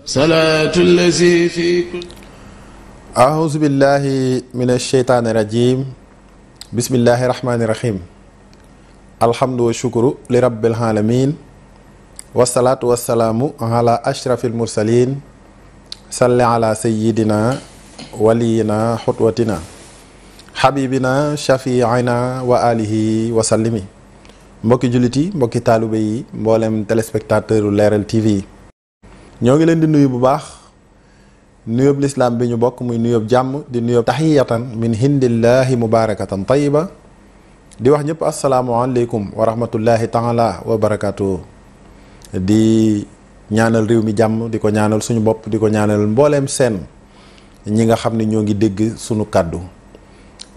salaatu lazi fi أعوذ بالله من الشيطان الرجيم بسم الله الرحمن الرحيم الحمد والشكر لرب العالمين والصلاة والسلام على أشرف المرسلين صل على سيدنا ولينا خطوتنا حبيبنا شفيعنا وآله وسلم mbokki jullit yi mbokki taalibe yi mboolem téléspectateur u Leral TV ñoo ngi leen di nuyu bu baax nuyób lislaam bi ñu bokk muy nuyób jàmm di nuyób taxiyatan min hindillahi mubarakatan tayiba di wax ñëpp asalaamualeykum wa rahmatullahi taala wa barakatuh di ñaanal réew mi jàmm di ko ñaanal suñu bopp di ko ñaanal mbooleem seen ñi nga xam ne ñoo ngi dégg suñu kàddu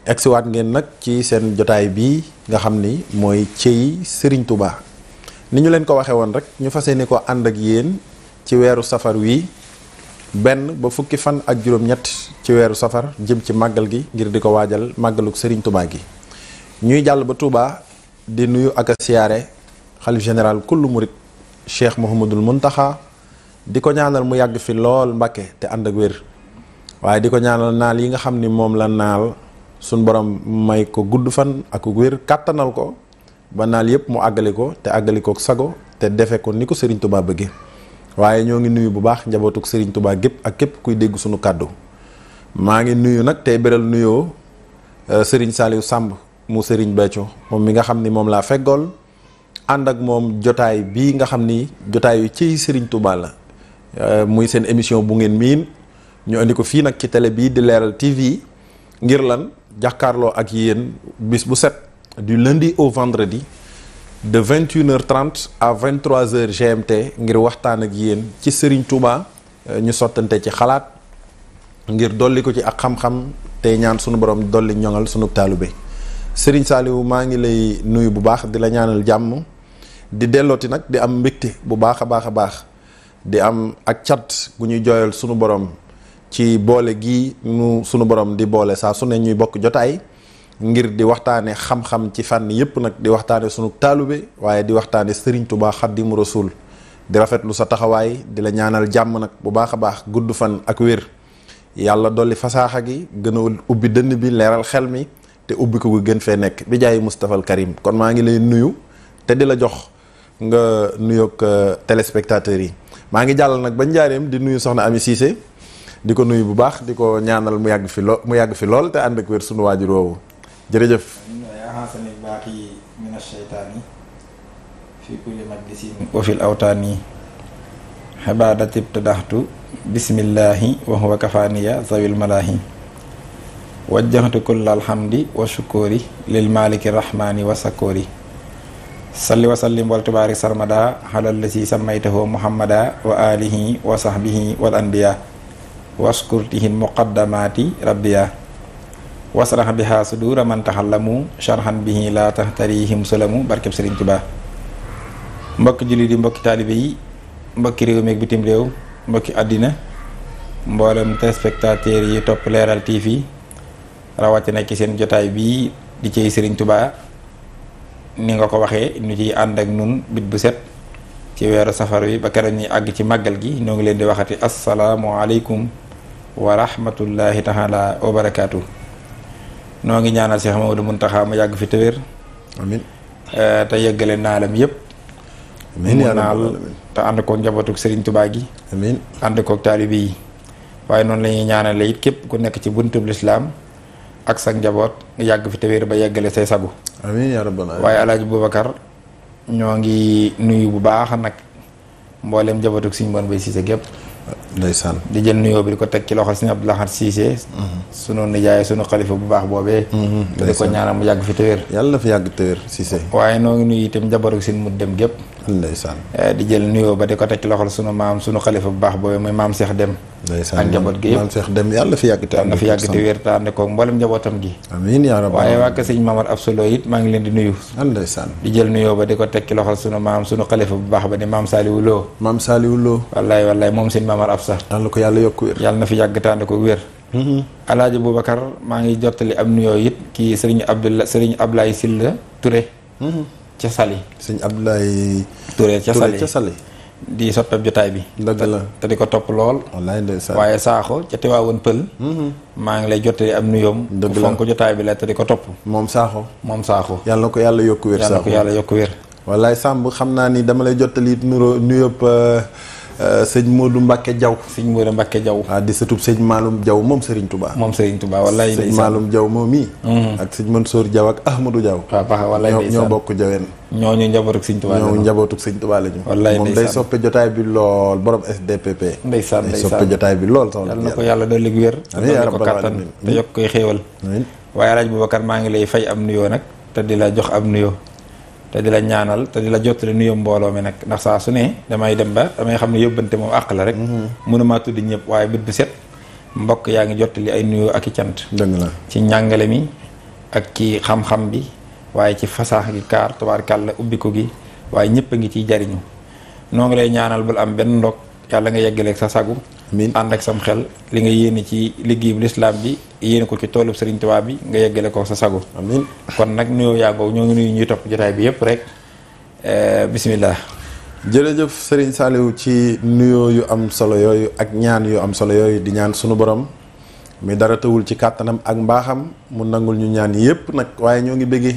egsiwaat ngeen nag ci seen jotaay bii nga xam ni mooy Cey Serigne Touba ni ñu leen ko waxee woon rek ñu fas yéene ko ànd ak yéen ci weeru safar wi benn ba fukki fan ak juróom-ñett ci weeru safar jëm ci màggal gi ngir di ko waajal màggaluk Serigne Touba gi ñuy jàll ba Touba di nuyu ak a siyaare xalif général kullu murit Cheikh Mouhamadul Muntaxa di ko ñaanal mu yàgg fi lool Mbàkke te ànd ak wér waaye di ko ñaanal naal yi nga xam ni moom la naal suñ borom may ko gudd fan ak wér kàttanal ko ba naal yëpp mu àggali ko te àggali ko sago te defe ko ni ko Serigne Touba bëgge waaye ñoo ngi nuyu bu baax njabootuk Serigne Touba gépp ak képp kuy dégg sunu kàddu maa ngi nuyu nag tey beral nuyoo Serigne Saliou Samb mu Serigne Béthio moom mi nga xam ni moom laa feggool ànd ak moom jotaay bii nga xam ni jotaay yu ci Serigne Touba la muy seen émission bu ngeen miin ñu indi ko fii nag ci télé bii di Leral TV ngir lan jàkkaarloo ak yéen bis bu set du lundi au vendredi de 21h30 à 23h GMT ngir waxtaan ak yéen ci Serigne Touba ñu sottante ci xalaat ngir dolli ko ci ak xam-xam tey ñaan sunu borom dolli ñoŋal sunu taalube Serigne Saliou maa ngi lay nuyu bu baax di la ñaanal jàmm di dellooti nag di am mbégte bu baax a baax a baax di am ak cat gu ñuy jooyal sunu borom ci boole gi nu sunu borom di boole saa su ne ñuy bokk jotaay ngir di waxtaane xam-xam ci fànn yépp nag di waxtaane sunu taalube waaye di waxtaane Serigne Touba Xaddimu Rasul di rafetlu sa taxawaay di la ñaanal jàmm nag bu baax a baax gudd fan ak wér yàlla dolli fasaaxa gi gën a ubbi dënn bi leeral xel mi te ubbi ko gën fee nekk bi jaay Moustapha al Karim kon maa ngi lay nuyu te di la jox nga nuyoog téléspectateurs yi maa ngi jàll nag ba njaareem di nuyu soxna Ami Cissé di ko nuyu bu baax di ko ñaanal mu yàgg fi lool te ànd ak wér sunu waajur woowu jërëjëf yaa xaasani baaqi min ash-shaytaani fi kulli majlisin wa fil awtaani xabaadati ibtadaxtu bismillahi wa huwa kafaaniya zawil malaahi wajjahtu kulla alhamdi wa shukuri lil maliki rahmani wa sakori salli wa sallim wal tubaarik sarmada xalal la si samaytahu muhammada wa alihi wa sahbihi wal anbiya waskurtihin muqaddamati rabbiya wasrax biha sudura man taxallamu sharhan bihi la tahtarihim sulamu barkeb Serigne Touba mbokki jullit yi mbokki taalibe yi mbokki réew meeg bitim réew mbokki àddina mboolem téléspectateurs yi topp Leral TV rawatina ci seen jotaay bii di Cey Serigne Touba ni nga ko waxee ñu ciy ànd ak nun bit bu set ci weeru safar wi ba keroog ñuy àgg ci màggal gi ñoo ngi leen di waxati asalaamualeykum wa rahmatullahi taala wa barakaatu. noo ngi ñaanal Cheikh Mamadou Muntaxa mu yàgg fi te wér amiin te yeggale naalam yëpp amiin mu naal te ànd koog njabootuk Serigne Touba gi amiin ànd koog taalibe yi waaye noonu la ñuy ñaanale it képp ku nekk ci buntub lislaam ak sa njaboot nga yàgg fi te wér ba yeggale say sagu amiin yaa rabbal aalamiin waaye Alaaji Boubacar ñoo ngi nuyu bu baax nag mboolem njabootuk Serigne Mor Mbaye Cissé gépp ndeysaan di jël nuyoo bi di ko teg ci loxo Serigne Abdou Lahad Cissé sunu nijaay sunu xalifa bu baax boobee di ko ñaanal mu yàgg fi te wér yàlla na fi yàgg te wér Cissé waaye noo ngi nuyu itam njabootuk Serigne mu dem gépp ndeysaan di jël nuyoo ba di ko teg ci loxol sunu maam sunu xalifa bu baax boobee muy maam Cheikh Dem ndeysaan ak njaboot gi yëpp maam Cheikh Dem yàlla fi yàgg te am na fi yàgg te wér te ànd koog mboolem njabootam gi amiin yaa rabbal waaye waa kër Serigne Mamar Absolo it maa ngi leen di nuyu ndeysaan di jël nuyoo ba di ko teg ci loxol sunu maam sunu xalifa bu baax ba di maam Saliou Lo maam Saliou Lo wallaay moom Serigne Mamar Absa yàlla ko yàlla yokk wér yàlla na fi yàgg te ànd ko wér Alaaji Boubacar maa ngi jottali am nuyoo it kii Serigne Ablaye Sylla Touré ca Saly sëñ Abdoulaye Touré ca Saly di soppeeb jotaay bi. dëgg la te di ko topp lool. wallaay ndeysaan. waaye Sakho ca Tiwaawoon Pël. maa ngi lay jottali am nuyoom. dëgg la fonk jotaay bi la te di ko topp. moom Sakho. yàlla na ko yàlla yokku wér. yàlla na ko yàlla yokku wér. wallaay Samb xam naa ni dama lay jottali nuyoo sëñ Modou Mbacke Diaw. sëñ Modou Mbacke Diaw. waaw di sëtub sëñ Maalum Diaw moom Serigne Touba. moom Serigne Touba wallaay sëñ Maalum Diaw moom mii. ak sëñ Mansour Diaw ak Ahmadou Diaw. waaw baax wallaay ñoo bokk Jaween. ñooñu njabootuk sëñ Touba ñoo njabootuk sëñ Touba lañu. wallaay moom day soppe jotaay bi lool borom SDPP. ndeysaan day soppe jotaay bi lool. yàlla na ko yàlla dolli wér. amiin yaa rabbal kàttan aalamiin te yokk koy xéewal. waaye Alaaji Boubacar maa ngi lay fay am nuyoo nag te di la jox am nuyoo te di la ñaanal te di la jottali nuyoo mbooloo mi nag ndax saa su ne damay dem ba damay xam ne yóbbante moom àq la rek. mënumaa tudd ñëpp waaye bët bu set mbokk yaa ngi jottali ay nuyoo ak i cant. dëgg la ci njàngale mi ak ci xam-xam bi waaye ci fasaax gi kaar tubaarkàlla ubbi ko gi waaye ñëpp a ngi ciy jariñu noo ngi lay ñaanal bul am benn ndog yàlla nga yeggaleeg sa sagu. amiin ànd ak sam xel li nga yéene ci liggéeyu lislaam bi yéene ko ci toolub Serigne Touba bi nga yeggale ko sa sagu. amiin kon nag nuyoo yàggoo ñoo ngi nuyu ñuy topp jotaay bi yëpp rek bismillah. jërëjëf Serigne Saliou ci nuyoo yu am solo yooyu ak ñaan yu am solo yooyu di ñaan sunu borom mi dara tawul ci kàttanam ak mbaaxam mu nangul ñu ñaan yëpp nag waaye ñoo ngi bëggee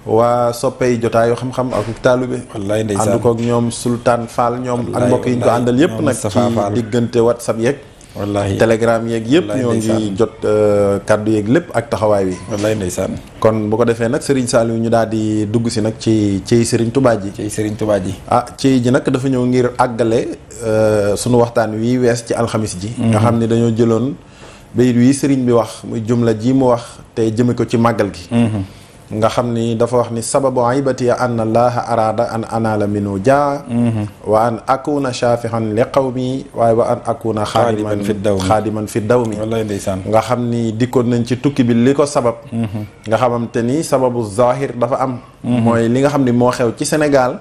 waa soppey jotaayu xam-xam ak taalube. wallaay ndeysaan ànd koog ñoom Sultan Fall ñoom. ak mbokk yi ñu ko àndal yëpp nag ci diggante WhatsApp yeeg. wallaahi Telegram yeeg yëpp ñoo ngi jot kaddu yeeg lépp ak taxawaay wi. wallaay ndeysaan. kon bu ko defee nag Serigne Saliou ñu daal di dugg si nag ci Serigne Touba ji. ci Serigne Touba ji. ci ji nag dafa ñëw ngir àggale sunu waxtaan wi wees ci alxamis ji. nga xam ni dañoo jëloon bayit wi Serigne bi wax muy jumla ji mu wax te jëme ko ci màggal gi. nga xam ni dafa wax ni sababu aybati an allaha arada an anala minu jaa wa an akuna shafihan li qawmi waaye wa an akuna xaadiman fi dawmi wallaay ndeysaan. nga xam ni dikkoon nañ ci tukki bi li ko sabab nga xamante ni sababu zahir dafa am mooy li nga xam ni moo xew ci Sénégal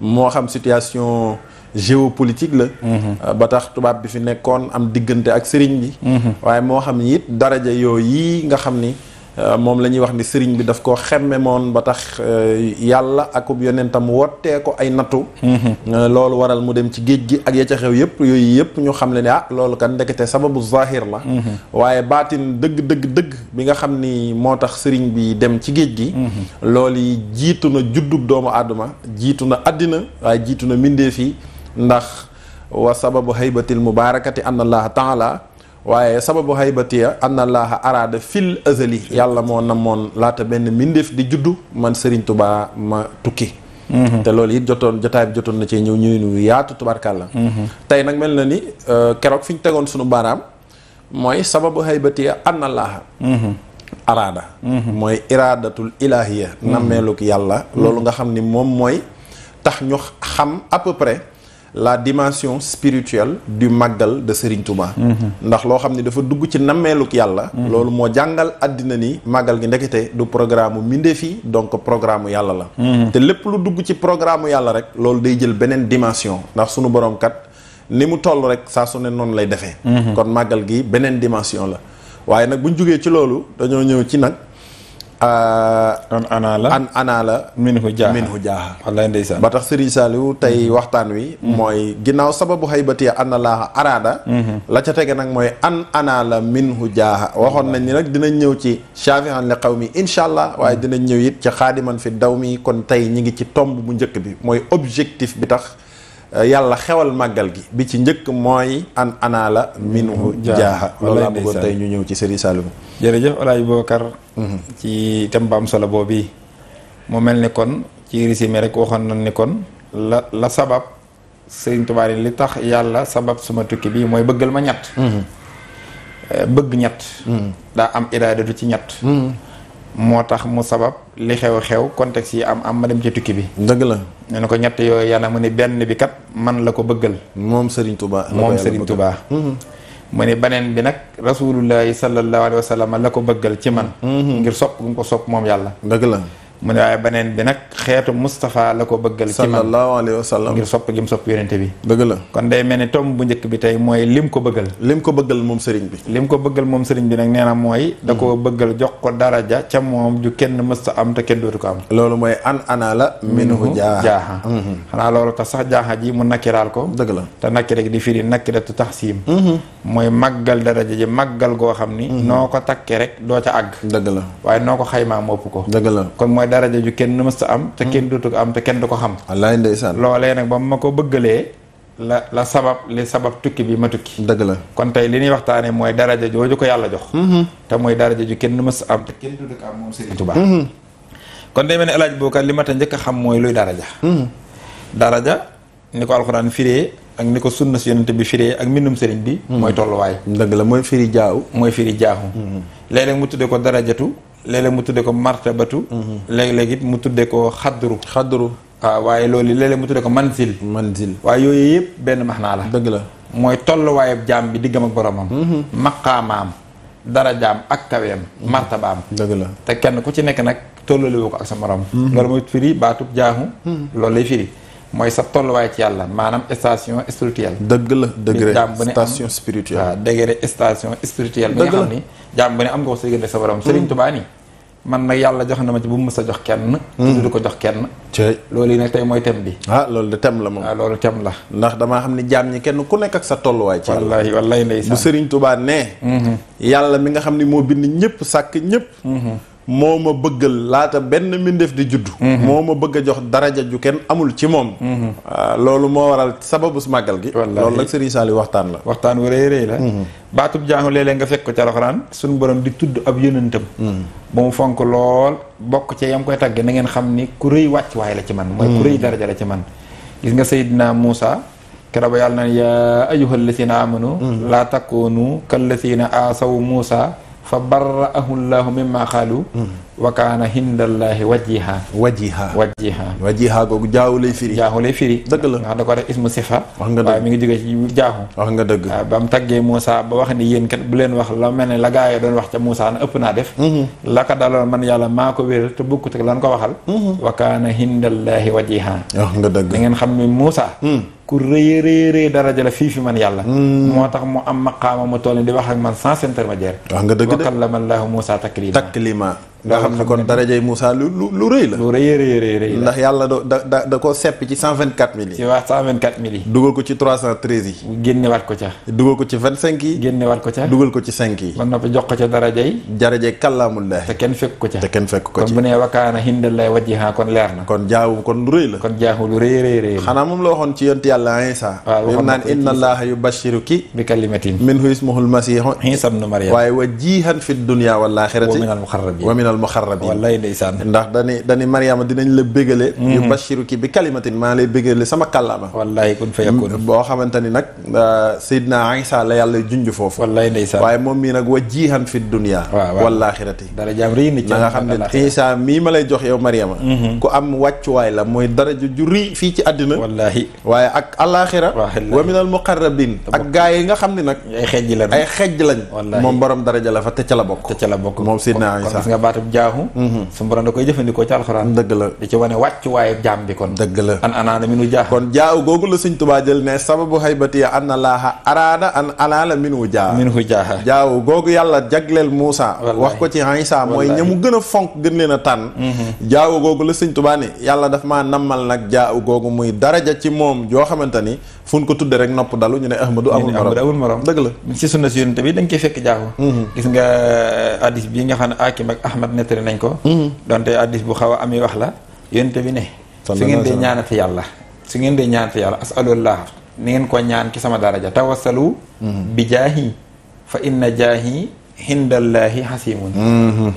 moo xam situation géopolitique la ba tax tubaab bi fi nekkoon am diggante ak sëriñ bi waaye moo xam ni it daraja yooyu yi nga xam ni moom la ñuy wax ni sëriñ bi daf ko xemme moon ba tax yàlla akub yonentam wottee ko ay nattu loolu waral mu dem ci géej gi ak ya ca xew yëpp yooyu yëpp ñu xam le ne loolu kan ndekete sababu zahir la waaye baatin dëgg bi nga xam ni moo tax sëriñ bi dem ci géej gi loolu yi jiitu na juddub doomu aadama jiitu na àddina waaye jiitu na mbindeef yi ndax wa sababu haybatil mubarakati anna allaha taala waaye sababu haybatiya anna allaha araada fil azali yàlla moo namoon laata benn mbindeef di juddu man Serigne Touba ma tukki te loolu it jotaay bi jotoon na ci ñëw ñu yaatu tubarkàlla tey nag mel na ni keroog fi ñu tegoon sunu baaraam mooy sababu haybatiya anna allaha araada mooy iradatul ilahiya nammeeluk yàlla loolu nga xam ni moom mooy tax ñu xam à peu près la dimension spirituelle du màggal de Serigne Touba. ndax loo xam ne dafa dugg ci nammeeluk yàlla loolu moo jàngal àddina ni màggal gi ndekete du programme mbindeef yi donc programme yàlla la te lépp lu dugg ci programme yàlla rek loolu day jël beneen dimension ndax sunu borom kat ni mu toll rek saa su ne noonu lay defee kon màggal gi beneen dimension la waaye nag buñ jógee ci loolu dañoo ñëw ci nag an ana la minhu jaaha wallaay ndeysaan. ba tax Serigne Saliou tey waxtaan wi mooy ginnaaw sababu haybati anna laaha araada la ca tege nag mooy an ana la minhu jaaha waxoon nañ ni nag dinañ ñëw ci shafihan li qawmi insha allah waaye dinañ ñëw it ci xaadiman fi daw mi kon tey ñi ngi ci tomb bu njëkk bi mooy objectif bi tax yàlla xewal màggal gi bi ci njëkk mooy an ana la minhu jaaha loolu laa bëggoon tey ñu ñëw ci Serigne Saliou. jërëjëf Alaaji Boubacar ci thème bu am solo boobu mu mel ni kon ci résumé rek waxoon nañ ni kon la sabab Serigne Touba li tax yàlla sabab suma tukki bi mooy bëggal ma ñett bëgg ñett daa am iraadatu ci ñett moo tax mu sabab li xew contexte yi am ma dem ci tukki bi dëgg la ne na ko ñett yooyu yàlla mu ne benn bi kat man la ko bëggal moom Serigne Touba mu ne beneen bi nag rasulullahi sallallahu alayhi wa sallam la ko bëggal ci man ngir sopp gu mu ko sopp moom yàlla dëgg la mu ne waaye beneen bi nag xeetu Moustapha la ko bëggal ci man sallallahu alayhi wa sallam ngir sopp gi mu sopp yonente bi. dëgg la kon day mel ni tomb bu njëkk bi tey mooy lim ko bëggal. lim ko bëggal moom sëriñ bi. lim ko bëggal moom sëriñ bi nag nee na mooy. da koo bëggal jox ko daraja ca moom ju kenn mësta am te kenn dootu ko am. loolu mooy an ana la minhu jaaxa xanaa loolu tax sax jaaxa ji mu nakkiraal ko. dëgg la te nakkira gi di firi nakkiratu taxsiim. mooy màggal daraja ji màggal goo xam ni. noo ko takkee rek doo ca àgg. dëgg la waaye noo ko xaymaa mopp ko. dëgg la kon mooy daraja ju kenn mësta am te kenn dootu ko am te kenn du ko xam. wallaay ndeysaan loolee nag ba ma ko bëggalee la sabab tukki bi ma tukki. dëgg la kon tey li ñuy waxtaanee mooy daraja jooju ko yàlla jox. te mooy daraja ju kenn mës am te kenn dootu ko am moom Serigne Touba. kon day mel ne El Hadj Boubacar li ma ta njëkk a xam mooy luy daraja. daraja ni ko alxuraan firee ak ni ko sunna si yonent bi firee ak mbindum Serigne bi. mooy tolluwaay. dëgg la mooy firi jaaw. mooy firi jaaxu. léeg-léeg mu tuddee ko darajatu. léeg-léeg mu tuddee ko martabatu. léeg-léeg it mu tuddee ko xadru. waaw waaye loolu léeg-léeg mu tuddee ko manzil. waaye yooyu yëpp benn maxnaa la. dëgg la mooy tolluwaayab jaam bi diggam ak boromam. maqaamaam darajaam ak kaweem. martabaam. dëgg la te kenn ku ci nekk nag tollaliwu ko ak sa morom. loolu mooy firi baatub jaaxu. loolu lay firi mooy sa tolluwaay ci yàlla maanaam station spirituelle. dëgg la degré jaam bu ne station spirituelle. waaw degré station spirituelle. bi nga xam ni jaam bu ne am nga ko sa diggante sa borom. Serigne Touba ni man nag yàlla jox na ma ci bu mu mës a jox kenn. du ko jox kenn. loolu yi nag tey mooy thème bi. loolu de thème la moom. loolu thème la. ndax damaa xam ni jaam ñi kenn ku nekk ak sa tolluwaay. ci wallaahi wallaahi ndeysaan bu Serigne Touba nee. yàlla mi nga xam ni moo bind ñëpp sàkk ñëpp. moo ma bëggal laata benn mbindeef di juddu. moo ma bëgg a jox daraja ju kenn amul ci moom. loolu moo waral sababu su màggal gi. loolu nag Serigne Saliou waxtaan la. waxtaan wu rëy rëy la. baatub jaaxu léeg-léeg nga fekk ko ci alxuraan suñu borom di tudd ab yonentam. ba mu fonk lool bokk ci yam koy tàgge na ngeen xam ni ku rëy wàcc waay la ci man. mooy ku rëy daraja la ci man. gis nga Seydina Muusa keroog ba yàlla na yaa ayyuhal lazina amanu laa takunu kal lazina asaw Muusa fa barra'ahu llaahu mimmaa qaalu wa kaana hindallaahi wajiha googu jaahu lay firi dëgg la nga xam da ko def ismu sifa wax nga dëgg waaye mi ngi jógee ci jaahu wax nga dëgg waaw ba mu taggee Moussa ba wax ni yéen kat bu leen wax la mel ne la gaa yi doon wax ca Moussa na ëpp naa def la ko daloon man yàlla maa ko wéral te bukkut ak lan ko waxal wa kaana hindallaahi wajiha wax nga dëgg da ngeen xam ni Moussa ku rëy daraja la fii fi man yàlla moo tax mu am maqaama mu toll ni di wax ak man sans intermédiaire wax nga dëgg de wa kallama llaahu Moussa taklima nga xam ne kon darajay Moussa lu rëy la lu rëy ndax yàlla da ko seppi ci 124 000 yi ci waa 124 000 yi dugal ko ci 313 yi génnewaat ko ca dugal ko ci 25 yi génnewaat ko ca dugal ko ci 5 yi ba noppi jox ko ca darajay kàllaamullaahi te kenn fekk ko ca kon bu nee wakaana hindallaahi wajiha kon leer na kon jaawu kon lu rëy la kon jaaxu lu rëy xanaa moom la waxoon ci yonti yàlla Isa yém naan inna allaaha yubashiruki bi kalimatin minhu ismuhul masiihu Isa ibnu Maryam waaye wajihan fi dunya wal aaxirati wa minal muqarrabiin wallaay ndeysaan ndax dani Mariama dinañ la bégale yubashiruki bi kalimatin maa lay bégale sama kàllaama wallaay kun fa yakun boo xamante ni nag Seydina Isa la yàlla junj foofu wallaay ndeysaan waaye moom mii nag wajihan fi dunya wal aaxirati dara jaam rëy na ci nga xam ne Isa mii ma lay jox yow Mariama ku am wàccuwaay la mooy daraja ju rëy fii ci àddina wallaahi waaye ak alaaxira wa minal muqarrabin ak gaa yi nga xam ne nag ay xejj lañ moom borom daraja la fa te ca la bokk moom Seydina Isa kon gis nga baatub jaaxu su borom da koy jëfandikoo ci alxuraan dëgg la di ci wane wàccu waaye jaam bi kon dëgg la an anaana minu jaax kon jaaw googu la Sëñ Tuubaa jël ne sababu haybati anna laaha araada an anaala minu jaaxa jaaw googu yàlla jagleel Muusa wax ko ci Isa mooy ña mu gën a fonk gën leen a tànn jaaw googu la Sëñ Tuubaa ne yàlla daf maa nammal nag jaaw googu muy daraja ci moom joo xamante ni fu ñu ko tudde rek nopp dalu ñu ne Ahmadu amul morom dëgg la ci sunna si yonent bi dañ koy fekk jaaxu gis nga hadis bii nga xam ne Hakim ak Ahmad nettali nañ ko donte hadis bu xaw a ami wax la yonent bi ne su ngeen dee ñaanati yàlla asalullah ni ngeen ko ñaan ci sama daraja tawassalu bi jaahi fa inna jaahi hindallaahi xasimun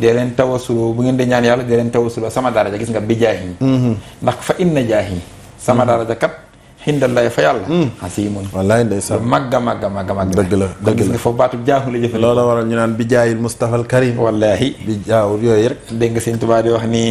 dee leen tawasulu bu ngeen dee ñaan yàlla dee leen tawasulu sama daraja gis nga bi jaahi ndax fa inna jaahi sama daraja kat hindallaahi fa yàlla xasimun wallaay ndeysaan magga dëgg la gis nga foofu baatu jaaxu la jëfandikoo loola waral ñu naan bi jaayil Mustafa al Karim wallaahi bi jaaw yooyu rek dégg nga Sëñ Tuubaa di wax ni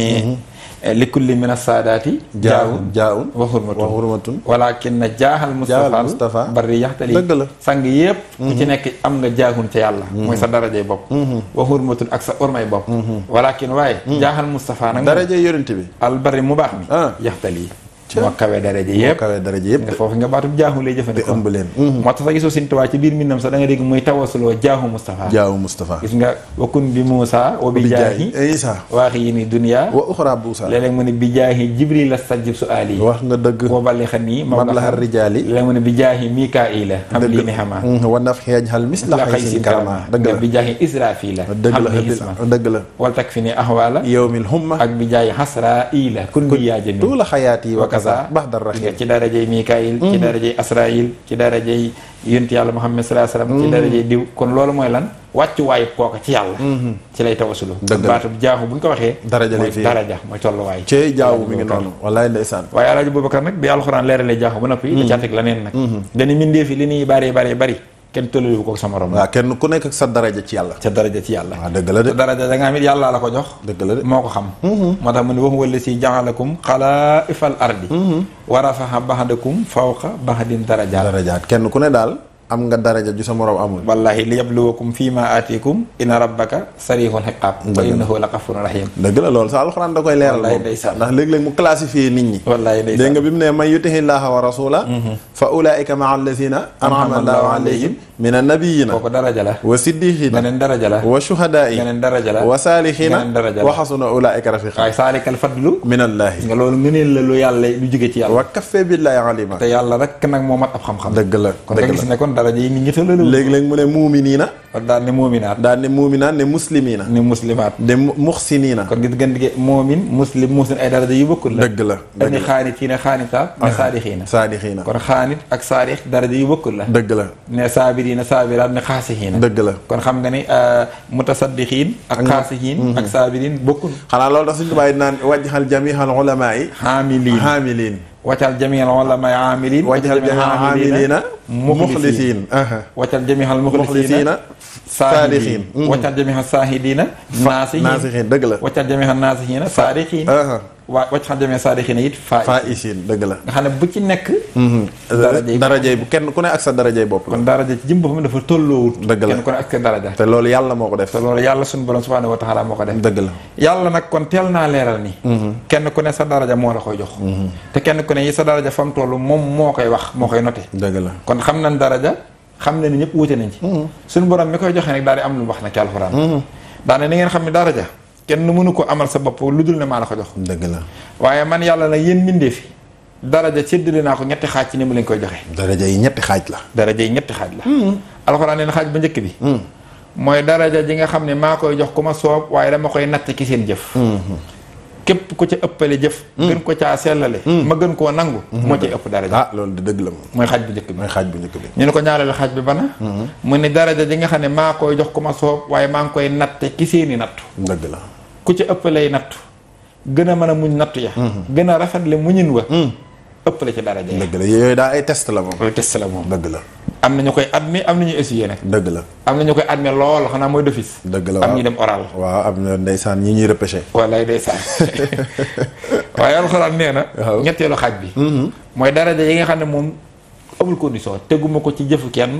li kulli min as-saadaati jaahun wa hurmatun walakin na jaaxal Mustafa bari yaxtali dëgg la sang yëpp ku ci nekk am nga jaahun ca yàlla mooy sa darajey bopp wa hurmatun ak sa urmay bopp walakin waaye jaaxal Mustafa nag darajey yonent bi al bari mu baax mi yaxtali moo kawe daraja yëpp nga foofu nga baatub jaaxu lay jëfandikoo ëmb leen moo tax sax gisoo Sëñ Tuubaa ci biir mbindam sax da nga dégg muy tawasuloo jaahu Mustafa gis nga wakun bi Muusa wa bi jaahi Isa waaxi yi ni dunya wa uxra buusa léeg-léeg mu ne bi jaahi Jibril astajib su'aali wax nga dëgg wa ballighani mablaghar rijaali léeg-léeg mu ne bi jaahi Mikaila xam lii ni xama wa nafxi yajhal misla xaysin karama dëgg la bi jaahi Israfila xam lii isma dëgg la wal takfini ahwala yawmil humma ak bi jaahi Hasraila kun bi yaa jëmi tuula xayaati wa kaza baxdar ci darajey Mikaayil ci darajey Asraayil ci darajey yonent yàlla Muhammad sallallahu alayhi wasallam ci darajey diw kon loolu mooy lan wàccu waayu kooka ci yàlla ci lay tawasulu baatub jaaxu bu ñu ko waxee daraja mooy tolluwaay ci jaawu mi ngi noonu wallaay ndeysaan waaye Alaaji Boubacar nag bi alxuraan leeralee jaaxu ba noppi da caa teg la neen nag dañu mindee fi li ñuy bari kenn tolluwu ko sa morom waaw kenn ku nekk ak sa daraja ci yàlla waaw dëgg la de daraja da nga am it yàlla la ko jox dëgg la de moo ko xam moo tax mu ne wax wala si ja'alakum xalaa'ifal ardi wa rafa'a ba'dakum fawqa ba'din darajaat kenn ku ne daal am nga daraja ju sa morom amul wallahi li yabluwakum fii ma aatikum inna rabbaka sarihul iqaab wa innahu la ghafurun rahim dëgg la loolu sa alxuraan da koy leeral moom ndax léeg-léeg mu classifier nit ñi wallahi ndeysaan dégg nga bi mu ne man yutihi llaha wa rasula fa ulaika maa allazina an'ama allahu alayhim min annabiyina kooku daraja la wa siddiqina beneen daraja la wa shuhadaai beneen daraja la wa saalihina beneen daraja la wa xasuna ulaika rafiqa waaye saalikal fadlu min allahi nga loolu ngëneel la lu yàlla lu jóge ci yàlla wa kaffee billahi alima te yàlla rek nag moo mat ab xam-xam dëgg la kon nga gis ne kon daraja yi nit ñi tëlal léegi-léegi mu ne muuminiina daan ne muuminaat daan ne muuminaat ne muslimiina ne muslimaat ne muxsiniina kon gis gën dige muumin muslim muhsin ay daraja yu bokkul la dëgg la dañu xaanitiina xaanitaat ne saadixiina kon xaanit ak saadix daraja yu bokkul la dëgg la ne saabiriina saabiraat ne xaasixiina dëgg la kon xam nga ni mutasaddixiin ak xaasixiin ak saabiriin bokkul xanaa loolu tax suñu tubaab yi naan wajhal jamihal ulamaa yi haamiliin waccal jamial ulama amilin wajhal jamial amilina muxlisin waccal jamial muxlisina saadiqin waccal jamial saahidina naasihin dëgg la waccal jamial naasihina saadiqin waccal jamial saadiqina it faisin dëgg la nga xam ne bu ci nekk darajey bu kenn ku ne ak sa darajey bopp la kon daraja ci jëm boppam dafa tolloowut dëgg la kenn ku ne ak sa daraja te loolu yàlla moo ko def te loolu yàlla suñu borom subhanahu wa taala moo ko def dëgg la yàlla nag kon teel naa leeral ni kenn ku ne sa daraja moo la koy jox te kenn ku ne yi sa daraja fam tollu moom moo koy wax moo koy noté dëgg la kon xam nañ daraja xam na ni ñëpp wute nañ ci suñu borom mi koy joxee nag daal di am lu wax na ci alxuraan daane ni ngeen xam ne daraja kenn mënu ko amal sa bopp lu dul ne maa la ko jox dëgg la waaye man yàlla nag yéen mbindee fi daraja séddale naa ko ñetti xaaj ci ni mu leen koy joxe daraja yi ñetti xaaj la daraja yi ñetti xaaj la alxuraan nee na xaaj ba njëkk bi mooy daraja ji nga xam ne maa koy jox ku ma soob waaye dama koy natt ki seen jëf képp ku ca ëppale jëf gën ko caa sellale ma gën koo nangu moo ci ëpp daraja loolu di dëgg la moom mooy xaaj bu njëkk bi ñu ne ko ñaareelu xaaj bi bana mu ne daraja ji nga xam ne maa koy jox ku ma soob waaye maa ngi koy natte ki seeni nattu dëgg la ku ca ëppalay nattu gën a mën a muñ nattu ya gën a rafetle muñin wa ëppale ci daraja dëgg la yooyu daa ay test la moom yooyu test la moom dëgg la am na ñu koy admis am na ñu essayé nag dëgg la am na ñu koy admis lool xanaa mooy d'office dëgg la am ñu dem oral waaw am na ndeysaan ñi ñuy repêché wallaay ndeysaan waaye alxuraan nee na ñetteelu xaaj bi mooy daraja yi nga xam ne moom amul condition teguma ko ci jëfu kenn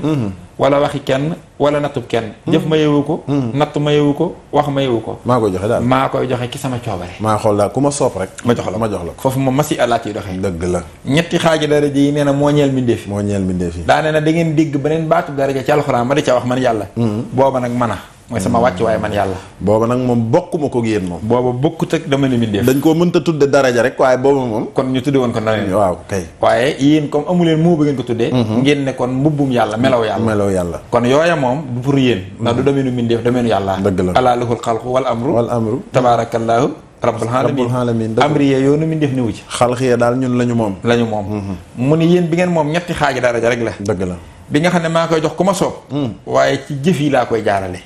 wala waxi kenn wala nattub kenn jëf ma yewu ko natt ma yewu ko wax ma yewu ko maa koy joxe daal maa koy joxe ki sama coobare maa xool daal ku ma soob rek ma jox la ko foofu moom masi àllaa ciy doxee dëgg la ñetti xaaji daraja yi nee na moo ñeel mbindeef yi daa nee na da ngeen dégg beneen baatub daraja ci alxuraan ma di ca wax man yàlla booba nag mën a mooy sama wàcc waaye man yàlla booba nag moom bokkuma ko yéen moom booba bokkut ak dama ne mbindeef dañ koo mënta tudde daraja rek waaye booba moom kon ñu tudde woon ko na leen waaw kay waaye yéen comme amuleen moo ba ngeen ko tuddee ngeen ne kon mbubbum yàlla melaw yàlla kon yooya moom du pour yéen ndax du domeenu mbindeef domeenu yàlla dëgg la alaa lahul xalqu wal amru tabaarakallaahu rabbul alamin amri yee yoonu mbindeef niwu ci xalqiya daal ñun lañu moom mu ni yéen bi ngeen moom ñetti xaaji daraja rek la dëgg la bi nga xam ne maa koy jox ku ma soob waaye ci jëf yi laa koy jaarale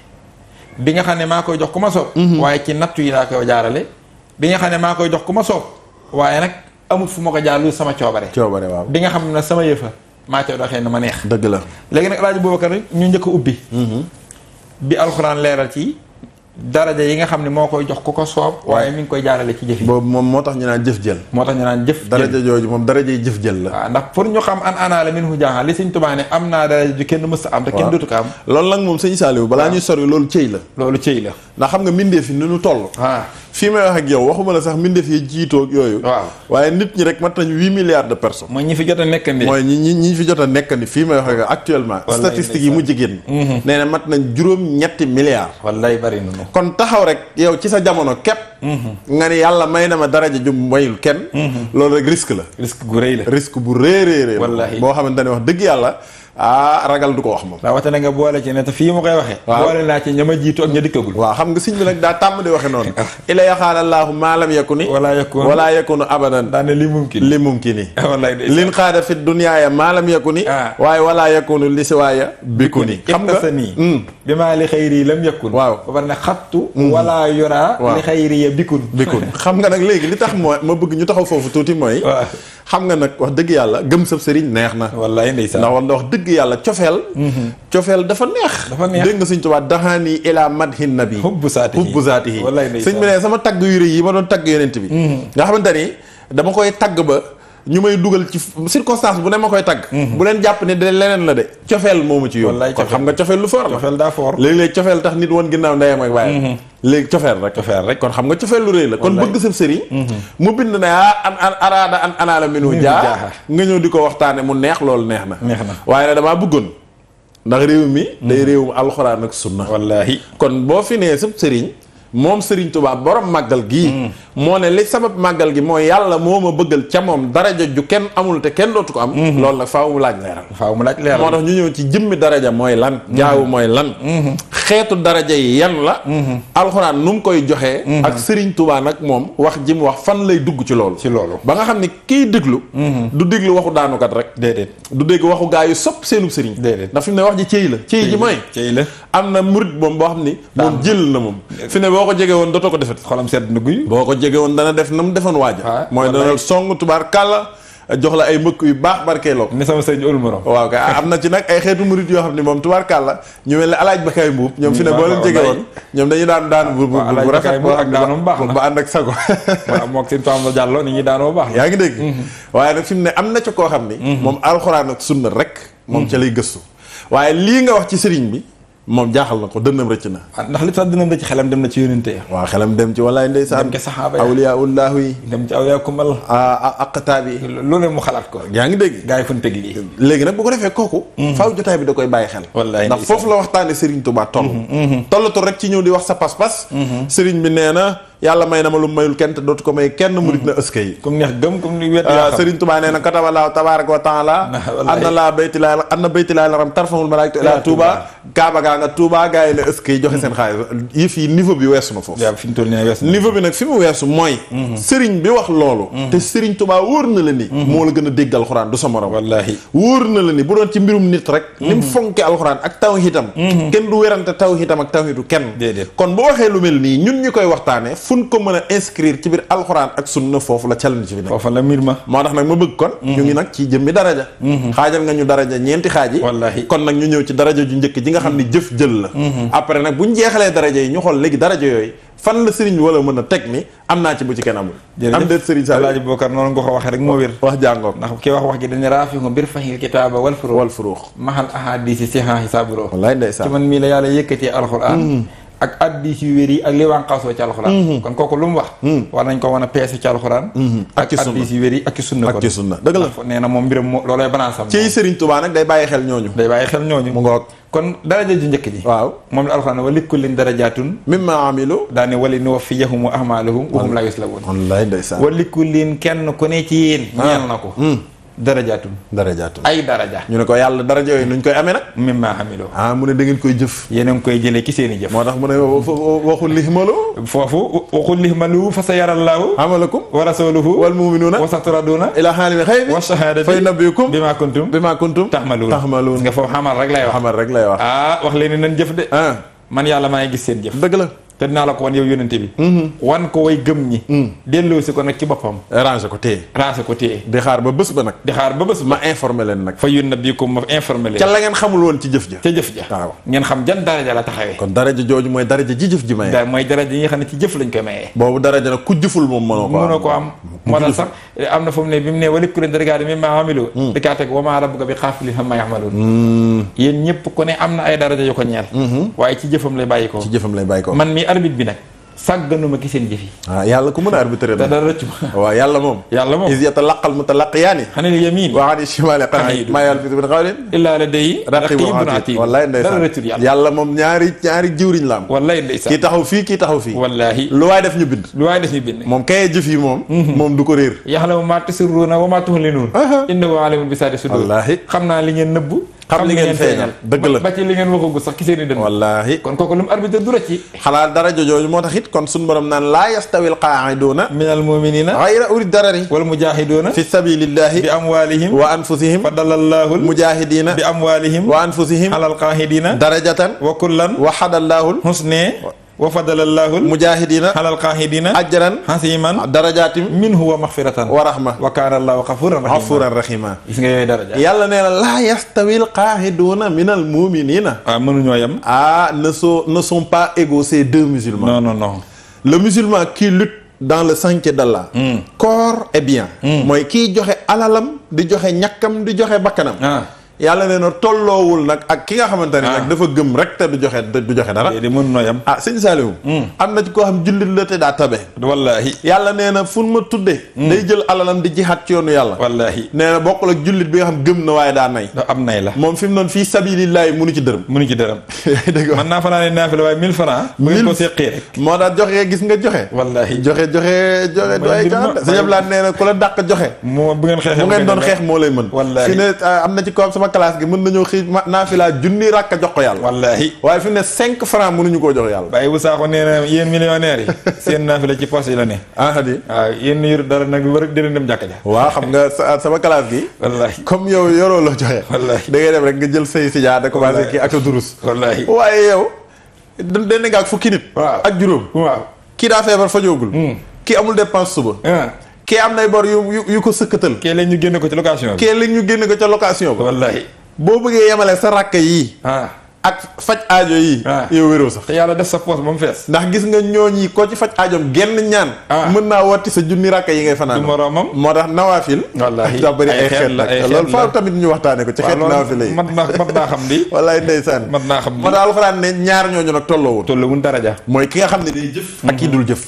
bi nga xam ne maa koy jox ku ma soob waaye ci nattu yi laa koy jaarale bi nga xam ne maa koy jox ku ma soob waaye nag amul fu ma ko jaar lu sama coobare waaw bi nga xam ne sama yëfa maa coy doxee na ma neex dëgg la léegi nag Alaaji Boubacar ñu njëkk a ubbi bi alxuraan leeral ci daraja yi nga xam ne moo koy jox ku ko soob waaye mi ngi koy jaarale ci jëf yi boobu moom moo tax ñu naan jëf jël moo tax ñu naan jëf daraja jooju moom daraja yi jëf jël la waaw ndax pour ñu xam an ana la min hu jaaxa li Sëñ Tuubaa ne am naa daraja ju kenn mës a am te kenn dootu ko am loolu nag moom sëñ Saliou balaa ñuy sori loolu cëy la loolu cëy la ndax xam nga mbindeef yi ni ñu toll fii may wax ak yow waxuma la sax mbindeef yi jiitoog yooyu waaw waaye nit ñi rek mat nañu 8 milliards de personnes mooy ñi fi jot a nekkandi mooy ñi fi jot a nekkandi fii may wax ak yow actuellement statistiques yi mujj génn nee na mat nañ juróom-ñetti milliards wallaay bari nañu kon taxaw rek yow ci sa jamono képp nga ni yàlla may na ma daraja ju mayul kenn loolu rek risque la risque gu rëy la risque bu réeréeré wallaahi boo xamante ne wax dëgg yàlla ragal du ko wax moom rawatina nga boole ci ne te fii ma koy waxee boole naa ci ña ma jiitu ak ña dikkagul waaw xam nga sëñ bi nag daa tàmm di waxe noonu ila yaxaalallaahu maalam yakuni wala yakunu abadan daane li mumkini wallaay lin xaada fi dunyaaya maalam yakuni waaye wala yakunu li siwaaya bikuni xam nga sa nii bi maa li xayri lam yakun waaw ba pare ne xattu wala yora li xayri ya bikun xam nga nag léegi li tax moo ma bëgg ñu taxaw foofu tuuti mooy xam nga nag wax dëgg yàlla gëm sab sëriñ neex na wallaay ndeysaan ndax wax dëgg yàlla cofeel dafa neex dégg nga Sëñ Tuubaa daxaani ila madhin nabi hubbu zaatihi sëñ bi ne sama tagg yu rëy yi ma doon tagg yonent bi nga xamante ni dama koy tagg ba ñu may dugal ci circonstance bu ne ma koy tagg bu leen jàpp ne de leneen la de cofeel moomu ci yoon kon xam nga cofeel lu fort la cofeel daa fort léegi-léegi cofeel tax nit woon ginnaaw ndeyam ak bàyyam léegi cofeel rek kon xam nga cofeel lu rëy la kon bëgg sab sëriñ mu bind ne araada an anaala minu jaa nga ñëw di ko waxtaane mu neex loolu neex na waaye nag damaa bëggoon ndax réew mi day réewum alxuraan ak sunna wallaahi kon boo fi nee sab sëriñ moom Serigne Touba borom màggal gii moo ne li sabab màggal gi mooy yàlla moo ma bëggal ca moom daraja ju kenn amul te kenn dootu ko am loolu nag faaw mu laaj leeral moo tax ñu ñëw ci jëmmi daraja mooy lan jaawu mooy lan xeetu daraja yi yan la alxuraan nu mu koy joxee ak Serigne Touba nag moom wax ji mu wax fan lay dugg ci loolu ba nga xam ne kiy déglu du déglu waxu daanukat rek déedéet du dégg waxu gaa yu sopp seenub sëriñ déedéet ndax fi mu ne wax ji cëy la cëy ji mooy am na murit moom boo xam ni moom jël na moom fi ne boo ko jege woon dootoo ko defet xolam sedd na guy boo ko jege woon dana def na mu defoon waaja mooy dana song tubaar kàlla jox la ay mbëkk yu baax barkeeloo ni sama sëñ ul morom waaw kay am na ci nag ay xeetu murit yoo xam ne moom tubaar kàlla ñu mel ne alaaj Bakay Mbuub ñoom fi ne boo leen jege woon ñoom dañuy daan bu rafet ak daanoo baax na ba ànd ak sago mook seen Pamba Diallo ni ñuy daanoo baax yaa ngi dégg waaye nag fi mu ne am na ci koo xam ni moom alxuraan ak sunna rek moom ca lay gëstu waaye lii nga wax ci sëriñ bi moom jaaxal na ko dënnam rëcc na ndax li tax dënnam rëcc xelam dem na ci yónente ya waaw xelam dem ci walaay ndeysaan dem ci saxaaba awliyaullaahu yi dem ci awliyaa kumal aqtaab yi loolu mu xalaat ko yaa ngi dégg gaa yi fu ñu teg lii léegi nag bu ko defee kooku faaw jotaay bi da koy bàyyi xel wallaay ndax foofu la waxtaane Serigne Touba tollatul rek ci ñëw di wax sa pas-pas Serigne bi nee na yàlla may na ma lu mayul kenn te dootu ko may kenn murit na ëska yi comme neex gëm comme ni wet Serigne Touba nee na kataballaahu tabaaraka wa taala anna laa baytilaa anna baytilaa laram tarfamul malaa'ikatu ilaa Touba kaaba gaa nga Touba gaa yi ne ëska yi joxe seen xaalis yëf yi niveau bi weesu na foofu niveau bi nag fi mu weesu mooy Serigne bi wax loolu te Serigne Touba wóor na la ni moo la gën a dégg alxuraan du sa morom wallaahi wóor na la ni bu doon ci mbirum nit rek ni mu fonke alxuraan ak tawhiidam kenn du werante tawhiidam ak tawhiidu kenn kon bu waxee lu mel nii ñun ñi koy waxtaane fun ko mën a inscrire ci biir alxuraan ak sunna foofu la challenge bi nag foofu la mbir ma moo tax nag ma bëgg kon ñu ngi nag ci jëmmi daraja xaajal nga ñu daraja ñeenti xaaji wallaahi kon nag ñu ñëw ci daraja ju njëkk ji nga xam ne jëf jël la après nag bu ñu jeexalee daraja yi ñu xool léegi daraja yooyu fan la sëriñ wala mën a teg ni am naa ci bu ci kenn amul am déet sëriñ sa Alaaji Bokar noonu nga ko waxee rek moo wér wax jàngoog ndax kii wax ji dañu raafi nga mbir fahil kitaaba wal furuux maxal ahadisi sihahi saburo wallaay ndeysaan ci man mii la yàlla yëkkatee alxuraan ak addis yu wér yi ak li wànqaasoo ci alxuraan kon kooku lu mu wax war nañ ko mën a peese ci alxuraan ak addis yu wér yi ak ci sunna ak ci sunna dëgg la nee na moom mbiram loolay banaasam ci Serigne Touba nag day bàyyi xel ñooñu mu ngoog kon daraja ju njëkk ji waaw moom la alxuraan wa likullin darajaatun mimma amilu daane wali nuwaffiyahum a'maalahum wa hum laa yuslamuun wallaay ndeysaan wa likullin kenn ku ne ci yéen ñeel na ko darajaatun ay daraja ñu ne ko yàlla daraja yooyu nuñ koy amee nag mimma hamilo mu ne da ngeen koy jëf yéen a ngi koy jëlee ci seen i jëf moo tax mu ne waxul lihmalu foofu waxul lihmalu fa sayarallahu amalakum wa rasuluhu wal mu'minuna wa saturaduna ila xaalimi xaybi wa shahadati fa yunabbiukum bima kuntum taxmaluun nga foofu xamal rek lay wax wax leen ni nañ jëf de man yàlla maa ngi gis seen jëf dëgg la te dinaa la ko wan yow yónnente bi wan ko way gëm ñi delloo si ko nag ci boppam ranger ko téye di xaar ba bés ba nag ma informer leen nag fa yunabbiukum ma informer leen ca la ngeen xamul woon ci jëf ja waaw ngeen xam jan daraja la taxawee kon daraja jooju mooy daraja ji jëf ji maye mooy daraja yi nga xam ne ci jëf lañ koy mayee boobu daraja nag ku jëful moom mënoo ko am moo tax sax am na fu mu ne bi mu ne wali kuréel darajaat mi maa amilu di kaa teg wa maa rabbuka bi xaafilin ammaa ya'maluun yéen ñëpp ku ne am na ay daraja yu ko ñeel waaye ci jëfam lay bàyyi ko man mi arbitre bi nag sàgganuma ki seen jëf yi yàlla ku mën a arbitrer da dara rëccu waaw yàlla moom is yatalaqal mutalaqiyaani anil yamin wa ani shimali qa'iid maa yalfizu min qawlin illaa ladayhi raqiibun atiid wallaay ndeysaan yàlla moom ñaari jiwriñ la am wallaay ndeysaan kii taxaw fii wallaahi lu waay def ñu bind moom kayee jëf yi moom du ko réer yaxlamu maa tusirruuna wa maa tu'linuun innahu aliimun bi zaati suduur wallaahi xam naa li ngeen nëbb xam li ngeen feeñal dëgg la ba ci li ngeen waxagu sax ki seen i dënn wallaahi kon kooku lu mu arbitre du rëcc xalaat daraja jooju moo tax it kon suñu borom naan laa yastawil qaa'iduuna minal mu'miniina ghayra uli darari wal mujaahiduuna fi sabilillahi bi amwaalihim wa anfusihim faddalallaahu mujaahidiina bi amwaalihim wa anfusihim alal qaa'idiina darajatan wa kullan wahadallaahu husnaa wa faddalallaahu mujaahidiina alal qaa'idiina ajran hasiiman darajaatin minhu wa maghfiratan wa rahma wa kaana allaahu ghafuuran rahiima gis nga yooyu daraja yàlla nee na laa yastawil qaa'iduuna minal mu'miniina mënuñoo yem ne sont pas égaux ces deux musulmans non le musulman qui lutte dans le sentier d'Allah corps et bien mooy kiy joxe alalam di joxe ñàkkam di joxe bakkanam yàlla nee na tolloowul nag ak ki nga xamante ne nag dafa gëm rek te du joxe dara di mën noo yam sëñ Saliou am na ci koo xam jullit la te daa tabe wallaahi yàlla nee na fu ma tuddee day jël alalam di jihaat ci yoonu yàlla wallaahi nee na bokkul ak jullit bi nga xam gëm na waaye daa nay am nay la moom fi mu noonu fii sabilillahi munu ci dërëm dëgg man naa fanaa ne naafila waaye 1000 francs bu ngeen ko seqee rek moo tax joxe gis nga joxe wallaahi joxe doy kan sa yëpp laa nee na ku la dàq joxe moo bu ngeen doon xeex moo lay mën wallaahi fi ne am na ci ko sama classe gi mën nañoo xëy naafila junni rakka jox ko yàlla wallaahi waaye fi mu ne 5 francs mënuñu koo jox yàlla bàyyi bu saako nee na yéen millionnaires yi seen naafila ci poche yi la ne di waaw yéen yor dara nag lu war dina dem jàkka ja waaw xam nga sama classe gi wallaahi comme yow yoroo la joxe wallaahi da ngay dem rek nga jël say sijaada da commencé kii ak sa durus wallaahi waaye yow dana nga ak fukki nit ak juróom kii daa feebar fajoogul kii amul dépense suba kii am nay bor yu ko sëkkatal kii lañ ñu génne ko ci location kii lañ ñu génne ko ca location ba wallaahi boo bëggee yemale sa rakk yii ak faj aajo yi yow wéroo sax te yàlla def sa poos ba mu fees ndax gis nga ñooñi ko ci faj aajoom genn ñaan mën naa wotti sa junni rakk yi ngay fanaan du moroomam moo tax nawaafil wallaahi daa bëri ay xeet la loolu faaw tamit ñu waxtaane ko ci xeet nawaafil yi mat naa xam di wallaay ndeysaan mat naa xam di moo tax alxuraan ne ñaar ñooñu nag tolloowul daraja mooy ki nga xam ne day jëf ak kii dul jëf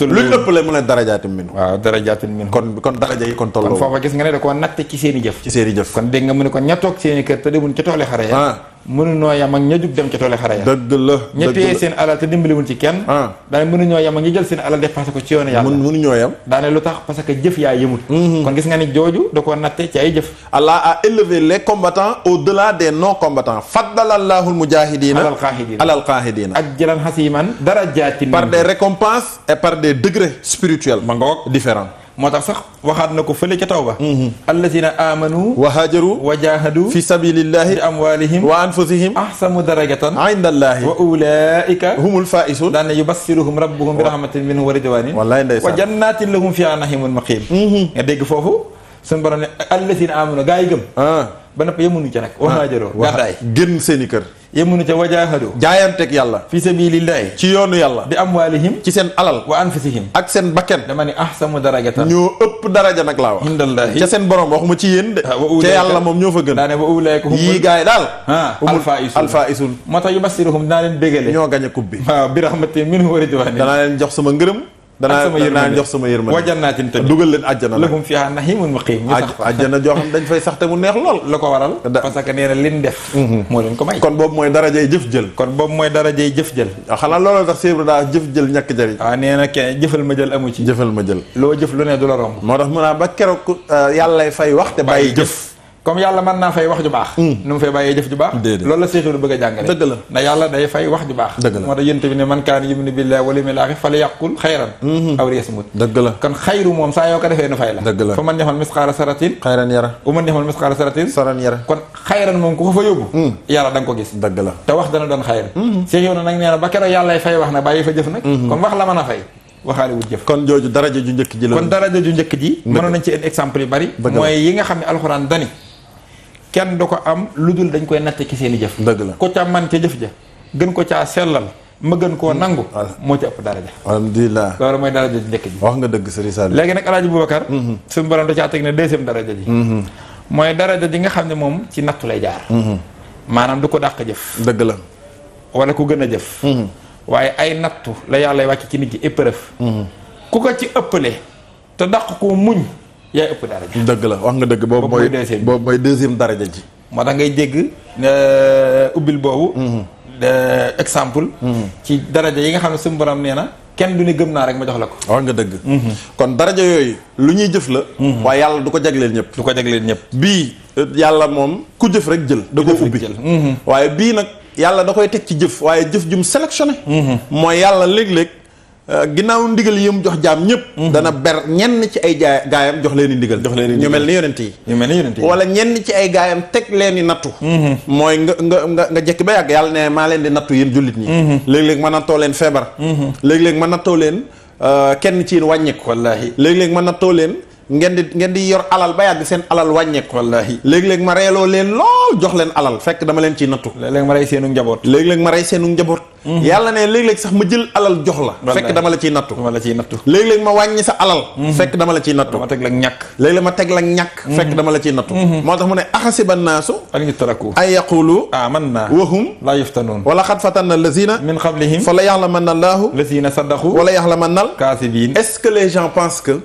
luñ ëpp la mën a darajaatin min waaw darajaatin min kon daraja yi kon tolloo foofa gis nga ne da koo natte ci seen i jëf kon dégg nga mu ne ko ña toog seen i kër te demuñ ca tooli xare ya mënuñoo yam ak ña jug dem ca tooli xare ya dëgg la ñettee seen alal te dimbaliwul ci kenn daane mënuñoo yam ak ñi jël seen alal dépassé ko ci yoonu yàlla mënuñoo yam daane lu tax parce que jëf yaa yëmut kon gis nga ni jooju da koo natte ci ay jëf Allah a élevé les combattants au-delà des non combattants faddalallahu al-mujahidina alal qahidina ajran hasiman darajatin par des récompenses et par des degrés spirituels ma ngoog différents moo tax sax waxaat na ko fële ca tawba allazina amanu wa hajaru wa jahadu fi sabilillahi bi amwalihim wa anfusihim ahsanu darajatan indallahi wa ulaika humul faizun daan yubassiruhum rabbuhum bi rahmatin minhu wa ridwanin wallahi ndeysaan wa jannatin lahum fiha nahimun maqim nga dégg foofu suñu borom ne allazina amanu gaa yi gëm ba nopp yemuñu ca nag wa hajaru gàddaay génn seeni kër yemuñu ca wajaahadu jaayanteeg yàlla fi sabilillahi ci yoonu yàlla bi amwaalihim ci seen alal wa anfusihim ak seen bakken dama ni ahsanu darajatan ñoo ëpp daraja nag laa wax indallahi ca seen borom waxuma ci yéen de ca yàlla moom ñoo fa gën daane wa ulaika yii gaay yi daal alfaisun moo tax yubassiruhum dinaa leen bégale ñoo gañ a coupe bi waaw bi rahmatin minhu wa ridwanin danaa leen jox sama ngërëm danaa jox sama yërmande wa jannaatin tamit dugal leen àjjana lahum fiha nahimun muqiim ñu sax àjjana joo xam dañ fay sax te mu neex lool la ko waral parce que nee na liñ def moo leen ko may kon boobu mooy darajay jëf jël xanaa looloo tax séebra daa jëf jël ñàkk jëriñ waaw nee na kenn jëfal ma jël amu ci jëfal ma jël loo jëf lu ne du la romb moo tax mu naa ba keroog yàllay fay wax te bàyyi jëf comme yàlla mën naa fay wax ju baax nu mu fay bàyyee jëf ju baax loolu la Seex Ibra bëgg a jàngale dëgg la ndax yàlla day fay wax ju baax dëgg la moo tax yént bi ne man kaana yu'minu billaahi wal yawmil aaxir falyaqul xayran aw liyasmut dëgg la kon xayru moom saa yoo ko defee nu fay la dëgg la fa man yaxmal misqaala saratin xayran yara u man yaxmal misqaala saratin saran yara kon xayran moom ku ko fa yóbbu yàlla da nga ko gis dëgg la te wax dana doon xayran Seex Ibra nag nee na ba keroog yàllay fay wax nag bàyyi fa jëf nag comme wax la mën a fay waxaale wut jëf kon jooju daraja ju njëkk ji la kon daraja ju njëkk ji mënoon nañ ci un exemple yu bari mooy yi nga xam ne alxuraan dani kenn du ko am lu dul dañ koy natt ci seen i jëf dëgg la ko ca man ca jëf ja gën ko caa sellal ma gën koo nangu moo ci ëpp daraja alhamdulilah loolu mooy daraja ju njëkk ji wax nga dëgg Sëriñ Saliou léegi nag Alaaji Boubacar suñu borom da caa teg ne deuxième daraja ji mooy daraja ji nga xam ne moom ci nattu lay jaar maanaam du ko dàq jëf dëgg la wala ku gën a jëf waaye ay nattu la yàlla wàcc ci nit ki épreuve ku ko ci ëppale te dàq koo muñ yaay ëpp daraja dëgg la wax nga dëgg boobu mooy deuxième daraja ji moo tax ngay dégg ubbil boobu exemple ci daraja yi nga xam ne suñu borom nee na kenn du ne gëm naa rek ma jox la ko wax nga dëgg kon daraja yooyu lu ñuy jëf la waaye yàlla du ko jagleel ñëpp du ko jagleel ñëpp bii yàlla moom ku jëf rek jël da ko ubbi waaye bii nag yàlla da koy teg ci jëf waaye jëf jum sélectionné mooy yàlla léeg-léeg ginnaaw ndigal yi mu jox jaam ñëpp dana ber ñenn ci ay gaayam jox leen i ndigal ñu mel ni yonent yi wala ñenn ci ay gaayam teg leen i nattu mooy nga jekki ba yàgg yàlla ne maa leen di nattu yéen jullit ñi léeg-léeg ma nattoo leen feebar léeg-léeg ma nattoo leen kenn ci yéen wàññeeku wallaahi léeg-léeg ma nattoo leen ngeen di yor alal ba yàgg seen alal wàññeeku wallaahi léeg-léeg ma reeloo leen lool jox leen alal fekk dama leen ciy nattu léeg-léeg ma rey seenu njaboot yàlla ne léeg-léeg sax ma jël alal jox la fekk dama la ciy nattu léeg-léeg ma wàññi sa alal fekk dama la ciy nattu ma teg la ñàkk léeg-léeg ma teg la ñàkk fekk dama la ciy nattu moo tax mu ne axasiba naasu an yutraku ay yaqulu amanna wa hum laa yuftanuun wala xad fatanna lazina min qablihim fa la yaxlamanna allahu lazina saddaqu wala yaxlamanna al kaasibiin. est-ce que les gens pensent que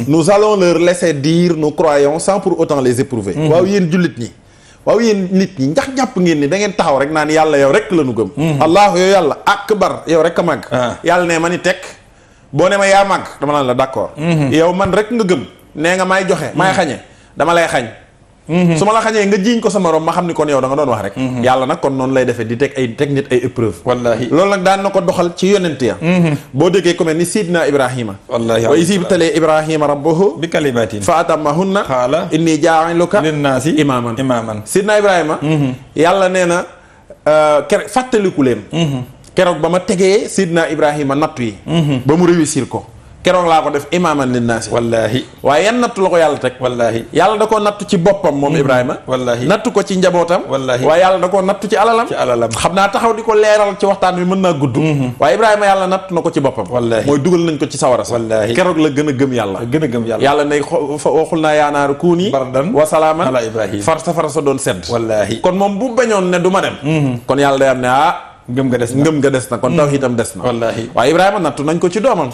nous allons leur laisser dire nous croyons sans pour autant les éprouver waaw yéen jullit ñi waaw yéen nit ñi ndax jàpp ngeen ni da ngeen taxaw rek naan yàlla yow rek la nu gëm allahu yow yàlla akbar yow rek a màgg yàlla ne ma ni tekk boo ne ma yaa màgg dama naan la d'accord yow man rek nga gëm nee nga may joxe may xañe dama lay xañ su ma la xañee nga jiiñ ko sa morom ma xam ni kon yow da nga doon wax rek yàlla nag kon noonu lay defee di teg nit ay épreuve wallaahi loolu nag daan na ko doxal ci yonent ya boo déggee comme ni Sidna Ibrahima wallaahi wa iz ibtalee Ibrahima rabbuhu bi kalimatin fa atammahunna qaala inni jaa'iluka linnaasi imaaman Sidna Ibrahima yàlla nee na fàttaliku leen keroog ba ma tegee Sidna Ibrahima nattu yi ba mu réussir ko keroog laa ko def imaaman linnaasi wallaahi waaye yan nattu la ko yàlla teg wallaahi yàlla da koo nattu ci boppam moom Ibrahima wallaahi nattu ko ci njabootam wallaahi waaye yàlla da koo nattu ci alalam xam naa taxaw di ko leeral ci waxtaan wi mën naa gudd waaye Ibrahima yàlla nattu na ko ci boppam wallaahi mooy dugal nañ ko ci sawara sax wallaahi keroog la gën a gëm yàlla yàlla ne waxul naa yaa naaru kuuni bardan wa salaaman ala Ibrahima far safara sa doon sedd wallaahi kon moom bu bañoon ne du ma dem kon yàlla day am ne ngëm nga des na kon tawhiidam des na wallaahi waaye Ibrahima nattu nañ ko ci doomam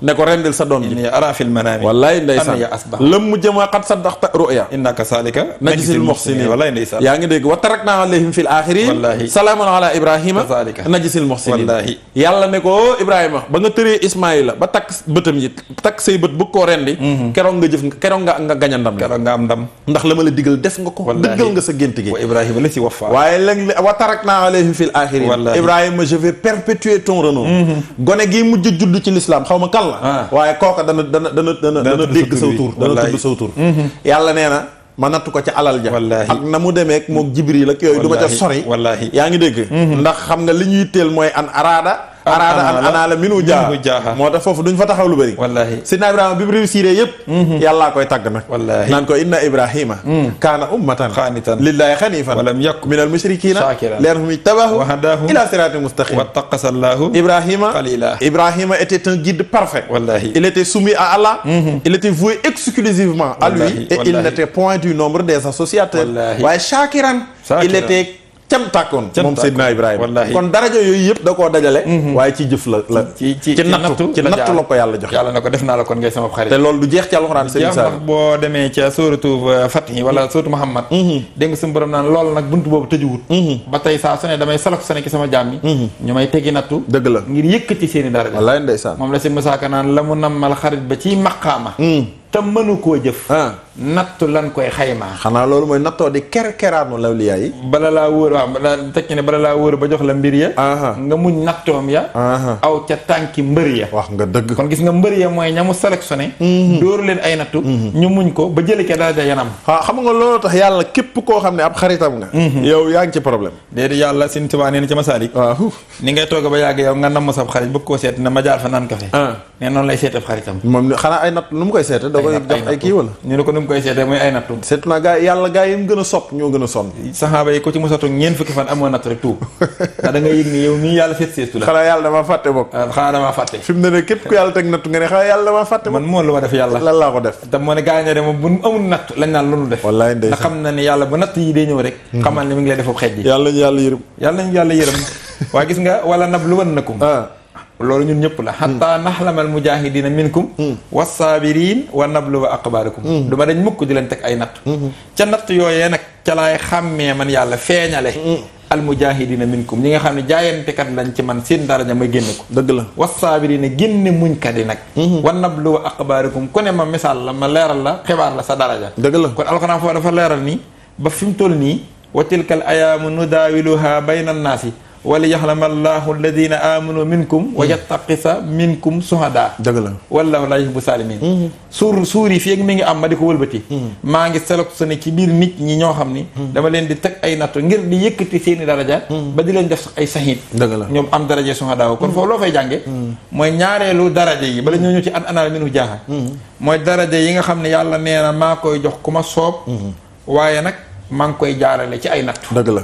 ne ko rendil sa doom ji inni araa fil manaami wallaay ndeysaan lëm mu jëm a qad saddaqta ru'ya innaka saalika najzil muhsinin wallaay ndeysaan yaa ngi dégg wa tarakna alayhim fil aaxirin wallaahi salaamun ala Ibrahima najzil muhsinin wallaahi yàlla ne ko Ibrahima ba nga tëree Ismaïla ba takk bëtam yi takk say bët bëgg koo rendi keroog nga jëf keroog nga gañ a ndam keroog nga am ndam ndax la ma la digal def nga ko dëggal nga sa gént gi wa Ibrahima la si wafa waaye léegi wa tarakna alayhim fil aaxirin Ibrahima perpétuer ton renom gone gi mujj judd ci l'islam xaw ma kan la waaye kooka dana dégg saw tur dana tudd saw tur yàlla nee na ma nattu ko ca alal ja ak na mu demeek moom Jibril ak yooyu du ma ca sori yaa ngi dégg ndax xam nga li ñuy teel mooy an araada an anaala minu jaaha moo tax foofu duñ fa taxaw lu bëri wallaahi sidna Ibrahima bi mu réussir yëpp yàllaa koy tagg nag wallaahi naan ko inna Ibrahima kaana ummatan qaanitan lillahi xanifan walam yakun minal mushrikiina li'annahu ijtabahu wa hadaahu ila siraatin mustaqim wattaqasallahu Ibrahima xalila Ibrahima était un guide parfait wallaahi il était soumis à Allah il était voué exclusivement à lui et il n'était point du nombre des associateurs waaye shakiran il était cam tàkkoon moom Seydina Ibrahima kon daraja yooyu yëpp da koo dajale waaye ci jëf la ci nattu la ko yàlla joxe yàlla na ko def naa la kon ngay sama xarit te loolu du jeex ci alxuraan sëñ Sall ndax boo demee ca sóoratu Fatih wala sóoratu Muhammad dégg nga suñu borom naan loolu nag buntu boobu tëjuwut ba tey saa su ne damay salaf su ne ci sama jaam yi ñu may tegi nattu dëgg la ngir yëkkati seeni daraja wallaay ndeysaan moom la si musaaka naan la mu nammal xarit ba ci maqaama te mënu koo jëf nattu lan koy xaymaa. xanaa loolu mooy nattoo di keraanu lawliyaa yi. bala laa wóor waaw tekki ne bala laa wóor ba jox la mbir ya. nga muñ nattoom ya. aw ca tànki mbër ya. wax nga dëgg. kon gis nga mbër ya mooy ñamu sélectionné. dóor leen ay nattu. ñu muñ ko ba jëlee ca daraja yanam. xam nga loolu tax yàlla képp koo xam ne ab xaritam nga. yow yaa ngi ci problème. déedéet yàlla Sëñ Tuubaa nee na ci Masaalik. waaw ni ngay toog ba yàgg yow nga namm sab xarit bëgg koo seet na ma jaar fa naan kafe. nee noonu lay seet ab xaritam. moom xanaa ay natt nu mu koy seete da koy jox ay kii wala. ñu ne ko nu mu koy seetee muy ay nattu. seetu naa gaa yàlla gaa yi mu gën a sopp ñoo gën a sonn. saxaaba yi ko ci mosatoog ñeent fukki fan amoo natt rek tuub ndax da nga yëg ni yow mii yàlla seetu la. xanaa yàlla damaa fàtte bokk. xanaa damaa fàtte. fi mu ne de képp ku yàlla teg nattu nga ne xanaa yàlla damaa fàtte. man moo lu ma def yàlla. lan laa ko def. te moo ne gaa yi ne moom bu amul natt lañ naan lu def. wallaay ndeysaan ndax xam na ne yàlla bu natt yi day ñëw rek. xamal ne mi ngi lay defub xeej ji. yàlla nañu yàlla yërëm. yàlla nañu yàlla yërëm. waaye gis nga wala nabluwannakum. loolu ñun ñëpp la. hatta naxlamal mujahidina minkum. wassaabiriin wa nabluwa aqbaarakum. du ma dañ mukk di leen teg ay natt. ca natt yooyee nag ca laay xàmmee man yàlla feeñale. al mujahidina minkum ñi nga xam ne jaayantekat lañ ci man seen daraja may génne ko. dëgg la wassaabiriina génne muñkat yi nag. wa nabluwa aqbaarakum ku ne ma misaal la ma leeral la xibaar la sa daraja. dëgg la kon alxuraan foofu dafa leeral nii ba fi mu toll nii. wa tilkal ayaamu nudaawiluha bayna annaasi wali yaxlama allahu alladina amanu minkum wa yattaqisa minkum suhada. dëgg la wallahu la yuhibbu salimin. suur yi fii mi ngi am ma di ko wëlbati. maa ngi sélectionné ci biir nit ñi ñoo xam ni. dama leen di teg ay nattu ngir di yëkkati seeni daraja. ba di leen def ay sahid. dëgg la ñoom am daraja suhada kon foofu loo fay jànge mooy ñaareelu daraja yi bala ñoo ñëw ci an anaal minu jaaxa. mooy daraja yi nga xam ne yàlla nee na maa koy jox ku ma soob. waaye nag maa ngi koy jaarale ci ay nattu. dëgg la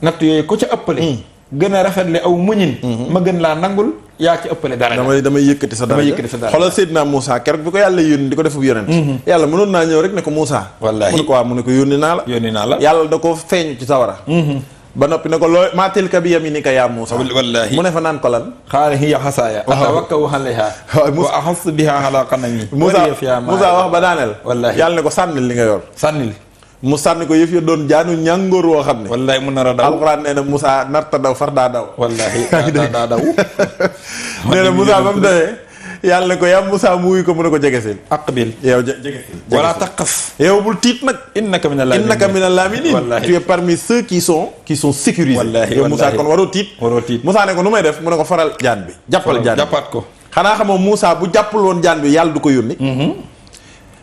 nattu yooyu ko ca ëppale. gën a rafetle aw muñin. ma gën laa nangul yaa ci ëppale dara. damay yëkkati sa dara xoolal Seydina Moussa keroog bi ko yàlla yónni di ko defub yonent. yàlla mënoon naa ñëw rek ne ko Moussa. wallaahi mu ne ko waaw mu ne ko yónni naa la. yàlla da ko feeñu ci sawara. ba noppi ne ko loo maa tilka bi yaminika yaa Moussa. wallaahi mu ne fa naan ko lan. xaala hiya xasaaya. atawakkau alayha wa ahussu biha ala qanami. Moussa wax ba daaneel. wallaahi yàlla ne ko sànnil li nga yor. sànnil. mu sànni ko yëf ya doon jaanu ñàngoor woo xam ne. wallahi mu nar a daw alxuraan nee na Moussa narta daw far daa daw. wallahi daa daw. nee na Moussa ba mu dawee yàlla ne ko yaa Moussa mu wuyu ko mu ne ko jege seen. aqbil yow jege seen. wala taqaf. yow bul tiit nag. innaka minal laaminiin. wallahi tu es parmi ceux qui sont sécurisés. wallahi yow Moussa kon waroo tiit. Moussa ne ko nu may def mu ne ko faral jaan bi. jàppaat ko. xanaa xamoo Moussa bu jàppul woon jaan bi yàlla du ko yónni.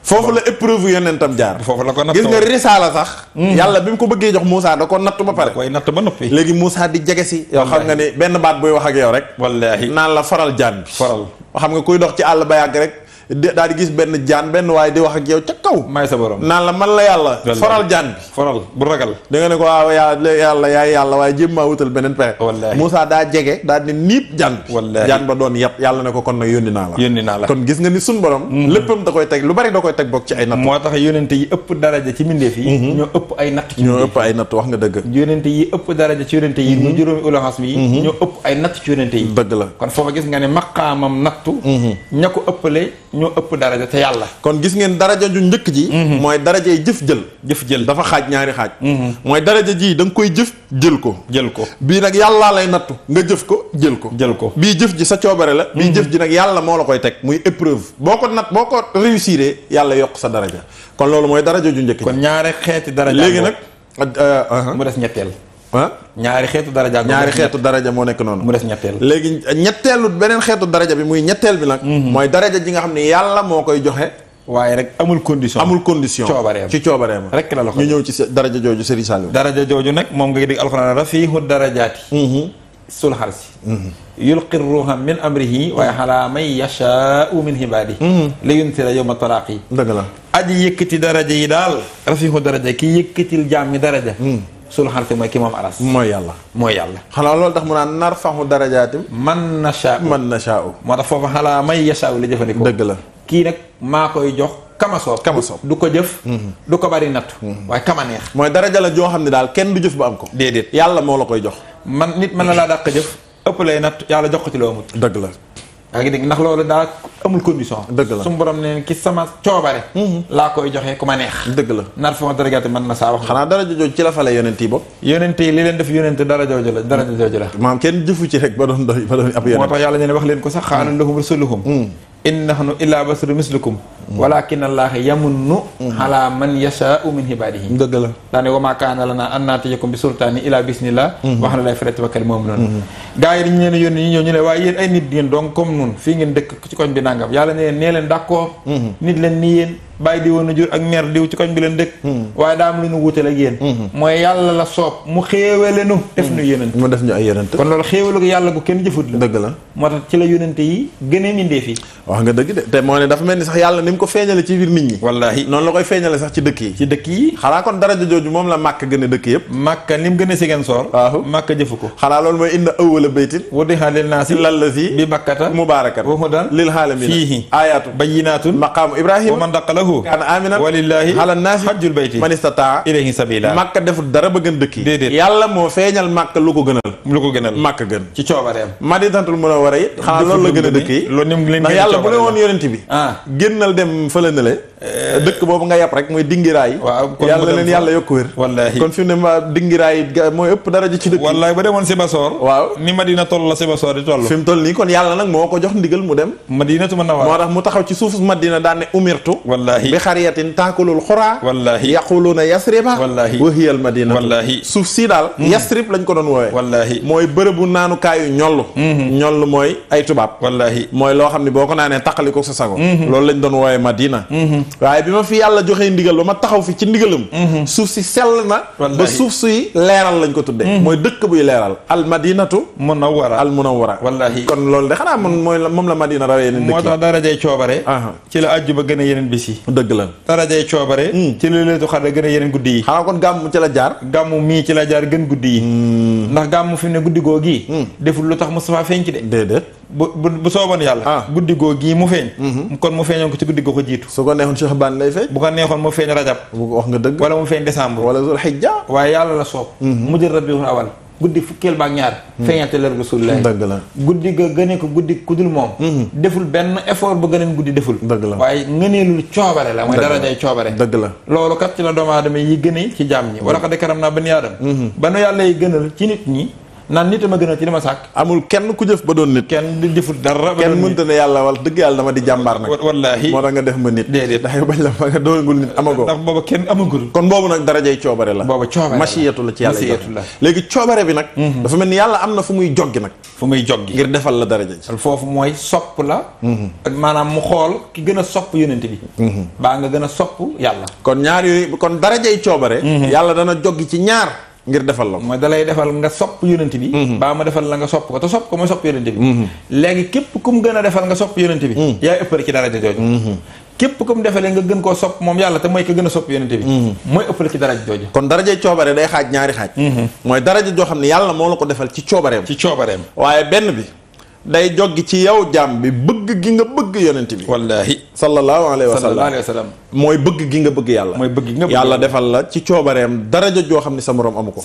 foofu la épreuve yonentam jaar. foofu la ko natt gis nga risaala sax. yàlla bi mu ko bëggee jox Moussa da ko natt ba pare. koy natt ba noppi. léegi Moussa di jege si. yow xam nga ni benn baat buy wax ak yow rek. wallaahi naan la faral jaan bi. faral xam nga kuy dox ci àll ba yàgg rek. daal di gis benn jaan benn waaye di wax ak yow ca kaw. may sa borom naan la man la yàlla. faral jaan bi. faral bu ragal. da nga ne ko waaw yàlla yaay yàlla waaye jéem maa wutal beneen pexe. wallaahi Moussa daa jege daal di niip jaan bi. wallaahi jaan ba doon yàpp yàlla ne ko kon nag yónni naa la. kon gis nga ni sun borom. léppam da koy teg lu bari da koy teg bokk ci ay natt. moo tax yónente yi ëpp daraja ci mbindeef yi. ñoo ëpp ay natt ci ñoo ëpp ay natt wax nga dëgg. yónente yi ëpp daraja ci yónente yi. mu juróomi ulaxas bi. ñoo ëpp ay natt ci yónente yi. dëgg la kon foofa gis nga ne maqaamam nattu. ña ko ëppale ñoo ëpp daraja te yàlla. kon gis ngeen daraja ju njëkk ji. mooy darajay jëf jël dafa xaaj ñaari xaaj. mooy daraja ji da nga koy jëf jël ko. bii nag yàllaa lay nattu nga jëf ko jël ko. bii jëf ji sa coobare la. bii jëf ji nag yàlla moo la koy teg muy épreuve. boo ko réussir yàlla yokk sa daraja. kon loolu mooy daraja ju njëkk ji. kon ñaari xeeti daraja léegi nag. mu des ñetteel. ñaari xeetu daraja moo nekk noonu. mu des ñetteel. léegi ñetteelu beneen xeetu daraja bi muy ñetteel bi nag. mooy daraja ji nga xam ne yàlla moo koy joxe. waaye rek amul condition. coobareem rek la ko ñu ñëw ci daraja jooju Serigne Saliou. daraja jooju nag moom nga dégg alxuraan rafiihu darajaati. sul xarsi. yulqi ruuha min amrihi waaye xalaa man yashaau min ibaadi. li yuntira yawma talaaqi. dëgg la. aji yëkkati daraja yi daal. rafiihu daraja ki yëkkatil jaam ñi daraja. sul xarsi mooy ki moom aras. mooy yàlla. xanaa loolu tax mu naan narfaxu darajaatim. man nashaau. moo tax foofu xalaa man yashaau la jëfandikoo. dëgg la. kii nag maa koy jox kama soob du ko jëf. du ko bari nattu. waaye kama neex. mooy daraja la joo xam ne daal kenn du jëf ba am ko. déedéet yàlla moo la koy jox. nit mën na laa dàq jëf ëpp lay natt yàlla jox ko ci loo amul. dëgg la. yaa ngi dégg ndax loolu daa amul condition. dëgg la su mu borom ne ki sama coobare. laa koy joxe ku ma neex. dëgg la. nar fi ma darajaate mën na saa wax. xanaa daraja jooju ci la fale yonent yi bokk. yonent yi li leen def yonent daraja jooju la. maam kenn jëfu ci rek ba doon ab yonent. moo tax yàlla ñu ne wax leen ko sax xaala lahum rasuluhum in nahnu illa basharu mislukum walakin allaha yamunnu ala man yashaa'u min ibadihi dëgg la daane wa maa kaana lanaa an naatiyakum bi sultaani illa bismillah wax na lay falyatawakkal mu'minuun gaa yi dañu leen yónni ñu ñëw ñu ne waaye yéen ay nit ngeen donc comme nun fii ngeen dëkk ci koñ bi nangam yàlla ne leen nee leen d'accord nit leen ni yéen bàyyi di woon a jur ak meer diw ci koñ bi leen dëkk waaye daa am lu ñu wuutale ak yéen mooy yàlla la soob mu xéewale nu def ñu yonent mu def ñu ay yonent kon loolu xéewalu ko yàlla gu kenn jëfut la dëgg la moo tax ci la yonente yi gën a mindee fii wax nga dëgg de te moo ne dafa mel ni sax yàlla ni mu ko feeñale ci biir nit ñi wallaahi noonu la koy feeñale sax ci dëkk yi ci dëkk yi xanaa kon daraja jooju moom la màkk gën a dëkk yëpp màkka ni mu gën a Ziguinchor waaw màkka jëfu ko xanaa loolu mooy inna awwala baytin wudi'a linnaasi lallazi bi bakkata mubaarakan wa hudan lil aalamiin fiihi aayaatu bayyinaatun maqaamu Ibrahima wa man daxalahu kaana aaminan walillaahi ala naasi hajjul bayti man istataa ilayhi sabiila màkk defut dara ba gën dëkk yi déedéet yàlla moo feeñal màkk lu ko gënal lu ko gënal màkk gën ci coobareem Madinatul Munawwara it xanaa loolu la gën a dëkk yi loolu ni mu leen ndax yàlla bu ne woon yonent bi génnal dem fële na le dëkk boobu nga yàpp rek mooy dingiraay waaw yàlla leen yàlla yokk wér wallaahi kon fi mu ne ma dingiraay mooy ëpp daraja ci dëkk wallaahi ba demoon Sibasoor waaw ni Madina toll la Sibasoor di toll fi mu toll nii kon yàlla nag moo ko jox ndigal mu dem Madinatu Munawwara moo tax mu taxaw ci suufu Madina daan ne umirtu wallaahi bi xariyatin taakulul xuraa wallaahi yaquluuna yasriba wallaahi wa hiyal madina wallaahi suuf sii daal yasrib lañ ko doon woowee wallaahi mooy bërëbu naanukaayu ñoll ñoll mooy ay tubaab wallaahi mooy loo xam ne boo ko naanee taqali ko sa sago loolu lañ doon woowee Madina waaye bi ma fi yàlla joxee ndigal ba ma taxaw fi ci ndigalam suuf si sell na ba suuf suy leeral lañ ko tuddee mooy dëkk buy leeral al madinatu munawwara al munawwara wallaahi kon loolu de xanaa moom la Madina rawee yeneen dëkk moo tax darajay coobare ci la àjjuma gën a yeneen bis yi dëgg la darajay coobare ci la Laylatul Qadr gën a yeneen guddi yi xanaa kon gàmm ci la jaar gàmmu mii ci la jaar gën guddi yi ndax gàmmu fi mu ne guddi goo gii deful lu tax Moustapha feeñ ci de déedéet bu sooboon yàlla guddi goo gii mu feeñ kon mu feeñoon ko ci guddi goo ko jiitu su ko neexoon Cheikh Ban lay feeñ bu ko neexoon mu feeñ rajab bu ko wax nga dëgg wala mu feeñ décembre wala Zul Hijja waaye yàlla la soob mu jël Rabiul Awal guddi fukkeel baak ñaar feeñate la Rasulullah dëgg la guddi ga gënee ko guddi ku dul moom deful benn effort ba gëneen guddi deful dëgg la waaye ngëneelul coobare la mooy darajay coobare dëgg la loolu kat ci la doomu aadama yi gënee ci jaam ñi wala qad karamnaa banii aadama ba nu yàlla yi gënal ci nit ñi naan nit a ma gënal ci li ma sàkk amul kenn ku jëf ba doon nit kenn du jëful dara ba kenn mënta ne yàlla wala dëgg yàlla dama di jàmbaar nag wallaahi moo tax nga def ma nit déedéet ndax yow bañ la fa nga doonagul nit amagoo ndax booba kenn amagul kon boobu nag darajay coobare la booba coobare masiyatu la ci yàlla masiyatu la léegi coobare bi nag dafa mel ni yàlla am na fu muy joggi nag fu muy joggi ngir defal la daraja ji foofu mooy sopp la ak maanaam mu xool ki gën a sopp yonent bi baa nga gën a sopp yàlla kon ñaar yooyu kon darajay coobare yàlla dana joggi ci ñaar ngir defal la mooy dalay defal nga sopp yonent bi baa ma defal la nga sopp ko te sopp ko mooy sopp yonent bi léegi képp ku mu gën a defal nga sopp yonent bi yaay ëppale ci daraja jooju képp ku mu defalee nga gën koo sopp moom yàlla te mooy ko gën a sopp yonent bi mooy ëppale ci daraja jooju kon darajay coobare day xaaj ñaari xaaj mooy daraja joo xam ne yàlla moo la ko defal ci coobareem waaye benn bi day joggi ci yow jaam bi bëgg gi nga bëgg yonent bi wallaahi sallallahu alayhi wa sallam mooy bëgg gi nga bëgg yàlla mooy bëgg gi nga bëgg yàlla defal la ci coobareem daraja joo xam ne sa moroom amu ko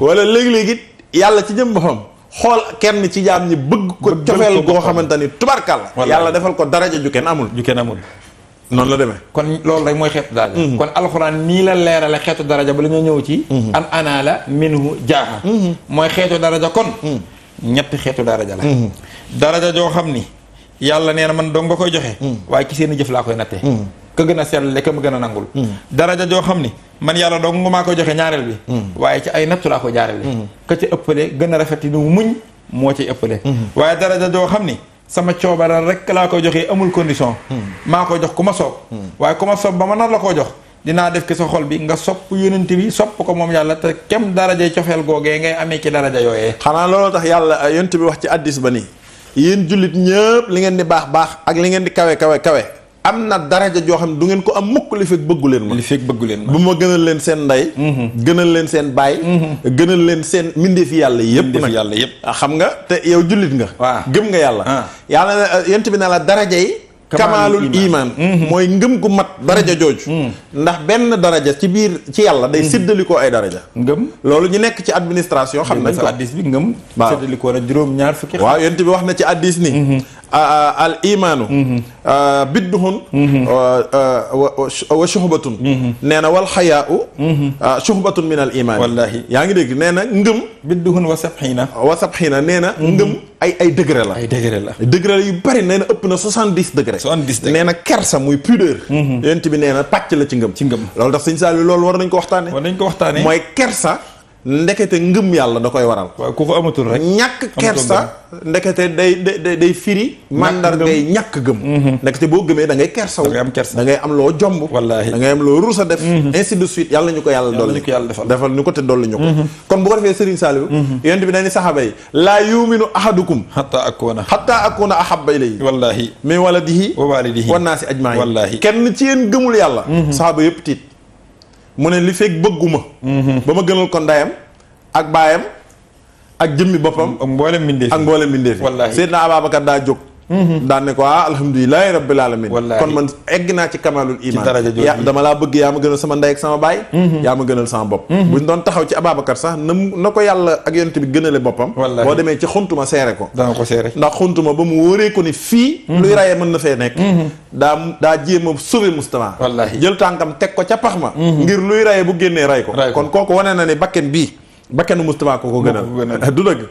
wala léegi-léegi yàlla ci jëm boppam xool kenn ci jaam ñi bëgg ko cofeel goo xamante ni tubarkal yàlla defal ko daraja ju kenn amul noonu la demee kon loolu rek mooy xeetu daraja kon alxuraan nii la leerale xeetu daraja ba la ñoo ñëw ci an anaala minhu jaaha mooy xeetu daraja kon ñetti xeetu daraja la daraja joo xam ni yàlla nee na man dong nga koy joxe waaye ci seen jëf laa koy nattee ka gën a sellale ka ma gën a nangul daraja joo xam ni man yàlla dong nga maa koy joxe ñaareel bi waaye ci ay nattu laa koy jaarale ka ca ëppale gën a rafet nu muñ moo ci ëppale waaye daraja joo xam ni sama coobara rek laa koy joxee amul condition maa koy jox ku ma soob waaye ku ma soob ba ma nar la koo jox dinaa def ki sa xol bi nga sopp yonent bi sopp ko moom yàlla te kem darajay cofeel googee ngay amee ci daraja yooyee xanaa looloo tax yàlla yonent bi wax ci addis ba nii yéen jullit ñëpp li ngeen di baax ak li ngeen di kawe am na daraja joo xam ne du ngeen ko am mukk li fekk bëggu leen ma bu ma gënal leen seen ndey gënal leen seen baay gënal leen seen mbindeefi yàlla yëpp xam nga te yow jullit nga gëm nga yàlla yonent bi ne la daraja yi kamaalul iman mooy ngëm gu mat daraja jooju ndax benn daraja ci biir ci yàlla day séddalikoo ay daraja ngëm loolu ñu nekk ci administration xam nañ ko addis bi ngëm séddalikoo na juróom-ñaar fukki waaw yonent bi wax na ci addis ni al imaanu bidduhun wa shuhbatun nee na wal xayaau shuhbatun min al imaan wallaahi yaa ngi dégg nee na ngëm bidduhun wa sabxiina nee na ngëm ay degré la. ay degré la. degré yu bari nee na ëpp na 70 degré. 70 degré nee na kersa muy pudeur. yonent bi nee na pàcc la ci ngëm. ci ngëm loolu tax sëñ Saliou loolu war nañ ko waxtaanee. war nañ ko waxtaanee mooy kersa. ndekete ngëm yàlla da koy waral. waaw ku ko amatul rek. ñàkk kersa ndekete day firi. mandargay ñàkk gëm. ndekete boo gëmee da ngay kersaw. da ngay am kersa da ngay am loo jomb. wallaahi da ngay am loo rus a def. ainsi de suite yàlla ñu ko yàlla dolli. defal ñu ko te dolli ñu ko. kon bu ko defee Serigne Saliou. yonent bi dañuy saxaaba yi. laa yuminu ahadukum. hatta akuna ahabba ilayhi. wallaahi min waladihi wa walidihi wan naasi ajmain. wallaahi kenn ci yéen gëmul yàlla. saxaaba yëpp tiit. mu ne li fekk bëgguma. ba ma gënal ko ndayam ak baayam ak jëmmi boppam ak mboolem mbindeef wallaahi Seydina Ababacar daa jóg daan ne ko alhamdulilahi rabbil alamin kon man egg naa ci kamalul iman dama laa bëgg yaa ma gënal sama ndey ak sama baay yaa ma gënal sama bopp buñ doon taxaw ci Ababacar sax na ko yàlla ak yonent bi gënale boppam boo demee ci xuntuma seere ko dana ko seere ndax xuntuma ba mu wóoree ko ni fii luy rayee mën na fee nekk daa jéem a sauver Moustapha wallaahi jël tànkam teg ko ca pax ma ngir luy rayee bu génnee ray ko kon kooku wane na ni bakken bii bakkenu Moustapha ko gënal du dëgg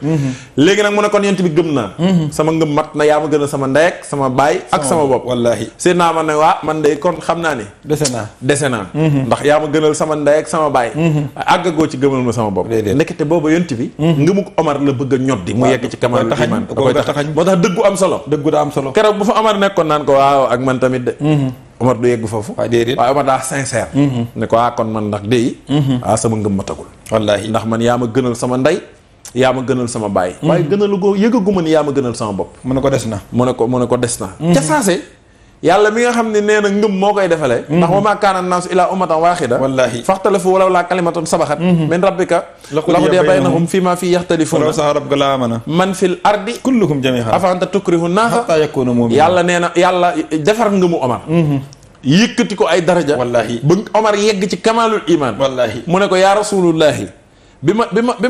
léegi nag mu ne kon yent bi gëm naa sama ngëm mat na yaa ma gënal sama ndey ak sama baay ak sama bopp wallaahi seet naa man ne man de kon xam naa ni dese naa ndax yaa ma gënal sama ndey ak sama baay àggagoo ci gëmal ma sama bopp nekkete booba yent bi ngëmu ko Omar la bëgg a ñoddi mu yegg ci kamalul iman da koy taxañ moo tax dëggu am solo keroog bu fa Omar nekkoon naan ko waaw ak man tamit de Omar du yegg foofu waaye Omar daa sincère ne ko kon man ndax déy sama ngëm ma tagul wallaahi ndax man yaa ma gënal sama ndey yaa ma gënal sama baay waaye gënalu goo yëgaguma ni yaa ma gënal sama bopp mu ne ko des na ca saase yàlla mi nga xam ne nee na ngëm moo koy defalee ndax wa maa kaana naasu illaa ummatan waahida wallaahi faxtalafu walaw laa kalimatan sabaxat min rabbika laqudiya baynahum fii maa fii yaxtalifuuna walaw saxa rabbuka la aamana man fil ardi kulluhum jamii'an afa anta tukrihu naasa hattaa yakuunu mu'miniin yàlla nee na yàlla defar ngëmu Omar yëkkati ko ay daraja wallaahi ba Omar yegg ci kamalul iman wallaahi mu ne ko yaa rasulullahi bi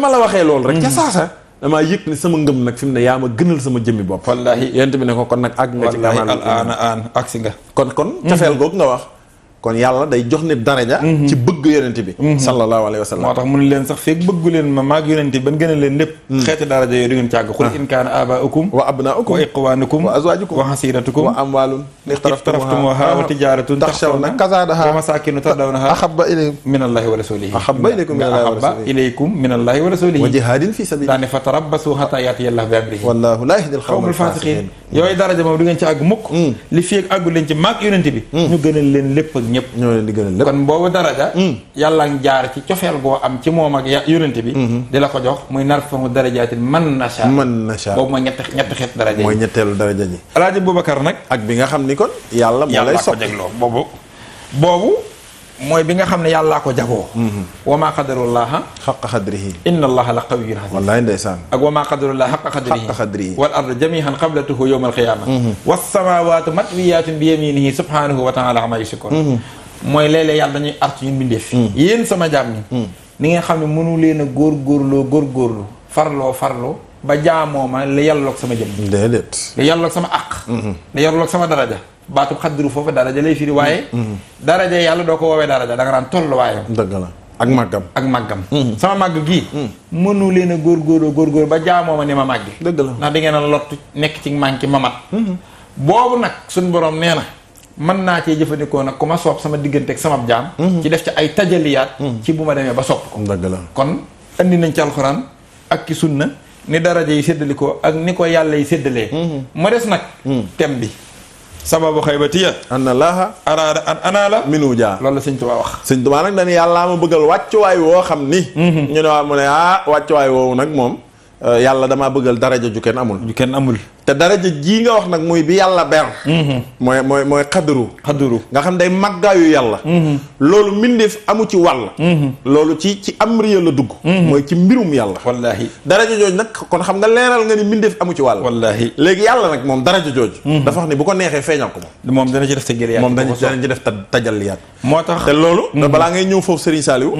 ma la waxee loolu rek ca saasa damaa yëg ni sama ngëm nag fi mu ne yaa ma gënal sama jëmmi bopp wallaahi yent bi ne ko kon nag àgg nga ci kamalul iman agsi nga kon cofeel googu nga wax kon yàlla day jox nit daraja ci bëgg yonent bi sallallahu alayhi wa sallam moo tax mu ne leen sax feeg bëggu leen ma maag yonent bi ban gën a leen lépp xeeti daraja yooyu du ngeen càgg qul in kaana abaa'ukum wa abnaa'ukum wa ikhwaanukum wa azwaajukum wa hasiiratukum wa amwaalun iqtaraftumuuhaa wa tijaaratun taxshawna kasaadahaa wa masaakinu tardawnahaa ahabba ilaykum minallaahi wa rasuulihi wa jihaadin fii sabiilihi daane fatarabbasuu hattaa ya'tiyallaahu bi amrihi wallaahu laa yahdil qawmal faasiqiin yooyu daraja moom du ngeen ci àgg mukk li feeg àggu leen ci maag yonent bi ñu gënal leen lépp ñëpp ñoo leen di gënal lépp kon boobu daraja yàlla ngi jaar ci cofeel goo am ci moom ak yonent bi di la ko jox muy narfa'u darajaatin man nasha boobu mooy ñetti xeet daraja yi mooy ñetteelu daraja ji Alaaji Boubacar nag ak bi nga xam ni kon yàlla moo lay sopp boobu mooy bi nga xam ne yàllaa ko jagoo wa maa qadarullaha xaqa xadrihi inna allaha la qawiyyun aziz wallaay ndeysaan ak wa maa qadarullaha xaqa xadrihi wal ardu jamihan qablatuhu yawma alqiyama was samawatu matwiyatun bi yaminihi subhanahu wa taala amma yushrikun mooy léeg-léeg yàlla dañuy artu ñun bindeef yéen sama jaam ñi ni nga xam ne mënu leen a góorgóorlu farloo ba jaamoo ma li yàlloog sama jëm déedéet li yàlloog sama aq li yàlloog sama daraja baatub xaddiru foofu daraja lay firi waaye daraja yàlla doo ko woowee daraja da nga naan tolluwaayam dëgg la ak màggam sama màgg gii mënu leen a góorgóorlu ba jaamoo ma ni ma màggi dëgg la ndax di ngeen a lottu nekk ci manqué mamat boobu nag suñ borom nee na mën naa cee jëfandikoo nag ku ma soob sama diggante ak sama jaam ci def ci ay tajaliyaat ci bu ma demee ba sopp ko dëgg la kon andi nañ ci alxuraan ak ci sunna ni daraja yi séddalikoo ak ni ko yàlla yi séddalee ma des nag thème bi sababu xaybatiya anna laaha araada an anaala minu jaa loolu la sëñ Tuubaa wax sëñ Tuubaa nag dañu yàllaa ma bëggal wàccuwaay woo xam ni ñu ne waa mu ne wàccuwaay woowu nag moom yàlla damaa bëggal daraja ju kenn amul te daraja jii nga wax nag muy bi yàlla ber mooy xadru nga xam day màggaayu yàlla loolu mbindeef amu ci wàll loolu ci amriya la dugg mooy ci mbirum yàlla wallaahi daraja jooju nag kon xam nga leeral nga ni mbindeef amu ci wàll wallaahi léegi yàlla nag moom daraja jooju dafa wax ni bu ko neexee feeñal ko moom dana ci def tajaliyaat moom dana ci def tajalliyaat moo tax te loolu balaa ngay ñëw foofu Serigne Saliou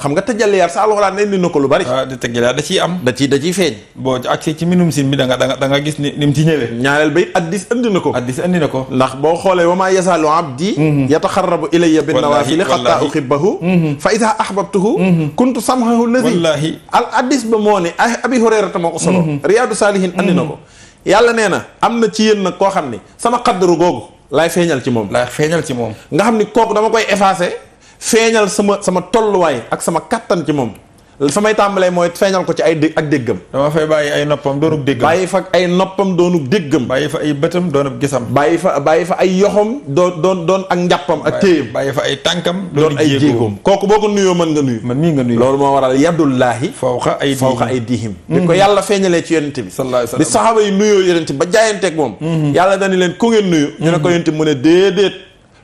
xam nga tajalliyaat sa alxuraan indi na ko lu bari tajalliyaat da ciy am da ciy feeñ. boo ci accès ci minum sin bi da nga gis ni mu ci ñëwee. ñaareel ba it addis andi na ko. addis andi na ko. ndax boo xoolee wa maa yazaalu abdi yataxarrabu ilayya bin nawaafili xataa uhibbahu fa idaa ahbabtuhu kuntu sam'ahu alladi al addis ba moo ne abi hurayrata moo ko solo riyaadu saalihin andi na ko. yàlla nee na am na ci yéen nag koo xam ni sama qadru googu laay feeñal ci moom. nga xam ni kooku dama koy effacer feeñal sama tolluwaay ak sama kattan ci moom. fa may tàmbalee mooy feeñal ko ci ay ak déggam. dama fay bàyyi ay noppam doonub déggam. bàyyi fa ay noppam doonub déggam. bàyyi fa ay bëtam doonub gisam. bàyyi fa ay yoxam doon ak njàppam ak téyam. bàyyi fa ay tànkam doon ay jéegoom. kooku boo ko nuyoo mën nga nuyu. man mii nga nuyu. loolu moo waral yadullaahi fawqa aydihim bi ko yàlla feeñalee ci yonent bi. sallallahu alayhi wa sallam bi saxaaba yi nuyoo yonent ba jaayanteeg moom. yàlla dañu leen ku ngeen nuyu. ñu ne ko yonent mu ne déedéet.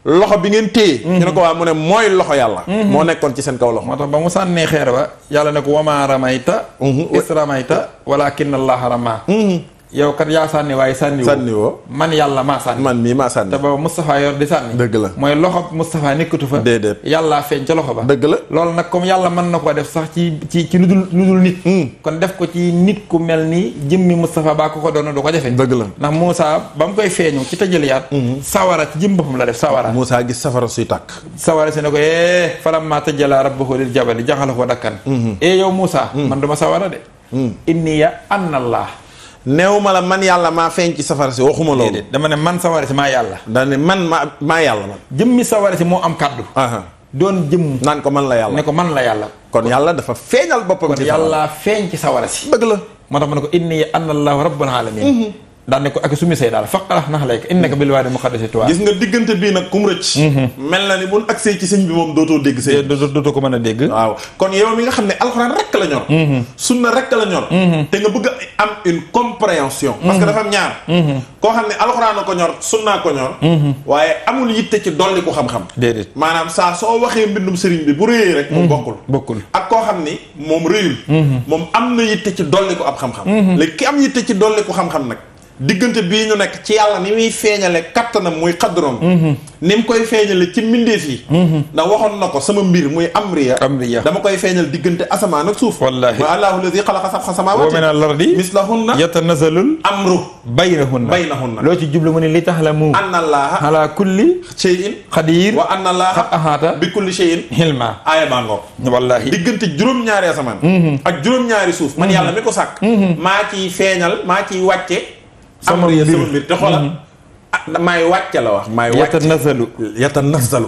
loxo bi ngeen téye. ñu ne ko waa mu ne mooy loxo yàlla. moo nekkoon ci seen kaw loxo. moo tax ba mu sànnee xeer ba yàlla ne ko wamaa ramayta is ramayta walakinna allaha rama. yow kat yaa sànni waaye sànniwoo man yàlla maa sànni. man mii maa sànni. te booba Moustapha yor di sànni. dëgg la mooy loxo Moustapha nekkatu fa. déedéet yàllaa feeñ ca loxo ba. dëgg la loolu nag comme yàlla mën na ko def sax ci lu dul nit. kon def ko ci nit ku mel ni jëmmi Moustapha baa ko doon du ko jafe. dëgg la ndax Moussa ba mu koy feeñu ci tëjaliyaat. sawara ci jëm boppam la def sawara. Moussa gis safara suy tàkk. sawara si ne ko falammaa tajallaa rabbuhu lil jabali jaxalahu dakkan. yow Moussa. man duma sawara de. inniya anna Allah. neew ma la man yàlla maa feeñ ci safara si waxuma loolu. dama ne man sawara si maa yàlla. da ne man maa yàlla man. jëmmi sawara si moo am kàddu. doon jëmm. naan ko man la yàlla. ne ko man la yàlla. kon yàlla dafa feeñal boppam. ci yàlla feeñ ci sawara si. dëgg la. moo tax ma ne ko inni anna allahu rabbul alamin. daan ne ko ak sumi say daal faqala naxlayka innaka bil waadi muqaddasi tuwa. gis nga diggante bii nag kum rëcc. mel na ni mun agsee ci sëñ bi moom dootoo dégg sëñ. dootoo ko mën a dégg. waaw kon yow mi nga xam ne alxuraan rekk la ñor. sunna rekk la ñor. te nga bëgg a am une compréhension. parce que dafa am ñaar. koo xam ne alxuraan a ko ñor sunnaa ko ñor. waaye amul yitte ci dolli ko xam-xam. déedéet maanaam saa soo waxee mbindum sëriñ bi bu rëyee rek. moom bokkul ak koo xam ni moom rëyul. moom am na yitte ci dolli ko ab xam-xam. léegi ki am yitte ci dolli ko xam-xam nag. diggante bii ñu nekk ci yàlla ni muy feeñale kattanam muy xadroom ni mu koy feeñale ci mbindeef yi ndax waxoon na ko sama mbir muy amriya dama koy feeñal diggante asamaan ak suuf wallaahi wa allahu alladi xalaqa sab'a samaawaati wa min al-ardi mislahunna yatanazalul amru baynahunna loo ci jublu mu ne li taxlamu anna allaha ala kulli shay'in xadiir wa anna allaha qad ahaata bi kulli shay'in hilma aaya baa ngoog wallaahi diggante juróom-ñaari asamaan ak juróom-ñaari suuf man yàlla mi ko sàkk maa ciy feeñal maa ciy wàcce sama mbir te xoolal maay wàcce la wax maay wàcce yatanazalu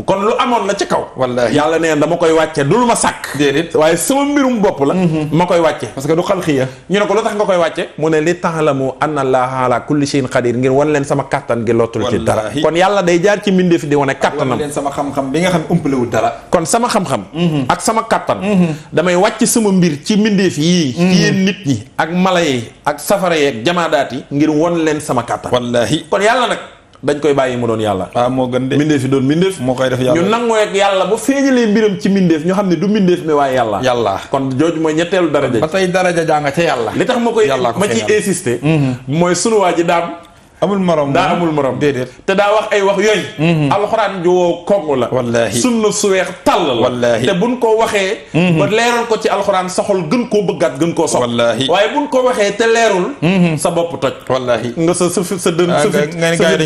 kon lu amoon la ci kaw wallaahi yàlla neen dama koy wàcce du lu ma sàkk déedéet waaye sama mbirum bopp la ma koy wàcce parce que du xalqiya ñu ne ko lu tax nga koy wàcce mu ne li ta'lamu anna allaha ala kulli shay'in qadir ngir wan leen sama kattan gi lottul ci dara kon yàlla day jaar ci mbindeef di wane kattanam leen sama xam-xam bi nga xam umpalewul dara kon sama xam-xam ak sama kattan damay wàcc sama mbir ci mbindeef yii ci yéen nit ñi ak mala yi ak safara yi ak jamaadaat yi ngir won leen sama kattan wallaahi kon yàlla nag dañ koy bàyyi mu doon yàlla moo gën de mbindeef yi doon mbindeef moo koy def yàlla ñu nangoo ak yàlla bu feeñalee mbiram ci mbindeef ñu xam ne du mbindeef mi waaye yàlla kon jooju mooy ñetteelu daraja ba tey daraja jàng ca yàlla li tax ma ciy insister mooy sunu waa ji daam amul morom déedéet te daa wax ay wax yooyu alxuraan ju woo koŋŋ la wallaahi sunna su weex tàll la wallaahi te buñ ko waxee ba leeral ko ci alxuraan saxol gën koo bëggaat gën koo sox wallaahi waaye buñ ko waxee te leerul sa bopp toj wallaahi nga sa dën nga ni gaa yi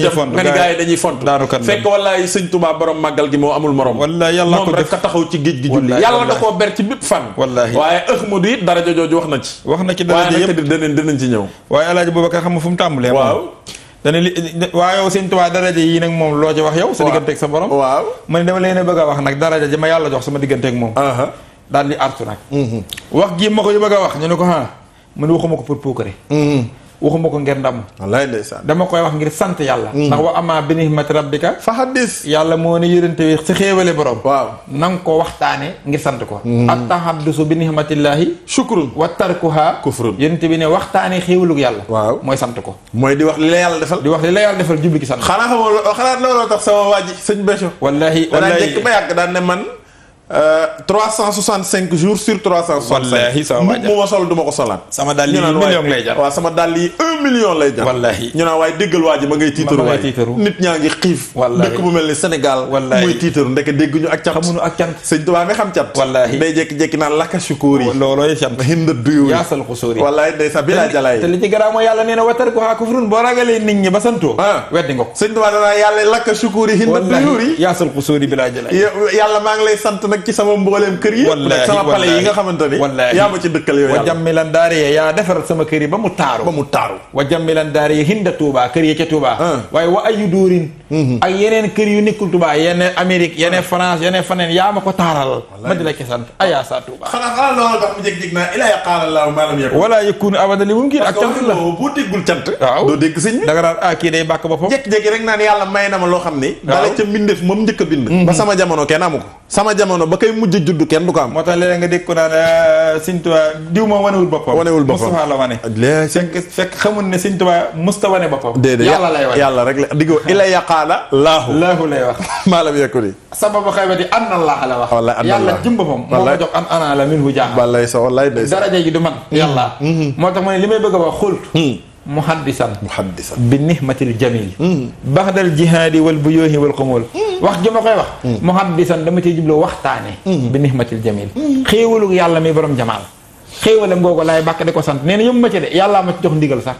dañuy font fekk wallaahi sëñ Tuubaa borom màggal gi moo amul morom wallaahi yàlla moom rek ka taxaw ci géej gi julli yàlla da koo ber ci bépp fan wallaahi waaye Ahmadu it daraja jooju wax na ci daraja yëpp danañ ci ñëw waaye Alaaji Boubacar xam nga fu mu tàmbalee waaw dana waa yow sëñ Tuubaa daraja yi nag moom loo ci wax yow sa digganteeg sa borom waaw ma ne dama leen a bëgg a wax nag daraja ji ma yàlla jox sama digganteeg moom daal di artu nag wax gi ma ko yu bëgg a wax ñu ne ko mu ne waxuma ko pour puukare waxuma ko ngir ndam wallaay ndeysaan dama koy wax ngir sant yàlla ndax wa ama bi nihmati rabbika fa haddis yàlla moo ne yërante wi si xéewale borom waaw na nga ko waxtaane ngir sant ko at tahaddusu bi nihmatillahi shukrun wa tarkuha kufrun yërante bi ne waxtaane xéewalug yàlla waaw mooy sant ko mooy di wax li la yàlla defal jubli ki sant xanaa looloo tax sama waa ji sëñ Béthio wallahi danaa njëkk ba yàgg daan ne man 365 jours sur 365 wallaahi sama mu ma sol du ma ko solaat sama dàll yi 1 million lay jar waaw sama dàll yi 1 million lay jar. wallaahi ñu naan waaye déggal waa ji ma ngay tiitaru ma ngay waay tiitaru. nit ñaa ngi xiif. wallaahi dëkk bu mel ni Sénégal. wallaahi muy tiitaru ndeke dégguñu ak cant. xamuñu ak cant. sëñ Tuubaa mi xam cant. wallaahi day jékki-jékki naan lakka sukóor yi. loolooy cant. hinda duyuur yi yaasal xusóor yi. wallaahi day sax bilaa jalaay. te li ci garaaw mooy yàlla nee na watar ko xaa kufrun boo ragalee nit ñi ba santoo. weddi nga ko. sëñ Tuubaa danaa yàlla lakka sukóor yi hinda duyuur yi. yaasal xusóor yi bilaa jalaay. yàlla maa ngi lay sant nag ci sama mbooleem kër yi. wallaahi sama pale yi nga xamante ni. wallaahi yaa ma ci dëkkal yow wa yàlla. jammilan daariya yaa defaral sama kër yi ba mu taaru. ba mu taaru. wa jammilan daariya hinda Touba kër yi ca Touba. waaye wa ayu dóorin. ak yeneen kër yu nekkul Touba yeneen Amérique yeneen France yeneen faneen yaa ma ko taaral. ma di la ci sant ayaa sa Touba. xanaa loolu tax mu jékki-jékki naa ilaa qaala Allaahu maa lam yakun. wala yakunu abadan li mumkin ak cant la. boo déggul cant. waaw doo dégg sëñ bi. da nga naan kii day bàkk boppam. jékki-jékki rek naan yàlla may na ma loo xam ni. waaw dala ca mbindeef moom njëkk a bind. ba sama jamono kenn amu ko. sama jamono ba koy mujj a judd kenn du ko am. moo tax léeg nga dégg ko naan Sëñ Tuubaa diw ma wanewul boppam. wanewul boppam Moustapha la wane. fekk xamul ne Sëñ Tuubaa musta wane boppam. déedéet yàlla lay wane yàlla rek la diggoo ila yaqaala laahu lay wax. maalam yakuni. sababu xaybati an Allah la wax. wallaay an yàlla jëm boppam. moo ma jox an ana la minhu jaaha. wallaay sa wallaay day sa daraja ji du man. yàlla. moo tax ma ne li may bëgg a wax xult. muhaddisan bi nihmatil jamil. baxdal jihaadi wal buyoohi wal xumul. wax ji ma koy wax. muhaddisan dama ciy jubloo waxtaane. bi nihmatil jamil. xéewalu yàlla mi borom jamaal. xéewalam googu laay bàkk di ko sant nee na yëpp ma ci de yàllaa ma ci jox ndigal sax.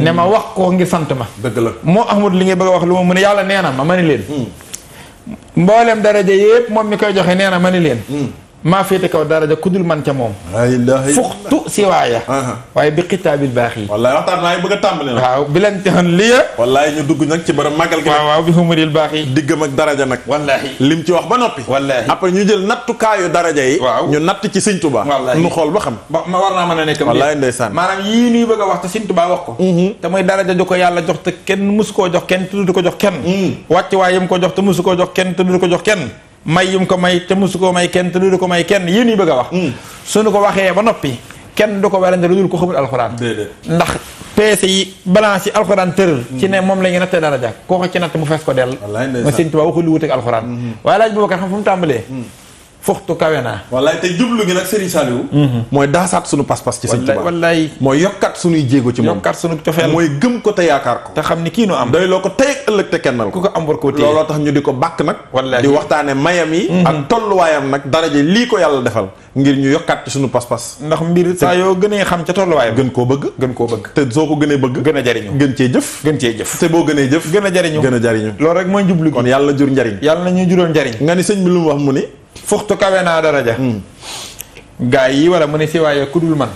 ne ma wax ko ngir sant ma. dëgg la moo amul li ngay bëgg a wax lu ma mën a yàlla nee na ma ni leen. mboolem daraja yépp moom mi koy joxe nee na ma ni leen. maa féete kaw daraja kudul man ca moom. fuxtu si waaya. waaye bi xitaabil baax yi. wallaay waxtaan naa bëgg a tàmbali nag. waaw bi leen texan liya. wallaay ñu dugg nag ci borom màggal gi. waaw bi xumaril baax yi. diggam ak daraja nag. wallaahi lim ci wax ba noppi. wallaahi après ñu jël nattukaayu daraja yi. waaw ñu natt ci Sëñ Tuubaa. wallaahi ñu xool ba xam. ma war naa mën a nekk. wallaay ndeysaan maanaam yii nuy bëgg a wax te Sëñ Tuubaa wax ko. te mooy daraja ju ko yàlla jox te kenn musu koo jox kenn te du ko jox kenn. wàcc waay yim ko jox te musu koo jox kenn te du ko jox kenn. may yum ko may te musu koo may kenn te du ko may kenn yéen ñi bëgg a wax. suñu ko waxee ba noppi kenn du ko werante lu dul ko xamul alxuraan. ndax peese yi balance yi alxuraan tëral. ci ne moom la ñu nattee daraja koo ko ci natt mu fees ko dell. ma Sëñ Tuubaa waxul lu wuteeg alxuraan. waaye laaj boobu kat xam fu mu tàmbalee. fuxtu kawe naa. wallaay te jublu gi nag Serigne Saliou. mooy daasaat sunu pas-pas ci Sëñ Tuubaa. wallaay mooy yokkat sunuy jéego ci moom. yokkat sunu cofeel mooy gëm ko te yaakaar ko. te xam ni kii nu am. doy loo ko tey ak ëllëg te kennal ku ko am war koo téye looloo tax ñu di ko bàkk nag. wallaay di waxtaane mayam yi. ak tolluwaayam nag daraja lii ko yàlla defal. ngir ñu yokkat ci sunu pas-pas. ndax mbir saa yoo gënee xam ca tolluwaayam. gën koo bëgg. gën koo bëgg. te soo ko gënee bëgg. gën a jariñu gën cee jëf. gën cee jëf. te boo gënee jëf. gën a jariñu gën a jariñu. loolu rek mooy njublu gi. kon yàlla na jur njariñ. yàlla na ñu juróom njariñ. nga ni sëñ bi lu mu wax mu ni. fuxtu kawe naa daraja. gaa yi wala mu ne si waaye ku dul man.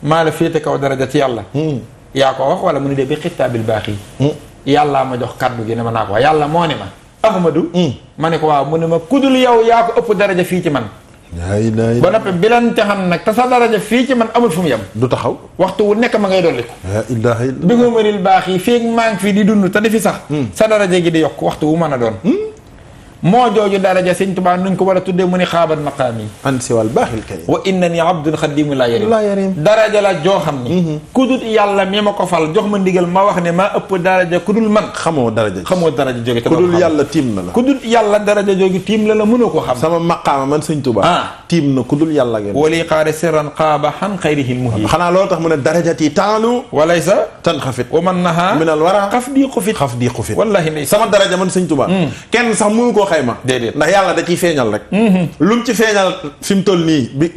maa la féete kaw daraja ci yàlla. yaa ko wax wala mu ne de bi xitaabil baax yi. yàllaa ma jox kaddu gi ne ma naa ko wax yàlla moo ne ma. Ahmadu. ma ne ko waaw mu ne ma ku dul yow yaa ko ëpp daraja fii ci man. ba noppi bilante xam nag te sa daraja fii ci man amul fu mu yem. du taxaw waxtu wu nekk ma ngay dolli ko. bi nga mënil baax yi feeg maa ngi fi di dund te di fi sax. sa daraja gi di yokk waxtu wu mën a doon. moo jooju daraja Sëñ Tuubaa nuñ ko war a tuddee mu ni xaabat maqaam yi. an siwal baaxil karim. wa innani abdun xadimu laa yarim. daraja la joo xam ni. ku dul yàlla mi ma ko fal jox ma ndigal ma wax ne maa ëpp daraja ku dul man. xamoo daraja jóge te ku dul yàlla tiim na la. ku dul yàlla daraja jooju tiim la mënoo ko xam. sama maqaama man Sëñ Tuubaa. tiim na ku dul yàlla ngeen. wali xaare sirran qaaba xan xayrihil muhyi. xanaa loolu tax mu ne darajati taalu. walaysa tanxafit. wa man naha minal wara xaf di xufit. wallaahi sama daraja man Sëñ Tuubaa. kenn sax mënu koo xayma. déedéet ndax yàlla da ciy feeñal rek. lu mu ci feeñal fi mu toll nii bi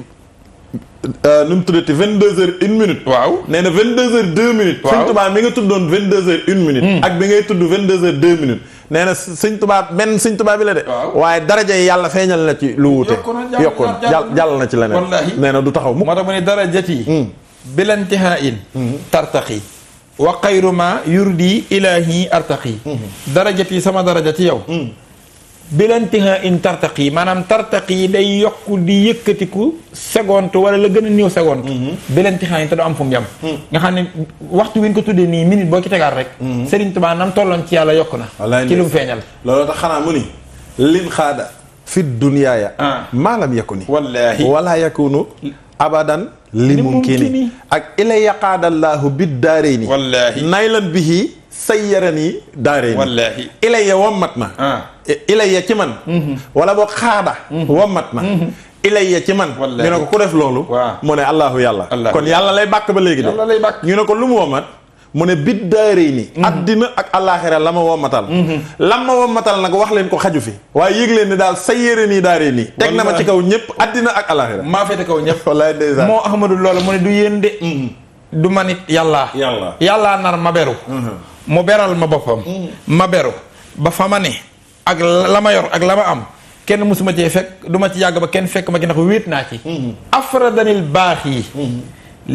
nu mu tuddati 22h01. waaw nee na 22h02. waaw Sëñ Tuubaa mi nga tuddoon 22h01. ak bi ngay tudd 22h02. nee na Sëñ Tuubaa benn Sëñ Tuubaa bi la de. waaye daraja yi yàlla feeñal na ci lu wuute. yokku na jàll na ci leneen. wallaahi nee na du taxaw mu. moo tax mu ne darajati. bilantihaa'in tartaqi. wa xayru ma yurdi ilaahi artaqi. darajati sama daraja ci yow. bilantiha in tartaqi maanaam tartaqi day yokk di yëkkatiku seconde wala la gën a néew seconde. bilantiha in te du am fu mu yem. nga xam ne waxtu wi ñu ko tuddee nii minute boo ci tegaat rek. Serigne Touba nam tolloon ci yàlla yokk na. ci lu mu feeñal. looloo tax xanaa mu ni. lin xaada fi dunyaaya. maalam yakuni. wallaahi wala yakunu abadan li mumkini ak ilay yaqaadallaahu bid daarayni. wallaahi naylan bihi sayyarani daarayni. wallaahi ilayya wammat na. ilayya ci man. wala boog xaada. wammat na. ilayya ci man. ñu ne ko ku def loolu. mu ne allahu yàlla. kon yàlla lay bàkk ba léegi de. yàlla lay bàkk ñu ne ko lu mu wammat mu ne bid daaree ni addina ak àllaaxira la ma wommatal lam ma wommatal nag wax leen ko xaju fi waaye yëg leen ni daal sa yére nii daaree nii teg na ma ci kaw ñëpp addina ak àllaaxira maa fete kaw ñëpp wallaay ndeysaan moo Ahmadu loola mu ne du yéen de du ma nit yàllaa nar ma beru mu beral ma boppam ma beru ba fa ma ne ak la ma yor ak la ma am kenn musuma cee fekk du ma ci yàgg ba kenn fekk ma ci ndax wéet naa ci afradanil baax yi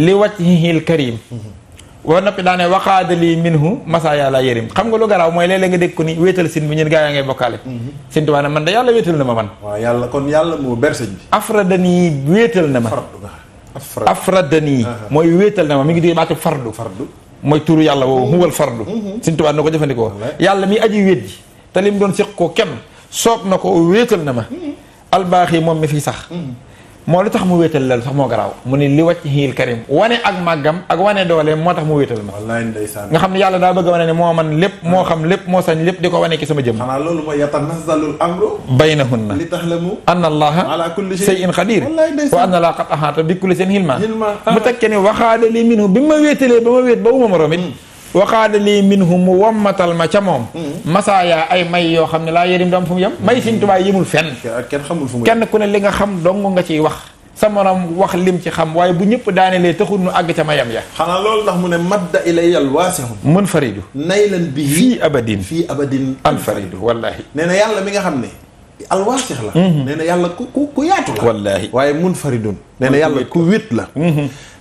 li wajhihil karim wa noppi daane waxaadali minhu masaaya la yërim xam nga lu garaaw mooy léeg-léeg nga dégg ko ni wéetal sin bi ñun gaa yaa ngay bokkaale sin tubaab ne man de yàlla wéetal na ma man waaw yàlla kon yàlla moo berseñ bi afradani wéetal na ma afradani mooy wéetal na ma mi ngi di baatu fardu mooy turu yàlla woowu huwal fardu sin tubaab na ko jëfandikoo yàlla mi aji wéet ji te lim doon séq ko kenn soob na ko wéetal na ma albaax yi moom mi fii sax moo lu tax mu wéetal la sax moo garaaw mu ne li wàcc xiil karim wane ak màggam ak wane dooleem moo tax mu wéetal ma wallaay ndeysaan nga xam ne yàlla daa bëgg a wane ne moo man lépp moo xam lépp moo sañ lépp di ko wane ki sama jëmm xanaa loolu mooy yatanazzalul amru baynahunna li taxlamu anna allaha ala kulli shay'in qadir wallaay ndeysaan wa anna laa qad ahaata bi kulli shay'in ilma mu tekke ne waxaada li minhu bi ma wéetalee ba ma wéet ba uma moroom it waxaada lii minhu mu wommatal ma ca moom masaaya ay may yoo xam ne laa yërim doom fu mu yem may Sëñ Tuubaa yëmul fenn kenn xamul fu mu kenn ku ne li nga xam dong nga ciy wax sa morom wax lim ci xam waaye bu ñëpp daanelee taxul nu àgg ca mayam ya xanaa loolu ndax mu ne madda ilayal waasihun mun faridu naylan bi fii abadin an faridu wallaahi nee na yàlla mi nga xam ne alwaasix la nee na yàlla ku yaatu la wallaahi waaye munfaridun nee na yàlla ku wét la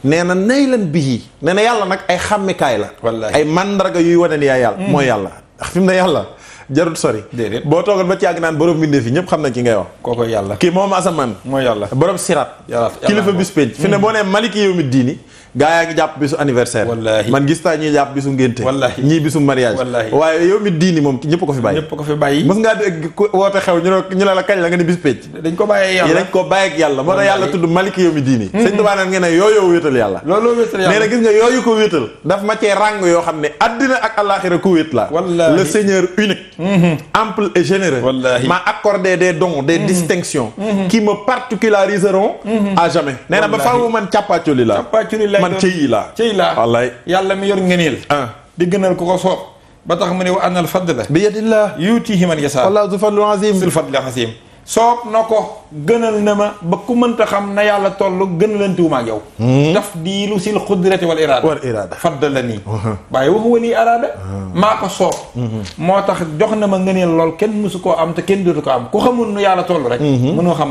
nee na naylan bii nee na yàlla nag ay xàmmikaay la wallaahi ay mandarga yuy wane ni yaa yàlla mooy yàlla ndax fi mu ne yàlla jarut sori déedéet boo toogal ba ci yàgg naan borom bindee fi ñëpp xam nañ ki ngay wax kooko yàlla kii moom asamaan mooy yàlla borom sirat yàlla kilifa bis penc fi ne boo nee maliki yow mi diini gaa yaa ngi jàpp bisu anniversaire wallaahi man gis naa ñuy jàpp bisu ngénte wallaahi ñii bisu mariage wallaahi waaye yow mi diini moom ñëpp ko fi bàyyi ñëpp ko fi bàyyi mës ngaa dégg ku woote xew ñu ne la kañ la nga ni bis penc dañ ko bàyyee yàlla dañ ko bàyyi ak yàlla moo tax yàlla tudd maliki yow mi diini sëñ Tuubaa naan ngeen ne yooyu wéetal yàlla looloo wéetal yàlla nee na gis nga yooyu ko wéetal daf ma cee ràng yoo xam ne addina ak àllaaxira ku wéet la wallaahi le Seigneur unique ample et généreux wallaahi m'a accordé des dons des distinctions qui me particulariseront à jamais nee na ba faaw man càppaacoli la man cëyi laa wallaay yàlla mi yor ngëneel di gënal ku ko soob ba tax mu ne wa annal fadla bi yadillah yuutihi man yasaa wallaahu zu fadlin azim sul fadli xasim soob na ko gënal na ma ba ku mënta xam na yàlla toll gënalantiwuma ak yow tafdiilu sil xudrati wal iraada faddala nii waaye waxu wali araada maa ko soob moo tax jox na ma ngëneel lool kenn mësu koo am te kenn dootu ko am ku xamul nu yàlla toll rek mënoo xam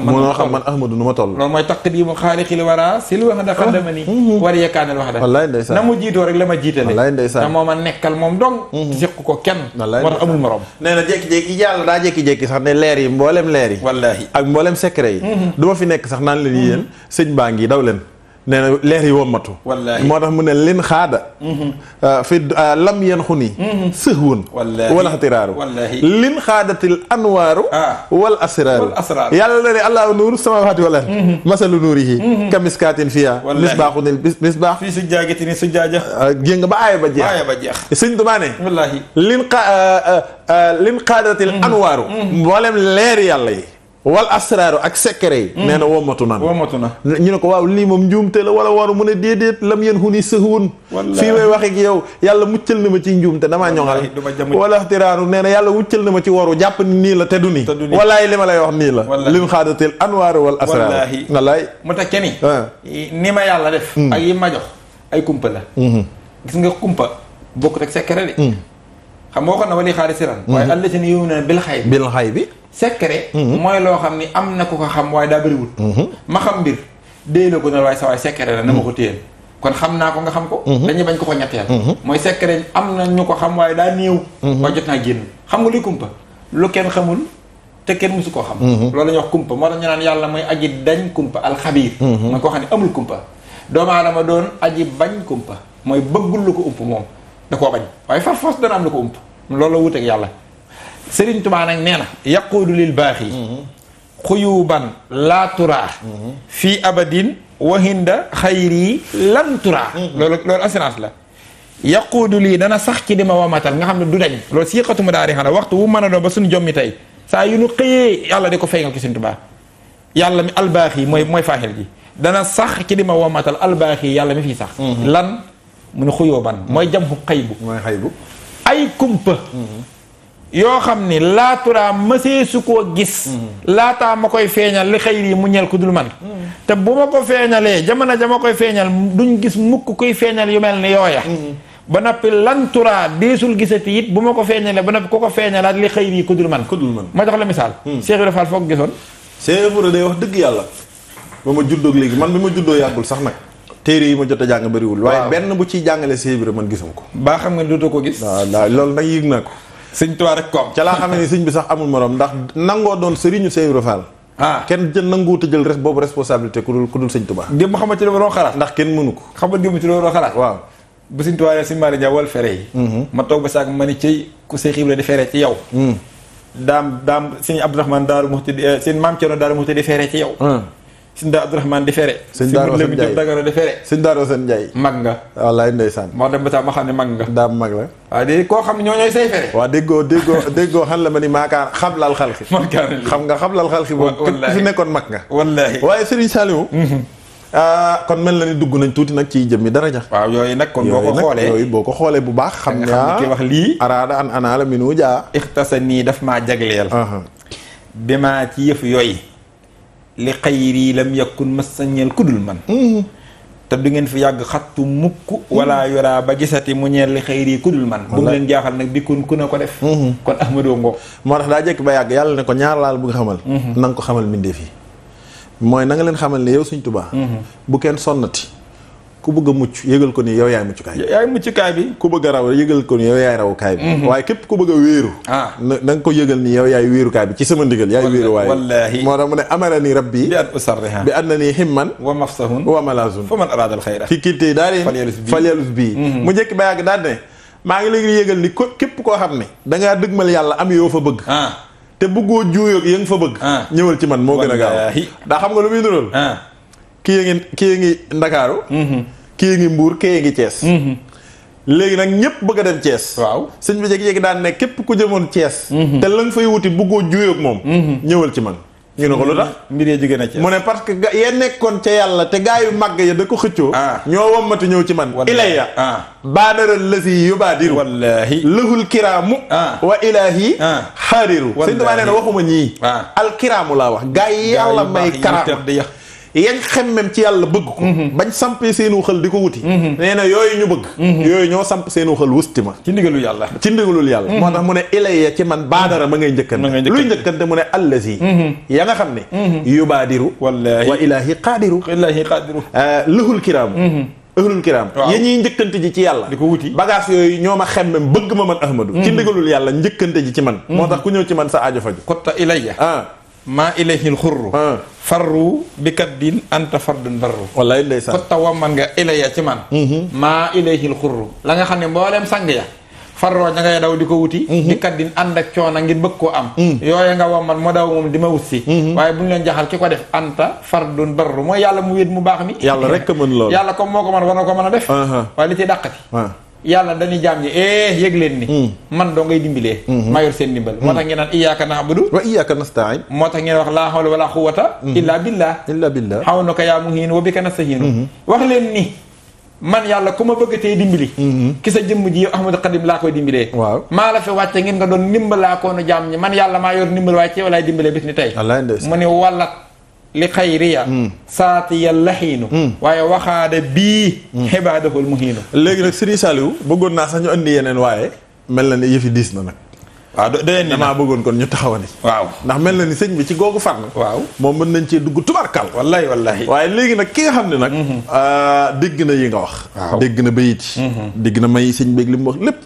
man Ahmadu nu ma toll loolu mooy taqdiimu xaaliqil wara sil wax da xaddama nii war yekaanel wax da wallaay ndeysaan na mu jiitoo rek la ma jiitale wallaay ndeysaan te moo ma nekkal moom dong te seq ko kenn moo tax amul morom nee na jékki-jékki yàlla daa jékki-jékki sax ne leer yi mboolem leer yi wallaahi ak mboolem secret yi du ma fi nekk sax naan leen yéen sëñ baa ngi daw leen nee na leer yi wommatu wallaahi moo tax mu ne lin xaada fi lam yen xu nii sëhwun wala xatiraaru lin xaadatil anwaaru wal asraaru yàlla la ne allahu nuuru samaawaati wal ard masalu nuurihi ka miskaatin fiha misbaaxu nil misbaax fii su jaagati ni su jaaja génga ba aaya ba jeex sëñ Tuubaa ne wallaahi lin xaadatil anwaaru mboolem leer yàlla yi wal asraaru ak secret yi nee na womatu na ñu ne ko waaw lii moom njuumte la wala waru mu ne déedéet lam yeen xu ni sëhwun fii may wax ak yow yàlla muccal na ma ci njuumte damaa ñoŋal wala tiraaru nee na yàlla muccal na ma ci waru jàpp ni nii la te du nii walaay li ma lay wax nii la lim xaadatil anwaaru wal asraaru walaay mu tax kenn ni ma yàlla def ak yi ma jox ay kumpa la gis nga kumpa bokkut ak secret de xam nga waxoon na wali xaari siran waaye allazina yu'minuuna bil xayb bi secret mooy loo xam ni am na ku ko xam waaye daa bëriwul ma xam mbir déy la ko ne waaye sa waay secret la na ma ko téyel kon xam naa ko nga xam ko dañuy bañ ko ko ñetteel mooy secret am na ñu ko xam waaye daa néew waaye jot naa génn xam nga luy kumpa lu kenn xamul te kenn musu koo xam loolu la ñuy wax kumpa moo tax ñu naan yàlla mooy aji dañ kumpa alxabiir mooy koo xam ne amul kumpa doomu aadama doon aji bañ kumpa mooy bëggul lu ko ump moom da koo bañ waaye far force dana am lu ko ump loolu la wuteeg yàlla Sëriñ Tuubaa nag nee na yaquudu lil baax yi xuyuban laa turaa fii abadin wahinda xayri lan turaa loolu assurance la yaquudu lii dana sax ci dima wamatal nga xam ne du dañ loolu siqatuma daari xana waxtu wu mën a doon ba suñu jommi tey saa yu nu xëyee yàlla di ko feeñal ki Sëriñ Tuubaa yàlla mi albaax yi mooy faaxel ji dana sax ci dima wamatal albaax yi yàlla mi fii sax lan mu ne xuyoo ban mooy jam xu xaybu mooy xaybu ay kumpa yoo xam ni laaturaa mësee su koo gis laataa ma koy feeñal li xayri mu ñeel ku dul man te bu ma ko feeñalee jamono ja ma koy feeñal duñ gis mukk kuy feeñal yu mel ni yooya ba noppi lanturaa deesul gisati it bu ma ko feeñalee ba noppi ku ko feeñalaat li xayri ku dul man ma jox la misaal Cheikh Ibrahima Fall foog gisoon Cheikh Ibrahima day wax dëgg yàlla ba ma juddoo léegi man bi ma juddoo yàggul sax nag téere yi ma jot a jàng bëriwul waaye benn bu ciy jàngale Cheikh Ibrahima man gisuma ko baa xam nga dootoo ko gis waaw loolu nag yëg naa ko sëñ Tuubaa rek ko am ca laa xam ne sëñ bi sax amul morom ndax nangoo doon sëriñu Cheikh Ibrahima Fall kenn jën nanguwut a jël boobu responsabilité ku dul sëñ Tuubaa démb xam nga ci la waroon xalaat ndax kenn mënu ko xam nga démb ci la waroon xalaat waaw bu sëñ Tuubaa sëñ Maari Njaay wal fere yi ma toog ba saak ma ni ci ku Cheikh Ibrahima di fere ci yow daam sëñ Abdourahmane Daaru Muxti sëñ Maam Cerno Daaru Muxti di fere ci yow sëñ Daaru Abdourahmane di fere sëñ Daaru Asan Njaay Dagana di fere sëñ Daaru Asan Njaay mag nga wallaay ndeysaan moo dem ba sax ma xam ne mag nga daam mag la waaw de koo xam ne ñoo ñooy say fere waaw déggoo xam la ma ni maakaan xablal xalxi xam nga xablal xalxi boobu képp ku fi nekkoon mag nga wallaahi waaye Serigne Saliou kon mel na ni dugg nañ tuuti nag ci jëmmi daraja waaw yooyu nag kon boo ko xoolee yooyu boo ko xoolee bu baax xam ne ki wax lii araada an ana la minu jaa ixtasa nii daf maa jagleel bi maa ci yëf yooyu li xayri lam yakun masañeel kudul man te du ngeen fi yàgg xattu mukk wala yoraa ba gisati mu ñeel li xayri kudul man bu mu leen jaaxal nag bi kun ku ne ko def kon Ahmadou Ngo moo tax daa jekk ba yàgg yàlla ne ko ñaar laal bu nga xamal na nga ko xamal mbindeef yi mooy na nga leen xamal ne yow Sëñ Tuubaa bu kenn sonnati ku bëgg a mucc yëgal ko ni yow yaay muccukaay bi ku bëgg a raw yëgal ko ni yow yaay rawukaay bi waaye képp ku bëgg a wéeru na nga ko yëgal ni yow yaay wéerukaay bi ci sama ndigal yaay wéeru waaye wallaahi moo tax mu ne amara ni rabbi bi an usarriha bi anna ni himman wa mafsahun wa malazun fa man arada al xayra fi kilté daa leen falyalus bii mu njëkk ba yàgg daal ne maa ngi léegi yëgal ni képp koo xam ne dangaa dëgmal yàlla am yoo fa bëgg te bëggoo juuyoog ya nga fa bëgg ñëwal ci man moo gën a gaaw daa xam nga lu muy nurool kii ngi Ndakaaru kii ngi Mbuur kii ngi Cees léegi nag ñëpp bëgg a dem Cees waaw sëñ bi jékki-jékki daan ne képp ku jëmoon Cees te la nga fay wuti bëggoo juuyoog moom ñëwal ci man ñu ne ko lu tax mbir yee jóge na Cees mu ne parce que ya nekkoon ca yàlla te gaa yu màgg ya da ko xëccoo ñoo wommati ñëw ci man ilayya baadaral lasi yubaadiru wallaahi lahul kiraamu wa ilaahi xaadiru sëñ Tuubaa nee na waxuma ñii alkiraamu laa wax gaa yi yàlla may karaama yañ xemmem ci yàlla bëgg ko bañ sampee seenu xel di ko wuti nee na yooyu ñu bëgg yooyu ñoo samp seenu xel wusti ma ci ndigalul yàlla moo tax mu ne ilayya ci man baadara ma ngay njëkkante luy njëkkante mu ne allazi ya nga xam ne yubaadiru wa ilaahi qaadiru lahul kiraamu ahlul kiram ya ñuy njëkkante ji ci yàlla di ko wuti bagage yooyu ñoo ma xemmem bëgg ma man Ahmadou ci ndigalul yàlla njëkkante ji ci man moo tax ku ñëw ci man sa aajo faju kotta ilayya maa ilayhil xurru farru bi kat din anta fardun barru wallaay ndeysaan ko taw man nga ilaya ci man maa ilayhil xurru la nga xam ne mboolem sang ya farroo ña ngay daw di ko wuti bi kat din ànd ak coono ngir bëgg koo am yooye nga wam man moo daw moom di ma wut si waaye bu ñu leen jaxal ki ko def anta fardun barru mooy yàlla mu wéet mu baax mi yàlla rek mën loolu yàlla comme moo ko mën war na ko mën a def waaye li ci dàqati yàlla dañuy jaam ñi yëg leen ni man doo ngay dimbilee maa yor seen dimbal moo tax ngeen naan iyyaka na'budu wa iyyaka nasta'in moo tax ngeen wax laa hawla wala quwwata illa billah hawnuka yaa muhiin wa bika nastahiin wax leen ni man yàlla ku ma bëgg tey dimbali ki sa jëmm ji yow Ahmadou Khadim laa koy dimbilee waaw maa la fi wàcce ngeen nga doon ndimbalaa koonu jaam ñi man yàlla maa yor ndimbal waaye ci yow laay dimbalee bis ni tey mu ne wallat li xayriya saatiya laxiinu waaye waxaade bii xibaadahul muhiinu léegi nag Serigne Saliou bëggoon naa sax ñu andi yeneen waaye mel na ni yëfi diis na nag waaw damaa bëggoon kon ñu taxawani waaw ndax mel na ni sëñ bi ci googu fànn waaw moom mën nañ cee dugg tubarkal wallaay waaye léegi nag ki nga xam ne nag dégg na yi nga wax dégg na bayit dégg na may sëñ beeg li mu wax lépp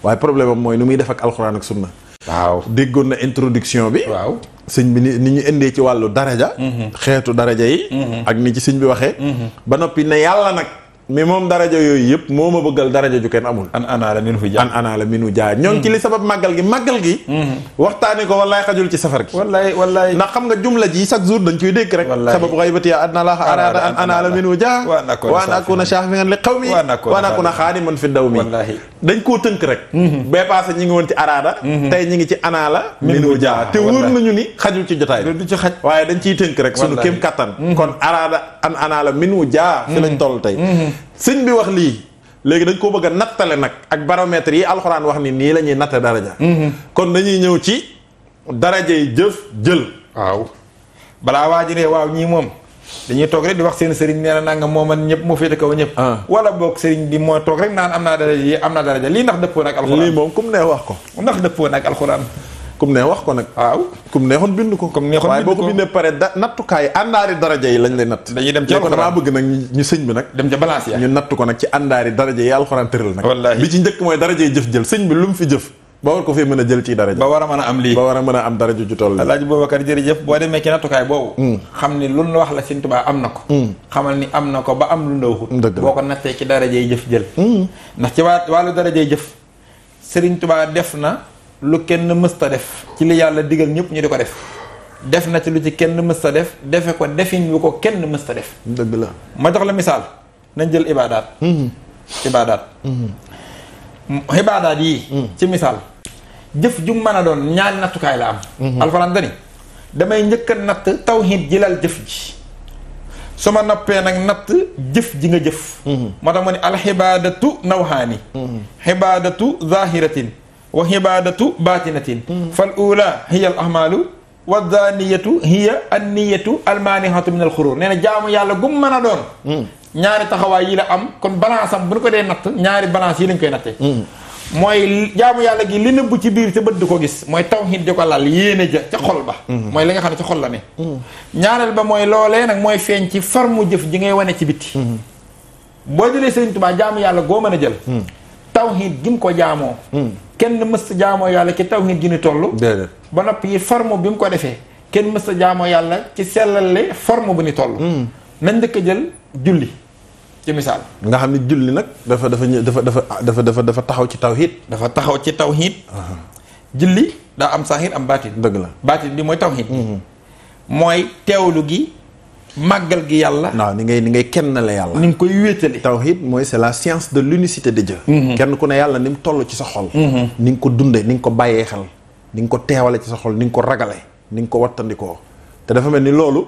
waaye problème am mooy nu muy def ak alxuraan ak sunna waaw déggoon na introduction bi waaw sëñ bi ni ñu indee ci wàllu daraja xeetu daraja yi ak ni ci sëñ bi waxee ba noppi ne yàlla nag mais moom daraja yooyu yëpp moo ma bëggal daraja ju kenn amul an ana la minu jaa ñoo ngi ci li sabab màggal gi waxtaane ko wallaay xajul ci safar gi wallaay ndax xam nga jumla ji chaque jour dañ koy dégg rek sababu xaybati ya adna la arada an ana la minu jaa wa an akuna shafi'an li qawmi wa an akuna xaadiman fi daw mi dañ koo tënk rek bee passé ñi ngi woon ci arada tey ñi ngi ci ana la minu jaa te wóor nañu ni xajul ci jotaay du ci xaj waaye dañ ciy tënk rek suñu kéem kattan kon arada an ana la minu jaa fi lañ toll tey sëñ bi wax lii léegi dañ koo bëgg a nattale nag ak baromètre yi alxuraan wax ni nii la ñuy natte daraja. kon dañuy ñëw ci daraja yi jëf jël. waaw balaa waajiree waaw ñii moom dañuy toog rek di wax seen sëriñ nee na nanga moo man ñëpp moo féete kaw ñëpp. wala boog sëriñ bi moo toog rek naan am naa daraja yi am naa daraja lii ndax dëppoo nag alxuraan. lii moom kum ne wax ko. ndax dëppoo nag alxuraan. kum ne wax ko nag. waaw kum neexoon bind ko. comme neexoon waaye boo ko bindee pare nattukaay àndaari daraja yi lañ lay natt. dañuy dem ci ko damaa bëgg nag ñu sëñ bi nag. dem ca balance ya ñu natt ko nag ci àndaari daraja yi alxuraan tëral nag. wallaahi bi ci njëkk mooy daraja yi jëf jël sëñ bi lu mu fi jëf. ba war ko fee mën a jël ci daraja. ba war a mën a am lii ba war a mën a am daraja ju toll. Alaaji Boubacar jërëjëf boo demee ci nattukaay boobu. xam ni lu nu wax la Sëñ Tuubaa am na ko. xamal ni am na ko ba am lu ndawut. dëgg la boo ko nattee ci daraja yi jëf jël. ndax ci wàllu daraja yi jëf Sëriñ Tuubaa def na lu kenn mësta def ci li yàlla digal ñëpp ñu di ko def na ci lu ci kenn mësta def defe ko defin wu ko kenn mësta def. dëgg la ma jox la misaal nañ jël ibaadaat. ibaadaat yii. ci misaal jëf ju mën a doon ñaari nattukaay la am. alxuraan dani damay njëkk a natt tawhiid ji lal jëf ji su ma noppee nag natt jëf ji nga jëf. moo tax mu ne alxibaadatu nawhaani. xibaadatu zahiratin wa xibaadatu baatinatin. fal ula hiya al ahmaalu wa daaniyatu hiya an niyatu almaanihatu min al xuruur nee na jaamu yàlla gum mën a doon. ñaari taxawaay yi la am kon balance am bu ñu ko dee natt ñaari balance yi lañ koy nattee. mooy jaamu yàlla gi li nëbbu ci biir te bët du ko gis mooy tawhiid di ko lal yéene ja ca xol ba. mooy li nga xam ne ci xol la ne. ñaareel ba mooy loolee nag mooy feeñ ci farmu jëf ji ngay wane ci bitti. boo jëlee Sëriñ Tuubaa jaamu yàlla goo mën a jël. tawhiid gi mu ko jaamoo. kenn mës jaamoo yàlla ci tawhiid gi ni toll. déedéet ba noppi yi farmu bi mu ko defee kenn mës jaamoo yàlla ci sellale forme bu ni toll. nañ njëkk a jël julli. ci misaal nga xam ne julli nag dafa taxaw ci tawhiid. dafa taxaw ci tawhiid. julli daa am saahir am baatin. dëgg la baatin bi mooy tawhiid. mooy teewlu gi màggal gi yàlla. waaw ni ngay kennale yàlla. ni nga koy wéetale. tawhiid mooy c'est la science de l'unicité de Dieu. kenn ku ne yàlla ni mu toll ci sa xol. ni nga ko dundee ni nga ko bàyyee xel. ni nga ko teewale ci sa xol ni nga ko ragale ni nga ko wattandikoo te dafa mel ni loolu.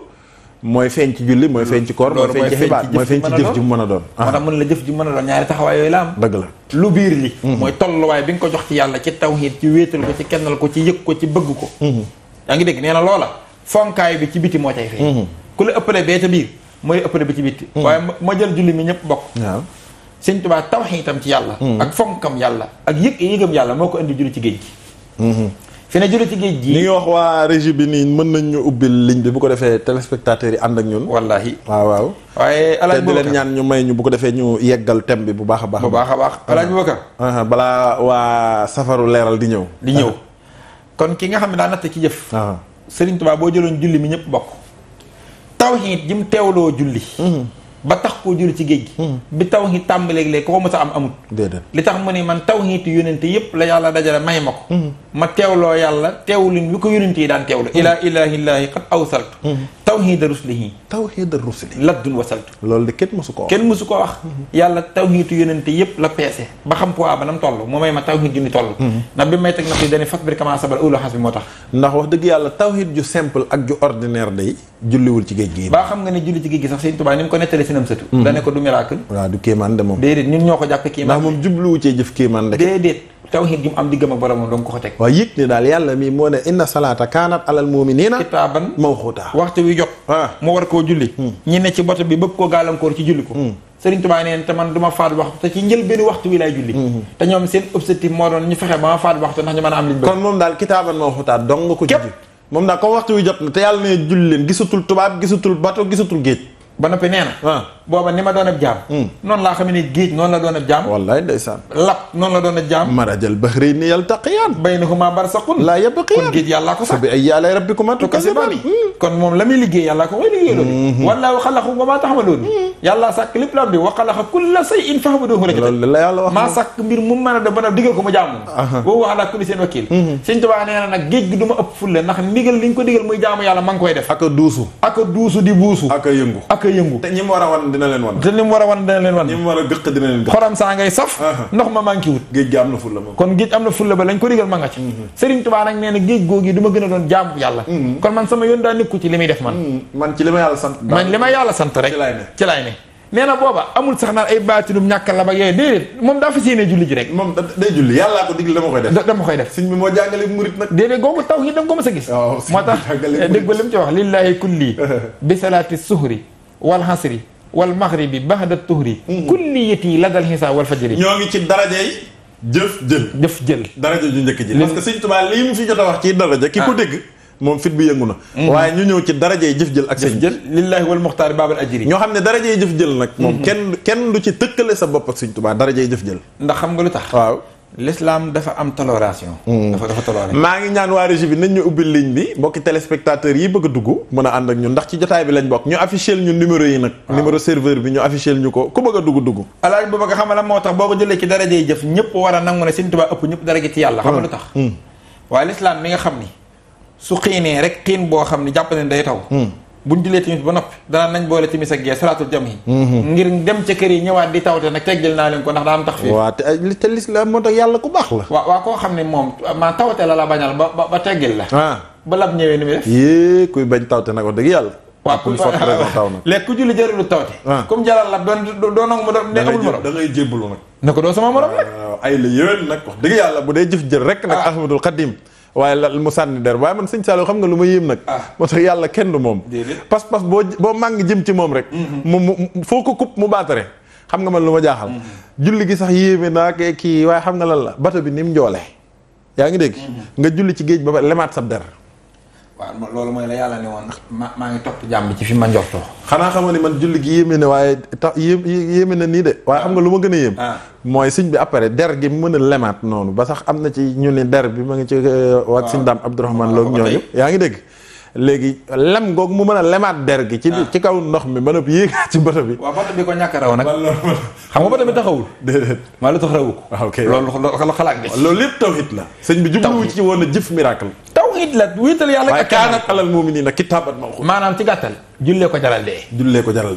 mooy feeñ ci julli mooy feeñ ci koor mooy feeñ ci xibaat mooy feeñ ci jëf ji mu mën a doon. moo tax mën la jëf ji mën a doon ñaari taxawaay yooyu la am. dëgg la lu biir li. mooy tolluwaay bi nga ko jox ci yàlla ci tawhiid ci wéetal ko ci kennal ko ci yëg ko ci bëgg ko. yaa ngi dégg nee na loola fonkaay bi ci biti moo cay feeñ. ku la ëppale bee ca biir mooy ëppale bi ci biti. waaye ma jël julli mi ñëpp bokk. waaw Sëñ Tuubaa tawhiidam ci yàlla. ak fonkam yàlla ak yëgam yàlla moo ko indi julli ci géej gi. fi ne julli ci géej gi. ni ngi wax waa régie bi nii mën nañ ñu ubbil ligne bi bu ko defee téléspectateurs yi ànd ak ñun. wallaahi waaw. waaye El Hadj Boubacar te di leen ñaan ñu may ñu bu ko defee ñu yeggal thème bi bu baax a baax. bu baax a baax El Hadj Boubacar. balaa waa safaru leeral di ñëw. kon ki nga xam ne daa natt ci jëf. Serigne Touba boo jëloon julli mi ñëpp bokk. tawhiid ji mu teewloo julli. ba tax koo julli ci géej gi. bi tawhiid tàmbaleeg léegi ko mës a am amut. déedéet li tax mu ne man tawhiid yónente yëpp la yàlla dajale may ma ko. ma teewloo yàlla teewlin wi ko yónente yi daan teewlu. ilaa ilaahillaahi qad awsaltu. tawhiida ruslihi. tawhiida ruslihi. laddun wasaltu. loolu de kenn mësu ko wax. kenn mësu ko wax. yàlla tawhiid yónente yëpp la peese. ba xam poids ba nam toll mu may ma tawhiid ju ni toll. ndax bi may teg na fi dañuy fasbir kamaa sabara ulul azmi moo tax. ndax wax dëgg yàlla tawhiid ju simple ak ju ordinaire day julliwul ci géej gi. baa xam nga ne julli ci géej gi sax Sëñ Tuubaa ni mu ko nettali sinam sëtu. da ne ko du miracle. waaw du kéemaan de moom. déedéet ñun ñoo ko jàppe kéemaan. ndax moom jubluwu cee jëf kéemaan rek. déedéet tawhiid gi mu am diggam ak boromam doon ko ko teg. waaw yëg ne daal yàlla mii moo ne inna salaata kaanat alal mu'miniina kitaaban mawquuta. waxtu wi jot. mu war koo julli. ñi ne ci boto bi bëgg koo gàllankoor ci julli ko. Sëriñ Tuubaa neen te man du ma faat waxtu te ci njëlbéenu waxtu wi lay julli. te ñoom seen objectif moo doon ñu fexe ba ma faat waxtu ndax ñu mën a am liñ bëgg. kon moom daal kitaaban mawquuta dong nga ko julli. moom daal comme waxtu wi jot na te yàlla ne julli leen gisatul tubaab gisatul bato gisatul géej. ba noppi nee na. booba ni ma doon ab jaam. noonu laa xam ne géej noonu la doon ab jaam. wallaay ndeysaan. lap noonu la doon ab jaam. marajal bahrayni yaltaqiyaan. baynahumaa barsaqun laa yabghiyaan. kon géej yàllaa ko sax. fa bi ayyi aalaa'i rabbikumaa tukazzibaan. kon moom la muy liggéey yàllaa ko mooy liggéey loolu. wallaahu xalaqakum wa maa ta'maluun. yàllaa sàkk lépp la am di wa xalaqa kulla shay'in fa'buduuhu rek. loolu la yàlla wax maa sàkk mbir mu mën a def ba na digal ko mu jaamu. wa huwa alaa kulli shay'in wakiil. Sëñ Tuubaa nee na nag géej gi du ma ëpp fulle ndax ndigal li ñu ko digal muy jaamu yàlla ma ngi koy def. ak a duusu. ak a duusu di buusu. ak a yëngu. ak a yëngu. te ñi mu war a wan dina leen wan. te li mu war a wan dina leen wan. ñi mu war a gëq dina leen gëq. xoram saa ngay saf. ndox ma manqué wut. géej gi am na fulla moom. kon géej am na fulla ba lañ ko digal ma nga ci. Sëriñ Tuubaa nag nee na géej googi du ma gën a doon jaamu yàlla. kon man sama yoon daa nekku ci li muy def man. man ci li ma yàlla sant. man li ma yàlla sant rek. ci laay ne ci laay ne. nee na booba amul sax naan ay baatinum ñàkk la ba yooyu déedéet moom daa fas yéene julli ji rek. moom day julli yàllaa ko digle dama koy def. sëñ bi moo jàngale murit nag. déedéet googu taw yi da nga ko mës a gis. moo tax dégg ba li mu ci wax lillahi kulli bi salaati suhri wal hasri wal maghribi ba'da tuhri kulliyati ladal hisa wal fajri. ñoo ngi ci darajey jëf jël daraja ju njëkk ji parce que sëñ Tuubaa lii mu fi jot a wax ci daraja ki ko dégg moom fit bi yëngu na waaye ñu ñëw ci darajey jëf jël ak sëñ jël lillahi wal muxtaari baabal ajri ñoo xam ne darajey jëf jël nag moom kenn du ci tëkkale sa bopp ak sëñ Tuubaa darajey jëf jël ndax xam nga lu tax waaw l'islam dafa am tolération dafa toléré maa ngi ñaan waa régie bi nañ ñu ubbil ligne bi mbokki téléspectateurs yi bëgg a dugg mën a ànd ak ñun ndax ci jotaay bi lañ bokk ñu affiché ñu numéro yi nag numéro serveur bi ñu affiché ñu ko ku bëgg a dugg alaaj bu bëgg xam nga lan moo tax boo ko jëlee ci darajey jëf ñëpp war a nangu ne sëñ Tuubaa ëpp ñëpp daraja ci yàlla xam nga lu tax waaye l'islam mi nga xam ni su xiinee rek xiin boo xam ni jàpp ne day taw buñ julee timis ba noppi danaa nañ boole timis ak gee salaatul jam yi ngir dem ca kër yi ñëwaat di tawte nag teggal naa leen ko ndax daa am tax fii waaw te l'islam moo tax yàlla ku baax la waaw koo xam ne moom maa tawte la bañal ba teggal la ba lab ñëwee ni muy def yée kuy bañ tawte nag wax dëgg yàlla waaw kuy fort raison taw nag léegi ku julli jërulu tawte comme jaral la doo nangu ma ne amul morom da ngay jébbalu nag ne ko doo sama morom nag ay la yéwén nag wax dëgg yàlla bu dee jëf jël rek nag Ahmadul Xadim waaye la mu sànni der waaye man sëñ Saliou xam nga lu ma yéem nag moo tax yàlla kenn du moom pas-pas boo màng jëm ci moom rek mu foo ko kupp mu baatare xam nga man lu ma jaaxal julli gi sax yéeme naa kii waaye xam nga lan la bato bi ni mu njoole yaa ngi dégg nga julli ci géej ba lemaat sab der waaw loolu mooy la yàlla ne woon maa ngi topp jàmm ci fi ma njortoo xanaa xamoo ni man julli gi yéeme na waaye tax yéeme na nii de waaye xam nga lu ma gën a yéem mooy sëñ bi après der gi mën a lemaat noonu ba sax am na ci ñu ni der bi ma ngi ci waat sëñ Daam Abdourahmane Lo ñooñu yaa ngi dégg léegi lem googu mu mën a lemaat der gi ci kaw ndox mi ba noppi yéegaat ci bato bi waaw bato bi ko ñàkk raw nag xam nga bato bi taxawul déedéet maa lu tax rawu ko ok loolu xalaat bi loolu lépp tawhid la sëñ bi jubluwu ci woon a jëf miracle tawhid la wéetal yàlla ak kaanat alal mu'minina kitaaban mawquuta maanaam ci gàttal jullee ko jaral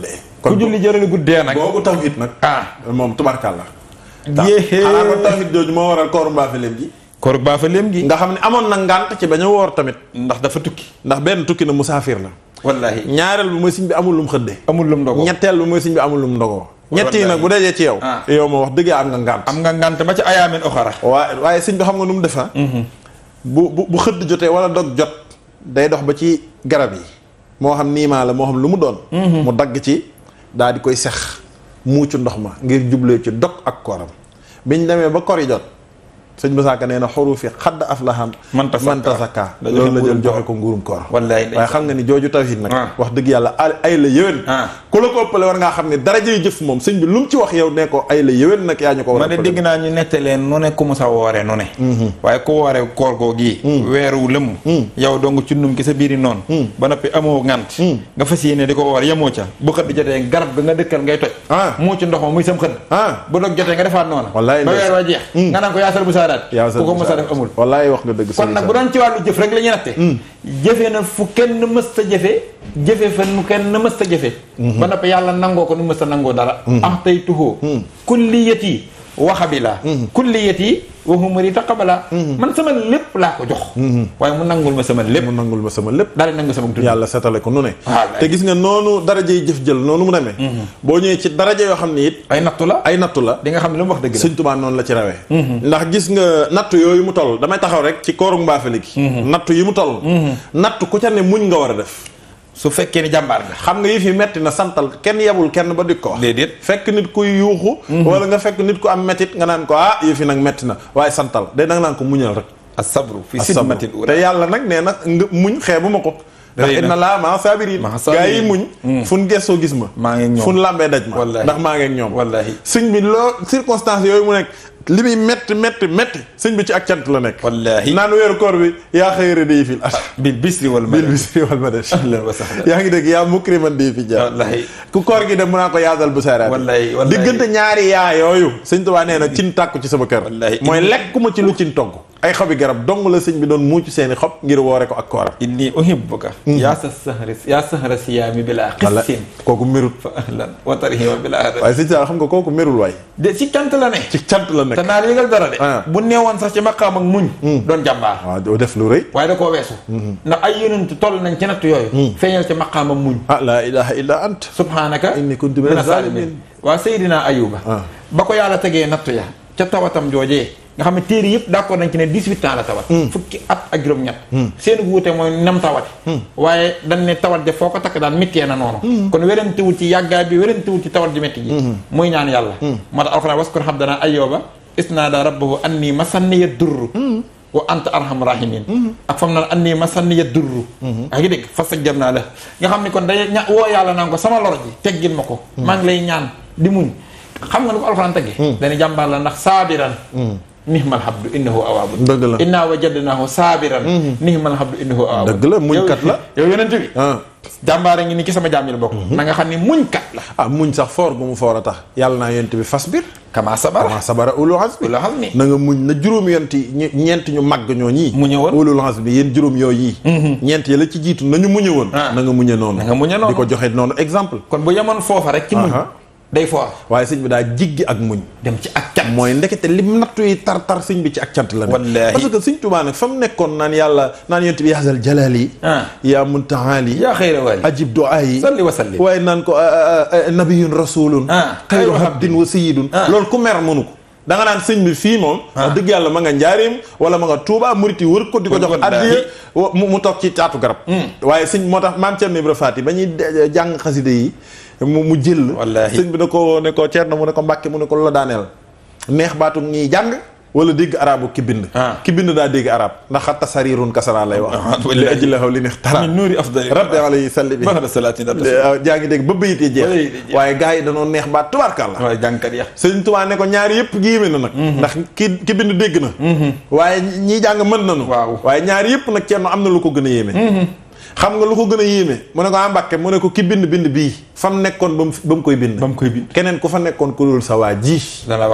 dee kon ku julli jëral guddee nag boobu tawhid nag moom tubarkalla xanaa ko tawhid jooju moo waral kooru Mbaafelem gi koor baa fa léem gi nga xam ne amoon na ngànt ci bañ a woor tamit ndax dafa tukki ndax benn tukki na musaafir la wallaahi ñaareel bi mooy sëñ bi amul lu mu xëddee amul lu mu ndogoo ñetteel bi mooy sëñ bi amul lu mu ndogoo ñett yi nag bu dajee ci yow yow ma wax dëgg am nga ngànt am nga ngànt ba ci ayaamin oxara waaye sëñ bi xam nga nu mu defa bu xëdd jotee wala dog jot day dox ba ci garab yi moo xam niimaa la moo xam lu mu doon mu dagg ci daal di koy sex muucu ndox ma ngir jublee ci dog ak kooram biñ demee ba kor yi jot sëñ Moussa Ka nee na xurufi xadd aflahan man tasakka loolu la jël joxe ko nguurum koor waaye xam nga ni jooju tawhid nag wax dëgg yàlla ay la yéwén ku la ko ëppale war ngaa xam ne darajay jëf moom sëñ bi lu mu ci wax yow ne ko ay la yéwén nag yaa ñu ko war a ma ne dégg naa ñu nette leen nu ne ku mu sa woore nu ne waaye ku woore koor goo gii weeru lëmm yow dong ci num ki sa biiri noonu ba noppi amoo ngant nga fas yéene di ko woor yemoo ca bu xëdd jotee garab ga nga dëkkal ngay toj moo ci ndox ma muy sam xëdd bu dog jotee nga defaat noona ba weer wa jeex nga naan ko yaasal bu ku ko mës a def amul wallaay wax nga dëgg kon nag bu doon ci wàllu jëf rek la ñuy natte jëfe na fu kenn mësta jëfe fa nu kenn mësta jëfe ba noppi yàlla nangoo ko nu mësta nangoo dara am tey tuxoo kulliyati waxabila kulliyati waxumari taqabala man sama lépp laa ko jox waaye mu nangul ma sama lépp daal di nangu sama dund yàlla setale ko nu ne te gis nga noonu daraja yi jëf jël noonu mu demee boo ñëwee ci daraja yoo xam ne it ay nattu la di nga xam ne lu mu wax dëgg la Sëñ Tuubaa noonu la ci rawee ndax gis nga nattu yooyu mu toll damay taxaw rek ci kooru Mbaafali gi nattu yi mu toll nattu ku ca ne muñ nga war a def su fekkee ni jàmbaar nga xam nga yëf yi metti na santal kenn yebul kenn ba dik ko wax déedéet fekk nit kuy yuuxu wala nga fekk nit ku am mettit nga naan ko yëf yi nag metti na waaye santal day nag naan ko muñal rek as-sabru fi sidmatil ula te yàlla nag nee na nga muñ xeebu ma ko ndax inna laa maa saabiriin gaa yi muñ fun gessoo gis ma maa ngi ak ñoom fun làmbee daj ma ndax maa ngi ak ñoom wallaahi sëñ bi loo circonstance yooyu mu nekk li muy métti sëñ bi ci ak cant la nekk wallaahi naan weeru koor bi yaa xëyra day fil bil bisri wal madash yaa ngi dégg yaa mukriman day fi jaar wallaahi ku koor gi dem mu naa ko yaasal bu saaraat wallaahi diggante ñaari yaa yooyu sëñ Tuubaa nee na cin tàkku ci sama kër mooy lekkuma ci lu cin togg ay xobi garab dong la sëñ bi doon muucu seeni xob ngir woore ko ak kooram. inni uhibbuka yaa sahra siyaami bila xissin kooku merul fa ahlan wa tarhiba bila adab. waaye sëñ Saaliw xam nga kooku merul waay. de ci cant la ne. ci cant la nekk te naa yëgal dara de. bu neewoon sax ci maqaam ak muñ. doon jàmbaar. waaw doo def lu rëy. waaye da koo weesu. ndax ay yonent toll nañ ci natt yooyu. feeñal ci maqaam ak muñ. laa ilaha illa ant. subhanaka inni kuntu mina zalimin. waa Seydina Ayuba. ba ko yàlla tegee natt ya ca tawatam joojee nga xam ne téere yëpp d'accord nañ ci ne 18 ans la tawat. fukki at ak juróom-ñett. seen wuute mooy nem tawati. waaye dañ ne tawat ja foo ko takk daal méttee na noonu. kon werantewul ci yàggaay bi werantewul ci tawat ji métti ji. muy ñaan yàlla. moo tax alxuraan waskur abdanaa Ayyuba isnaada rabbahu anni masanniya durru wa anta arhamur rahimin. ak fam na anni masanniya durru. yaa ngi dégg fastajabnaa lahu nga xam ne kon day woo yàlla naan ko sama lor ji teggil ma ko. maa ngi lay ñaan di muñ. xam nga lu ko alxuraan teggee. dañuy jàmbaar la ndax saabiran nihmal habdu innahu awaabun. dëgg la innaa wajadnaahu saabiran nihmal habdu innahu awaabun. dëgg la muñkat la yow yonent bi. jàmbaare ngi ni ci sama jaam yi la bokk. na nga xam ne muñkat la. muñ sax foor gu mu foor a tax. yàlla naa yonent bi fasbir. kamaa sabara ulul azmi. na nga muñ na juróom yonent yi ñeent ñu màgg ñoo ñii. muñe woon ulul azmi yéen juróom yooyu yi. ñeent yi la ci jiitu nañu muñe woon. na nga muñe noonu. di ko joxe noonu exemple. kon bu yemoon foofa rek ci muñ. day foor waaye sëñ bi daa jiggi ak muñ. dem ci ak cant. mooy ndekete lim nattu yi tar sëñ bi ci ak cant la ne. wallaahi parce que sëñ Tuubaa nag fa mu nekkoon naan yàlla naan yonent bi yaasal jalaali. yaa muntahaali. yaa xayra waali. ajib du'aayi. salli wa sallim. waaye naan ko nabiyun rasulun. xayru habdin wa sayyidun. loolu ku mer mënu ko. da nga naan sëñ bi fii moom. wax dëgg yàlla ma nga njaareem wala ma nga Tuubaa murit yi wër ko di ko jox addiya mu toog ci taatu garab. waaye sëñ moo tax maam Cerno Ibra Faati ba ñuy jàng xasida yi mu jël. wallaahi sëñ bi da ko ne ko Cerno mu ne ko Mbàkke mu ne ko la daaneel neex baatu ñiy jàng wala dégg arabu ki bind. ki bind daa dégg arab ndax xatta sarirun kasara lay wax. li ajlaxaw li neex tara nuuri afdali rabbi alayhi salli bi jaa ngi dégg ba bayit yi jeex waaye gars yi danoo neex baat tubaarkàlla. waaye jàngkat ya sëñ Tuubaa ne ko ñaari yëpp géeme na nag. ndax ki bind dégg na. waaye ñiy jàng mën nañu. waaw waaye ñaari yëpp nag Cerno am na lu ko gën a yéeme. xam nga lu ko gën a yéeme mu ne ko Mbàkke mu ne ko ki bind bii fam nekkoon ba mu koy bind. keneen ku fa nekkoon ku dul sa waa ji. dana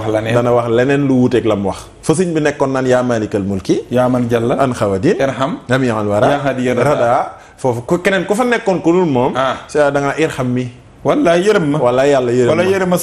wax leneen lu wuuteeg la mu wax. fa sëñ bi nekkoon naan yaa maalikal mulki. yaa man jalla an xawadin. irham jami'al wara. yaa hadiya rada foofu keneen ku fa nekkoon ku dul moom. da nga irham mi. wallaay yërëm ma wallaay yàlla yërëm ma wala yërëm ma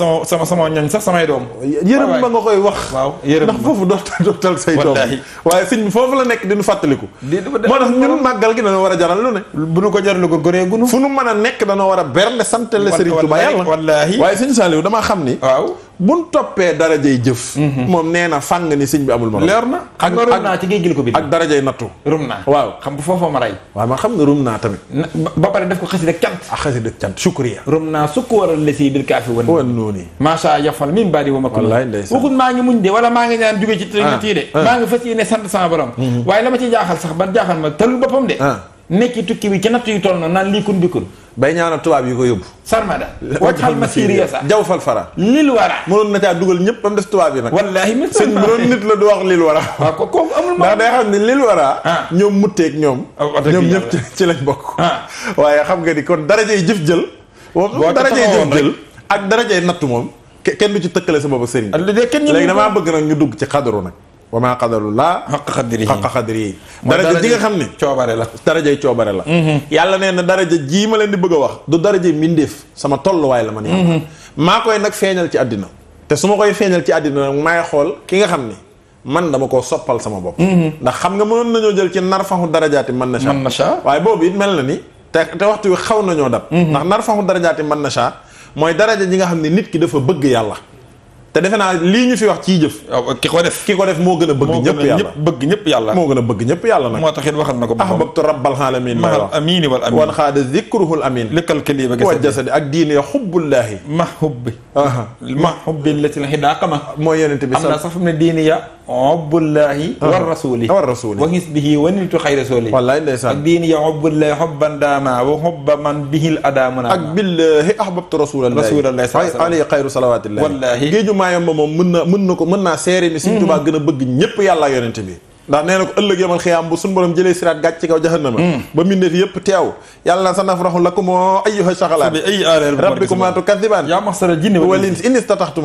sama ñoñ sax samay doom. yërëm ma nga koy wax. waaw yërëm ndax foofu dootal say doom. waaye sëñ bi foofu la nekk dinu fàttaliku. moo tax ñun màggal gi dañoo war a jaral lu ne. bu nu ko jaralu ko goree gunu. fu nu mën a nekk dañoo war a bernde santale Sëriñ Tuubaa yàlla. wallaahi waaye sëñ Saaliw damaa xam ni. waaw buñ toppee darajay jëf. moom nee na fàng ni sëñ bi amul morom. leer na xam nga rum naa ci géej gi la ko bind. ak darajay nattu. rum naa waaw xam nga foofa ma rey. waaw ma xam nga rum naa tamit. ba pare def ko xasida cant. ak xasida cant shukriya. rum naa sukk waral la si bil kaafi wan noonu. macha yafal min baadi wa makk. wallaay ndeysaan waxut maa ngi muñ de wala maa ngi ñaan jóge ci tënk tii de. maa ngi fas yéene sant sama borom. waaye la ma ci jaaxal sax ba jaaxal ma talul boppam de. nekki tukki bi ci natt yu toll noonu naan lii kun bikun bay ñaanal tubaab yi ko yóbbu. sarmada wajxal masiriya sax jaw fal fara lil wara mënoon na caa dugal ñëpp ba mu des tubaab yi nag. wallaahi mi sëñ bi doon nit la du wax lil wara. waaw kooku amul ndax day xam ne lil wara. ñoom mutteeg ñoom. ñoom ñëpp ci lañ bokk. waaye xam nga ni kon darajay jëf jël. boo darajay jëf jël ak darajay nattu moom. kenn du ci tëkkale sa bopp sëriñ. léegi damaa bëgg nag ñu dugg ci xadaru nag. wa maa qadarullah xaqa xadri daraja ji nga xam ne coobare la darajay coobare la. yàlla nee na daraja jii ma leen di bëgg a wax du darajay mbindeef sama tolluwaay la man yàlla. maa koy nag feeñal ci àddina te su ma koy feeñal ci àddina nag maay xool ki nga xam ne man dama koo soppal sama bopp. ndax xam nga mënoon nañoo jël ci narfaxu darajaati man nasha waaye boobu it mel na ni te waxtu wi xaw nañoo dab. ndax narfaxu darajaati man nasha mooy daraja ji nga xam ne nit ki dafa bëgg yàlla. te defe naa lii ñu fi wax ciy jëf. ki ko def moo gën a bëgg ñëpp yàlla bëgg ñëpp yàlla moo gën a bëgg ñëpp yàlla nag. moo tax it waxal na ko ahbabtu rabbal alamin may wax amiin wal amiin wan xaada zikruhul amin likkal kaliba wa jasadi ak diine ya xubbullaahi ma xubbi latil hidaqama mooy yonente bi am na sax fu mu ne diine ya xubbullaahi war rasuli wa hisbihi wa niltu xay rasuli wallaay ndeysaan ak diine ya xubbullaahi xubban daama wa xubba man bihil adamuna ak billahi ahbabtu rasulallahi alayhi xayru salawatillahi wallaahi maayam ba moom mën naa seere ni Sëriñ Tuubaa gën a bëgg ñëpp yàlla yonente bi ndax nee na ko ëllëg yomal xiyaam bu suñu borom jëlee siraat gàcc ci kaw jahannama ba mbindeef yëpp teew yàlla na sa nafrahu lakum ayyuha shaghalaan rabbikumaa tukadhibaan yaa ma'sharal jinni wal insi in istata'tum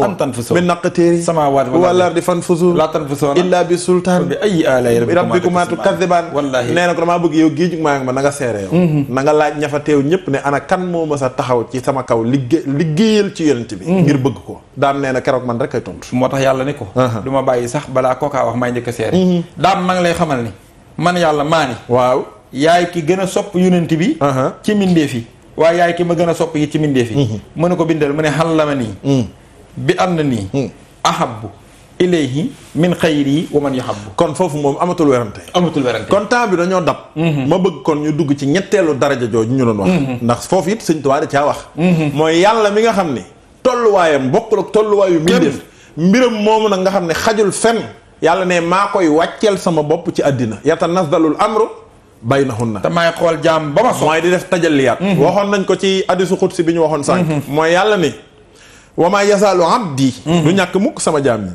min aqtaari samaawaati wal ardi fanfuzu laa tanfuzuuna illaa bi sultaan bi ayyi aalaa'i rabbikumaa tukadhibaan nee na ko damaa bëgg yow géej maa ngi ma na nga seere yow na nga laaj ña fa teew ñëpp ne ana kan moo ma sa taxaw ci sama kaw liggéeyal ci yonent bi ngir bëgg ko daam nee na keroog man rek ay tontu moo tax yàlla ni ko du ma bàyyi sax balaa kookaa wax may njëkk a seere daam maa ngi lay xamal ni man yàlla maa ni waaw yaay ki gën a sopp yonent bi ci mindeef yi waaye yaay ki ma gën a sopp yi ci mindeef yi mu ne ko bindal mu ne xallama nii bi am na nii ahabbu ilayhi min xayri wa man yuhabbu kon foofu moom amatul werante kon temps bi dañoo dab ma bëgg kon ñu dugg ci ñetteelu daraja jooju ñu doon wax ndax foofu it Sëñ Tuubaa da caa wax mooy yàlla mi nga xam ne tolluwaayam bokkul ak tolluwaayu mindeef mbiram moomu nag nga xam ne xajul fenn yàlla ne maa koy wàcceel sama bopp ci àddina yatanazzalul amru baynahunna te maay xool jaam ba ma so mooy di def tajalliyaat waxoon nañ ko ci hadiisu xudsi bi ñu waxoon sànq mooy yàlla ni wa maa yazaalu abdi du ñàkk mukk sama jaam ñi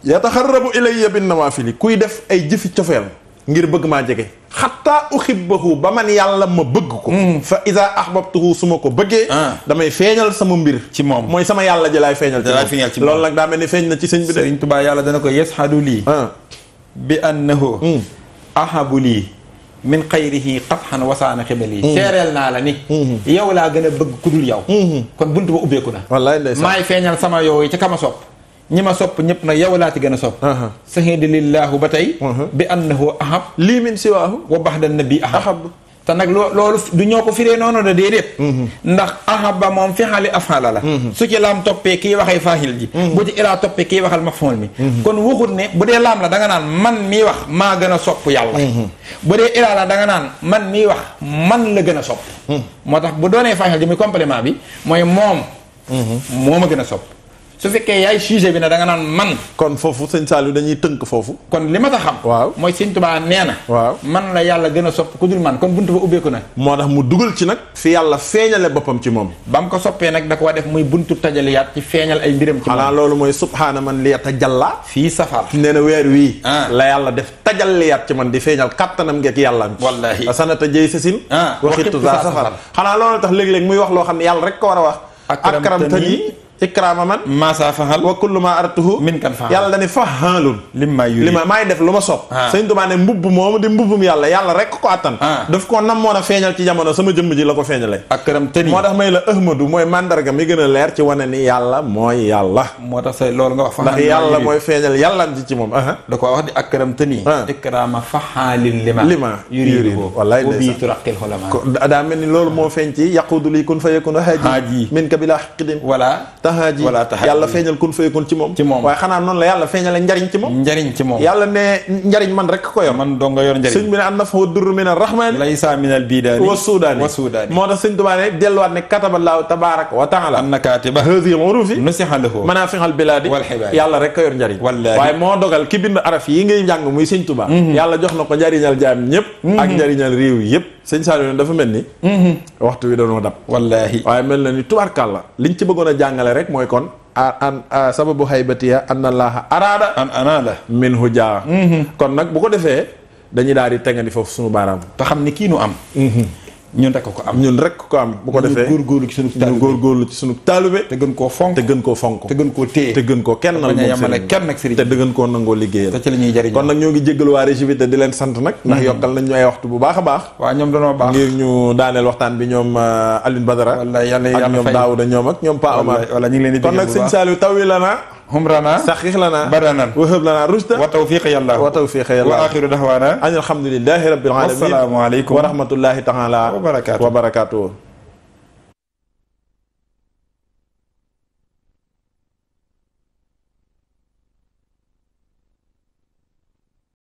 yataxarrabu ilayya bin nawaafili kuy def ay jëfi cofeel ngir bëgg maa jege xatta uhibbahu ba man yàlla ma bëgg ko fa iza ahbabtuhu su ma ko bëggee damay feeñal sama mbir ci moom mooy sama yàlla ji laay feeñal ci moom loolu nag daa mel ni feeñ na ci sëñ bi de Sëriñ Tuubaa yàlla dana ko yashhadu lii bi annahu ahabu lii min xayrihi qathan wasaana xibali seereel naa la ni yow laa gën a bëgg ku dul yow kon buntu ba ubbeeku na wallaay ndeysaan maay feeñal sama yooyu ci kama sopp ñi ma sopp ñëpp nag yow laa ci gën a sopp sahida lillaahu ba tey bi annahu ahab lii min siwaahu wa baxda nabi ahab te nag loolu du ñoo ko firee noonu da déedéet ndax ahab ba moom fi xali afala la su ci laam toppee kii waxay faahil ji bu ci ilaa toppee kii waxal maf'ul mi kon waxut ne bu dee laam la da nga naan man mii wax maa gën a sopp yàlla bu dee ilaa la da nga naan man mii wax man la gën a sopp moo tax bu doonee faahil ji muy complément bi mooy moom moo ma gën a sopp su fekkee yaay sujet bi ne da nga naan man kon foofu sëñ Saliou dañuy tënk foofu kon li ma tax xam waaw mooy Sëñ Tuubaa nee na waaw man la yàlla gën a sopp ku dul man kon buntu ba ubbeeku na moo tax mu dugal ci nag fi yàlla feeñale boppam ci moom ba mu ko soppee nag da ko def muy buntu tajaliyaat ci feeñal ay mbiram ci moom xanaa loolu mooy subhaana man li tajalla fii safar nee na weer wii la yàlla def tajalliyaat ci man di feeñal kattanam ngeek yàlla wallaahi sanata jëy sasin waxitu za safar xanaa loolu tax léeg-léeg muy wax loo xam ne yàlla rek ko war a wax akramtani ikraama man maasa fahal wa kullu ma aratuhu min kan fahal yàlla dani fahaalun li ma maay def lu ma sopp Sëñ Tuubaa ne mbubb moomu di mbubbum yàlla rek ko attan daf ko namoon a feeñal ci jamono sama jëmm ji la ko feeñale akram tani moo tax may la ahmadu mooy mandarga mi gën a leer ci wane ni yàlla mooy yàlla moo tax say loolu nga wax ndax yàlla mooy feeñal yàllam ci moom da ko wax di akram tani ikraama fahaalin lima yuridu wallaay bi turaqil ulama daa mel ni loolu moo feeñ ci yaqudu li kun fayakun haaji min ka bila haqqin wala tahaaji yàlla feeñal kun fayakun ci moom waaye xanaa noonu la yàlla feeñale njariñ ci moom yàlla ne njariñ man rek ko yor man doo nga yor njariñ sëñ bi ne an nafa durru min ar-rahmani laysa min al-bidaani wa suudaani moo tax sëñ Tuubaa ne delluwaat ne kataballaahu tabaaraka wa taala anna kaatiba haadihi al-huruufi nusiha lahu manaafi'a al-bilaadi wal hibaadi yàlla rek ko yor njariñ waaye moo dogal ki bind araf yi ngay jàng muy sëñ Tuubaa yàlla jox na ko njariñal jaam ñëpp ak njariñal réew yëpp sëñ Saliou dafa mel ni waxtu wi dañoo dab wallaahi waaye mel na ni tubaarkàlla liñ ci bëggoon a jàngale rek mooy kon sababu haybatiya anna allaha araada minhu jaa kon nag bu ko defee dañuy daal di tegandi foofu suñu baaraam te xam ni kii nu am ñun rek ko am bu ko defee góorgóorlu ci sunu taalube te gën koo fonk te gën koo téye te gën koo kennal moom yamale kenn ak sëriñ te gën koo nangoo liggéeyal te ci la ñuy jariñ kon nag ñoo ngi jéggal waa régie bi te di leen sant nag ndax yokkal nañ ñu ay waxtu bu baax a baax waaw ñoom dañoo baax ngir ñu daaneel waxtaan bi ñoom Alioune Badara ak ñoom Daouda ñoom ak ñoom Pa Omar wala ñu ngi leen di kon nag sëñ Saliou tawi lana humrana saxix lana badanan wahab lana rushda wa tawfiqa yàlla wa axiru dahwana an alhamdulillahi rabbil alamin wassalaamu aleykum wa rahmatullahi taala wa barakatuh